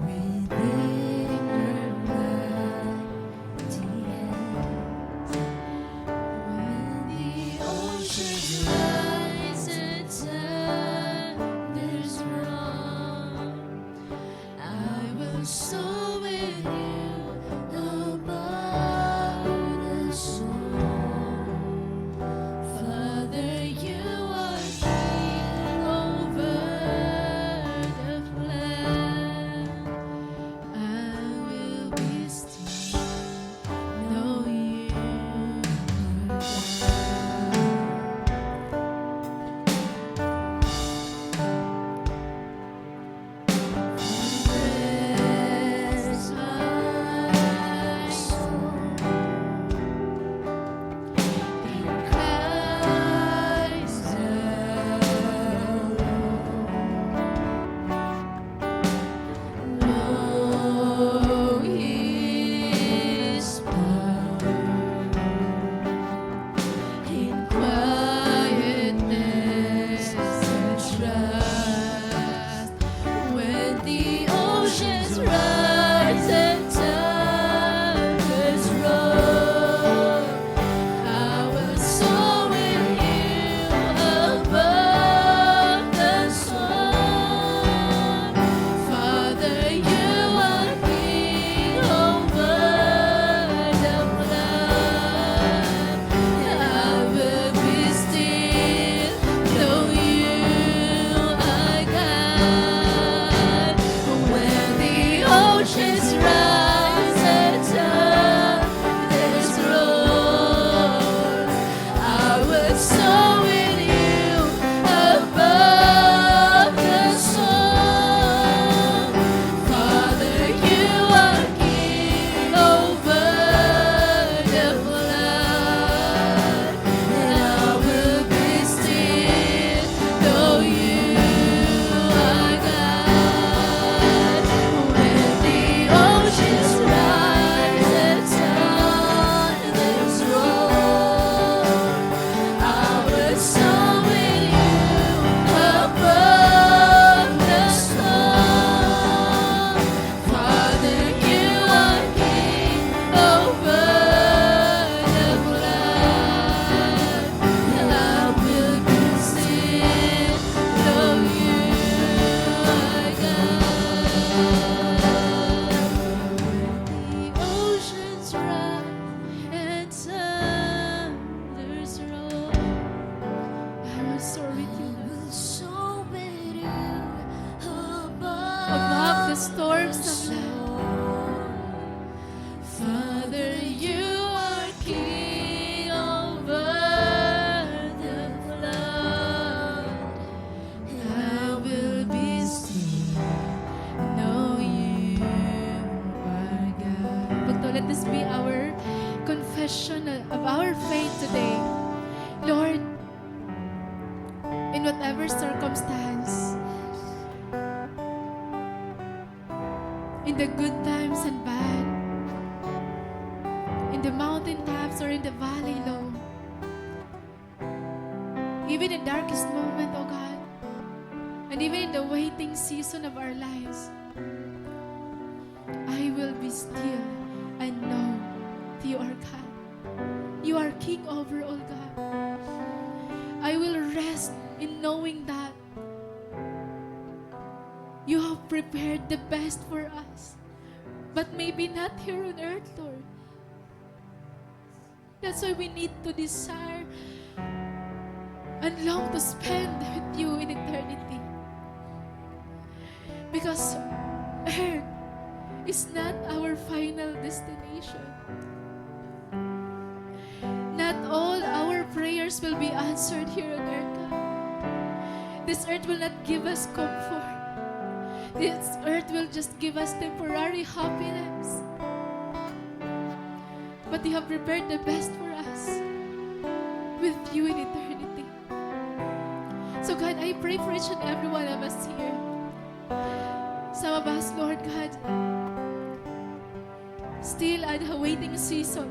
Within your mighty hands, when the oceans rise and thunders roar, I will soar with you above the storm. Father, you are king over the flood. I will be still, know you are God. Rest my soul in Christ alone. Know His power in quietness and trust. When the oceans rise and thunders roar, I will soar with you above the storm. Father, you are king over the flood. I will be still, know you are God. When the oceans rise and thunders roar, I will soar with you above the storm. Father, you are king over the flood. And I will be still, know you are God. When the oceans rise and thunders roar, I will soar with you above the storm. Father, you are king over the flood. I will be still, know you are God. When the oceans rise and thunders roar, I will soar with you. I will soar with you above the storms of life. Father, you are king over the flood. I will be still, know you are God. Bugto, let this be our confession of our faith today. Lord, in whatever circumstance, in the good times and bad, darkest moment, O God, and even in the waiting season of our lives, I will be still and know that you are God. You are King over all, God. I will rest in knowing that you have prepared the best for us, but maybe not here on earth, Lord. That's why we need to desire and long to spend with you in eternity. Because earth is not our final destination. Not all our prayers will be answered here on earth, God. This earth will not give us comfort. This earth will just give us temporary happiness. But you have prepared the best for us with you in eternity. So God, I pray for each and every one of us here. Some of us, Lord God, still at the waiting season.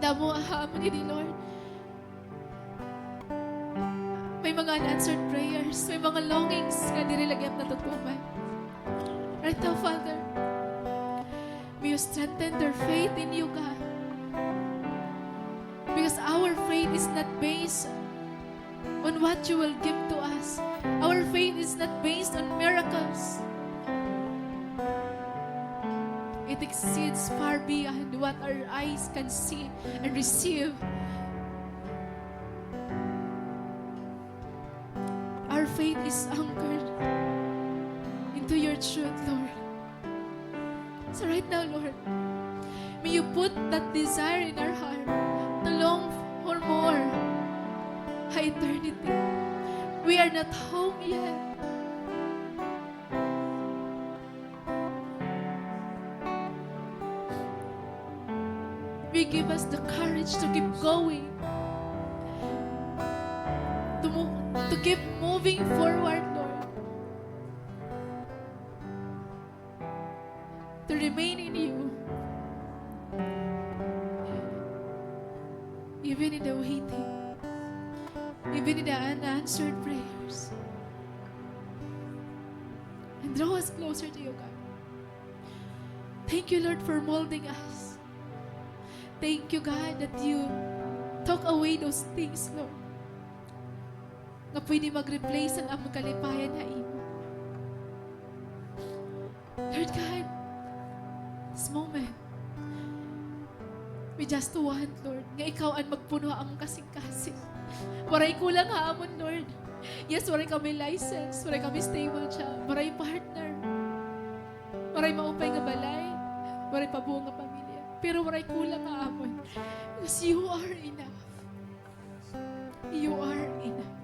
Damo ha amon ini, Lord. May mga unanswered prayers, may mga longings nga diri la gihap natutuman. Right now, Father, may you strengthen their faith in you, God. Because our faith is not based on what you will give to us. Our faith is not based on miracles. It exceeds far beyond what our eyes can see and receive. Our faith is anchored into your truth, Lord. So right now, Lord, may you put that desire in our heart to long for more ha eternity. We are not home yet. May you give us the courage to keep going, to move, to keep moving forward, Lord. To remain in you, even in the waiting, even in the unanswered prayers. And draw us closer to you, God. Thank you, Lord, for molding us. Thank you, God, that you took away those things, Lord, nga pwede mag-replace an amon kalipayan ha imo. Lord God, this moment, we just want, Lord, nga ikaw an magpuno ha amon kasingkasing. Waray kulang ha amon, Lord. Yes, waray kami license, waray kami stable job, waray partner, waray maupay nga balay, waray pabuong nga pamilya. Pero waray kulang ha amon. Because you are enough. You are enough.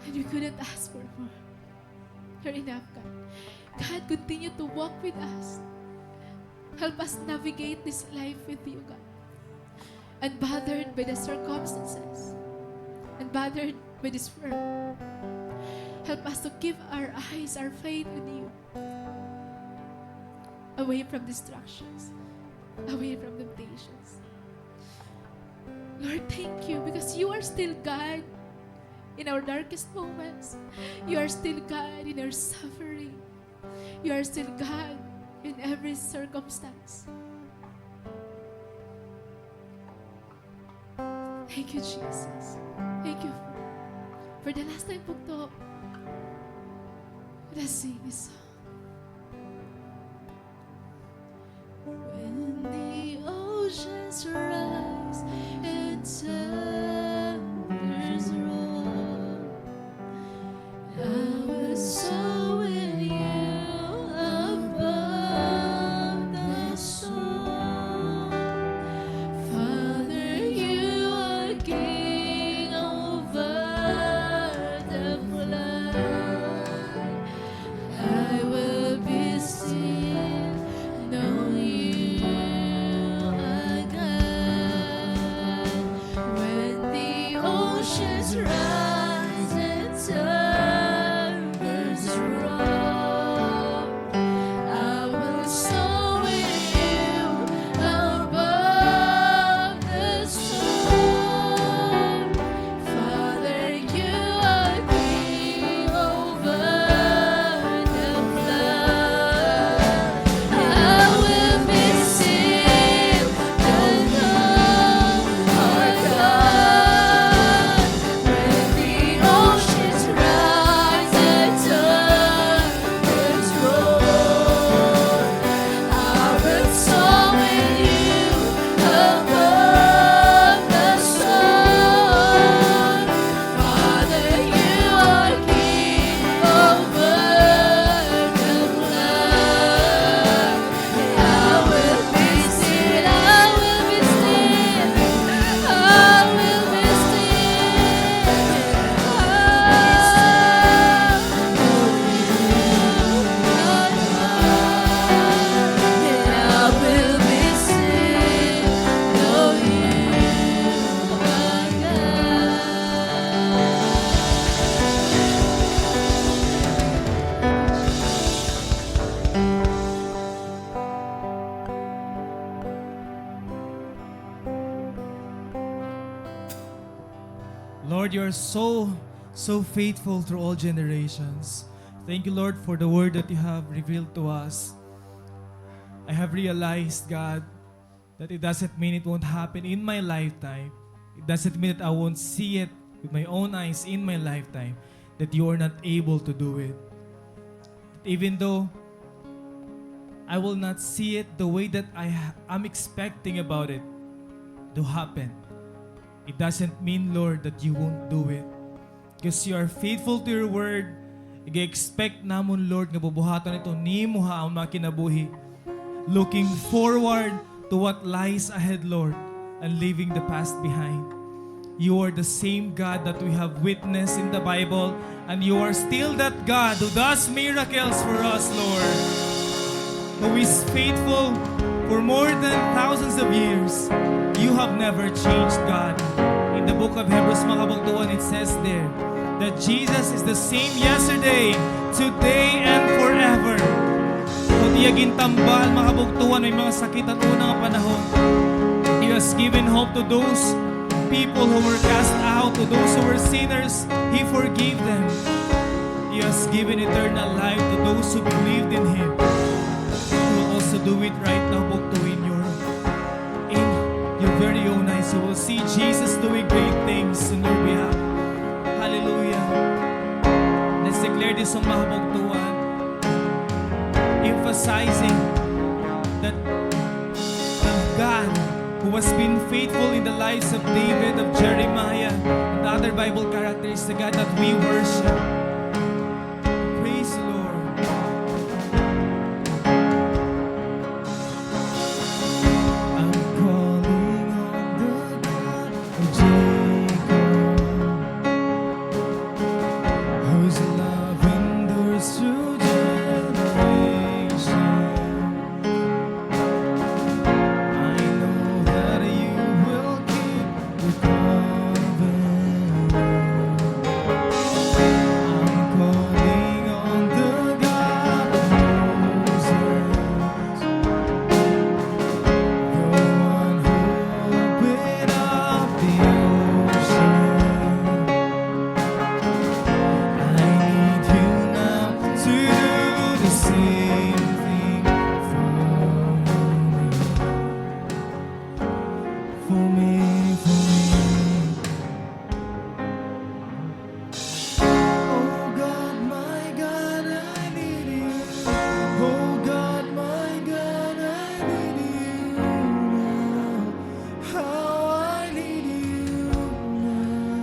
And we couldn't ask for more. You're enough, God. God, continue to walk with us. Help us navigate this life with you, God. Unbothered by the circumstances, unbothered by this world. Help us to keep our eyes, our faith with you, away from distractions, away from temptations. Lord, thank you because you are still God in our darkest moments. You are still God in our suffering. You are still God in every circumstance. Thank you, Jesus. Thank you for, for the last time, bugto. Let us sing this song. When the oceans rise and thunders roar, I will soar with you above the storm. Father, you are king over the flood. I You are so, so faithful through all generations. Thank you, Lord, for the word that you have revealed to us. I have realized, God, that it doesn't mean it won't happen in my lifetime. It doesn't mean that I won't see it with my own eyes in my lifetime, that you are not able to do it. Even though I will not see it the way that I ha-, I'm expecting about it to happen, it doesn't mean, Lord, that you won't do it. Because you are faithful to your word, ig-expect namon, Lord, nga bubuhaton ito nimo ha amon mga kinabuhi. Looking forward to what lies ahead, Lord, and leaving the past behind. You are the same God that we have witnessed in the Bible, and you are still that God who does miracles for us, Lord, who is faithful for more than thousands of years. You have never changed, God. In the book of Hebrews, mga kabugtuan, it says there that Jesus is the same yesterday, today, and forever. Kon iya gintambal, mga kabugtuan, may mga sakit han una nga panahon. He has given hope to those people who were cast out, to those who were sinners. He forgave them. He has given eternal life to those who believed in Him. He will also do it right now, bugto, in your, in your very own eyes. You will see Jesus doing great things on your behalf. Hallelujah. Let's declare this song, mga kabugtuan, emphasizing that the God who has been faithful in the lives of David, of Jeremiah, and other Bible characters, the God that we worship. Praise the Lord. I'm calling on the God of Jacob, whose love endures through generations. I know that you will keep the covenant. I'm calling on the God of Moses, the one who opened up the ocean. I need you now to do the same thing for me. For me, for me. Oh God, my God, I need you. Oh God, my God, I need you now. How I need you now.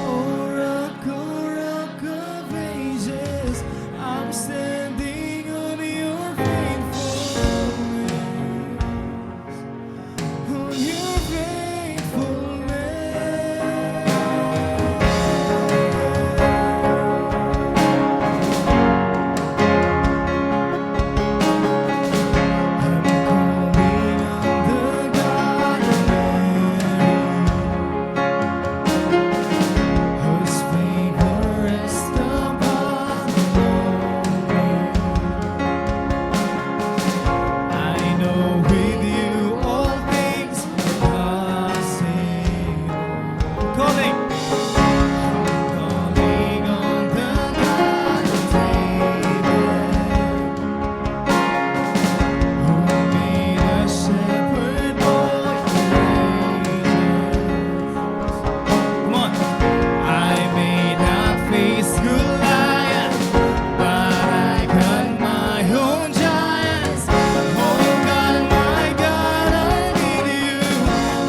Oh Rock, oh Rock of Ages, I'm standing on your faithfulness. On your faithfulness. I'm calling on the God of Mary, whose favor rests upon the lowly. I know with you all things are possible. Calling. Calling on the God of David, who made a shepherd boy courageous. Come on. I may not face Goliath, but I got my own giants. Oh God, my God, I need you.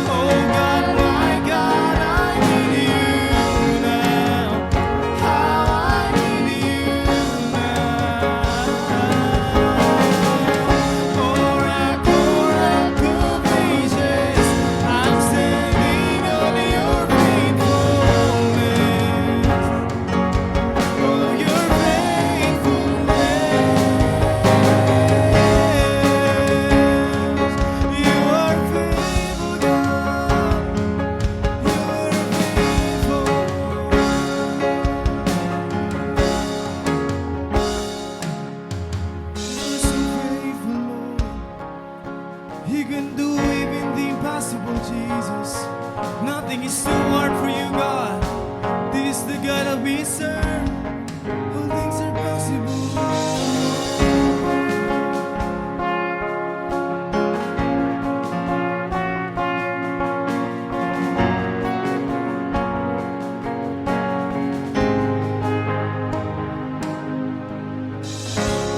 Oh God, my God, I need you Hard for you, God. This is the God that we serve. All things are possible.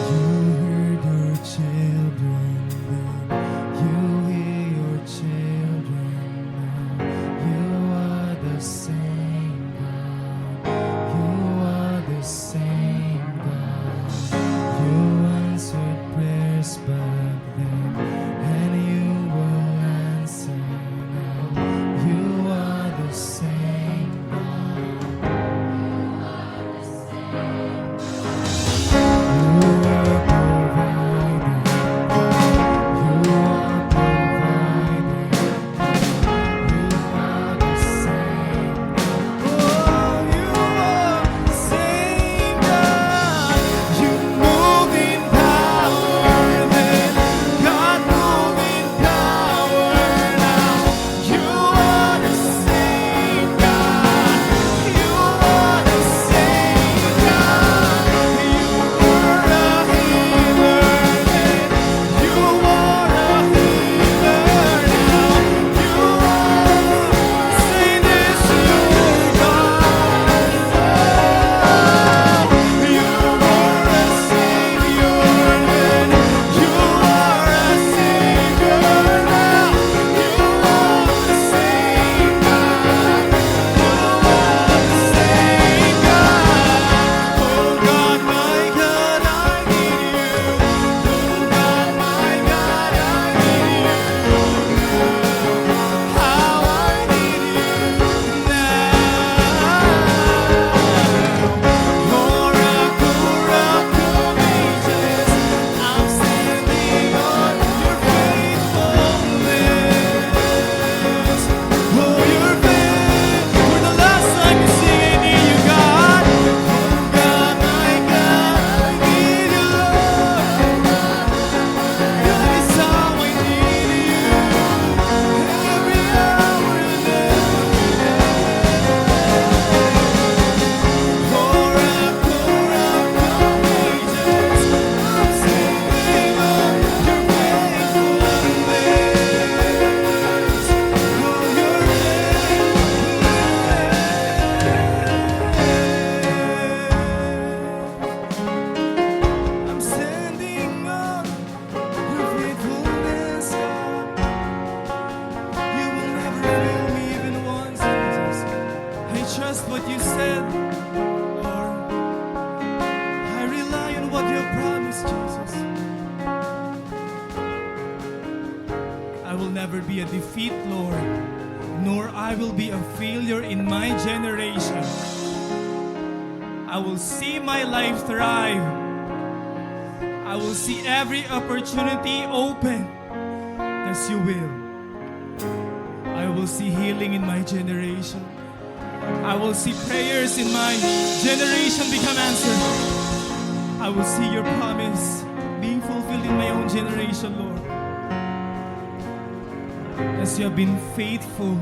You heard your children then, you hear your children now. You are the same God. You are the same God. You answered prayers back then, and you will answer now. You are the same God. You are the same God. You are the same God. You were a healer then. You are a healer now. You are. Say this, you are God. You were a Savior then. You are a Savior now. I'm standing on your faithfulness. Oh, your faith. For the last time you sing, I need you, God. Oh, God, my God, I need you, Lord. God is how I need you. Every hour and every day. I'm standing on your faithfulness, God. You will never fail me even once, Jesus. I trust what you said, Lord. I rely on what you have promised, Jesus. I will never be a defeat, Lord, nor I will be a failure in my generation. I will see my life thrive. I will see every opportunity open as you will. I will see healing in my generation. I will see prayers in my generation become answered. I will see your promise being fulfilled in my own generation, Lord. As you have been faithful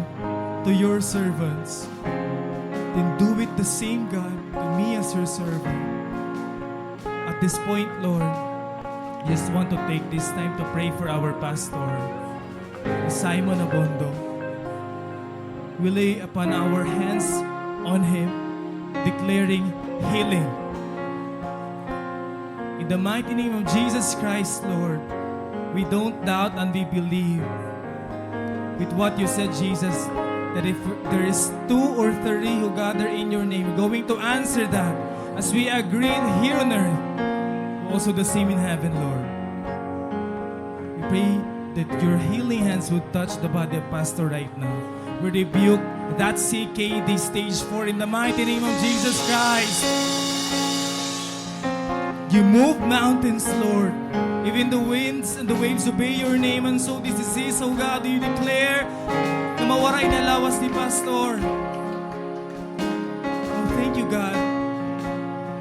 to your servants, then do it the same, God, to me as your servant. At this point, Lord, I just want to take this time to pray for our pastor, Simon Abondo. We lay upon our hands on him, declaring healing. In the mighty name of Jesus Christ, Lord, we don't doubt and we believe with what you said, Jesus, that if there is two or three who gather in your name, you're going to answer that as we agreed here on earth, also the same in heaven, Lord. We pray that your healing hands would touch the body of Pastor right now. We rebuke that C K D stage four in the mighty name of Jesus Christ. You move mountains, Lord. Even the winds and the waves obey your name, and so this disease, oh God, we declare na mawaray na lawas ni Pastor. Oh, thank you, God.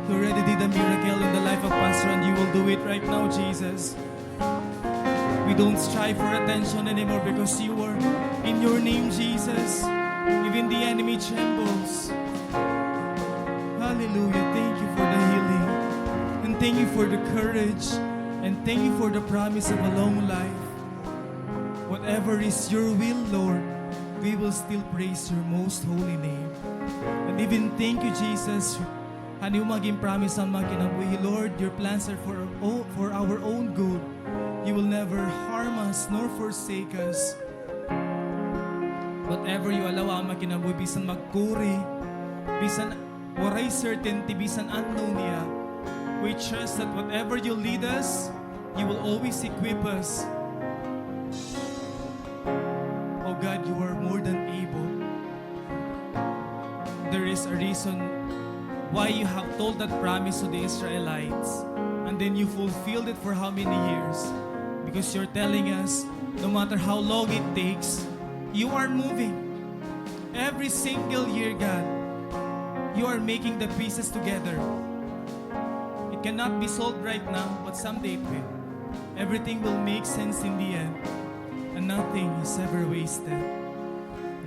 You already did a miracle in the life of Pastor, and you will do it right now, Jesus. We don't strive for attention anymore because you are in your name, Jesus. Even the enemy trembles. Hallelujah. Thank you for the healing. And thank you for the courage. And thank you for the promise of a long life. Whatever is your will, Lord, we will still praise your most holy name. And even thank you, Jesus, honey, magin promise an mga kinabuhi, Lord, your plans are for, o-, for our own good. You will never harm us nor forsake us. Whatever you allow, an mga kinabuhi, bisan magkuri, bisan waray certainty, bisan unknown niya, we trust that whatever you lead us, you will always equip us. Oh God, you are more than able. There is a reason why you have told that promise to the Israelites, and then you fulfilled it for how many years? Because you're telling us, no matter how long it takes, you are moving. Every single year, God, you are making the pieces together. It cannot be solved right now, but someday it will. Everything will make sense in the end, and nothing is ever wasted.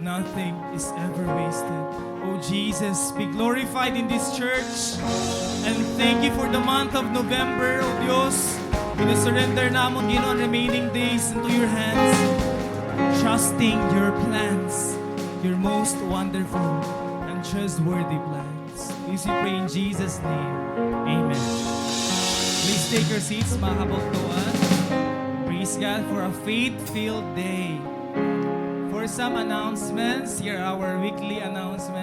Nothing is ever wasted. Oh Jesus, be glorified in this church. And thank you for the month of November, oh Dios. Pina-surrender namon, Ginoo, an remaining days into your hands, trusting your plans, your most wonderful and trustworthy plans. This we pray in Jesus' name. Amen. Please take your seats, mga kabugtoan. Praise God for a faith-filled day. For some announcements, here are our weekly announcements.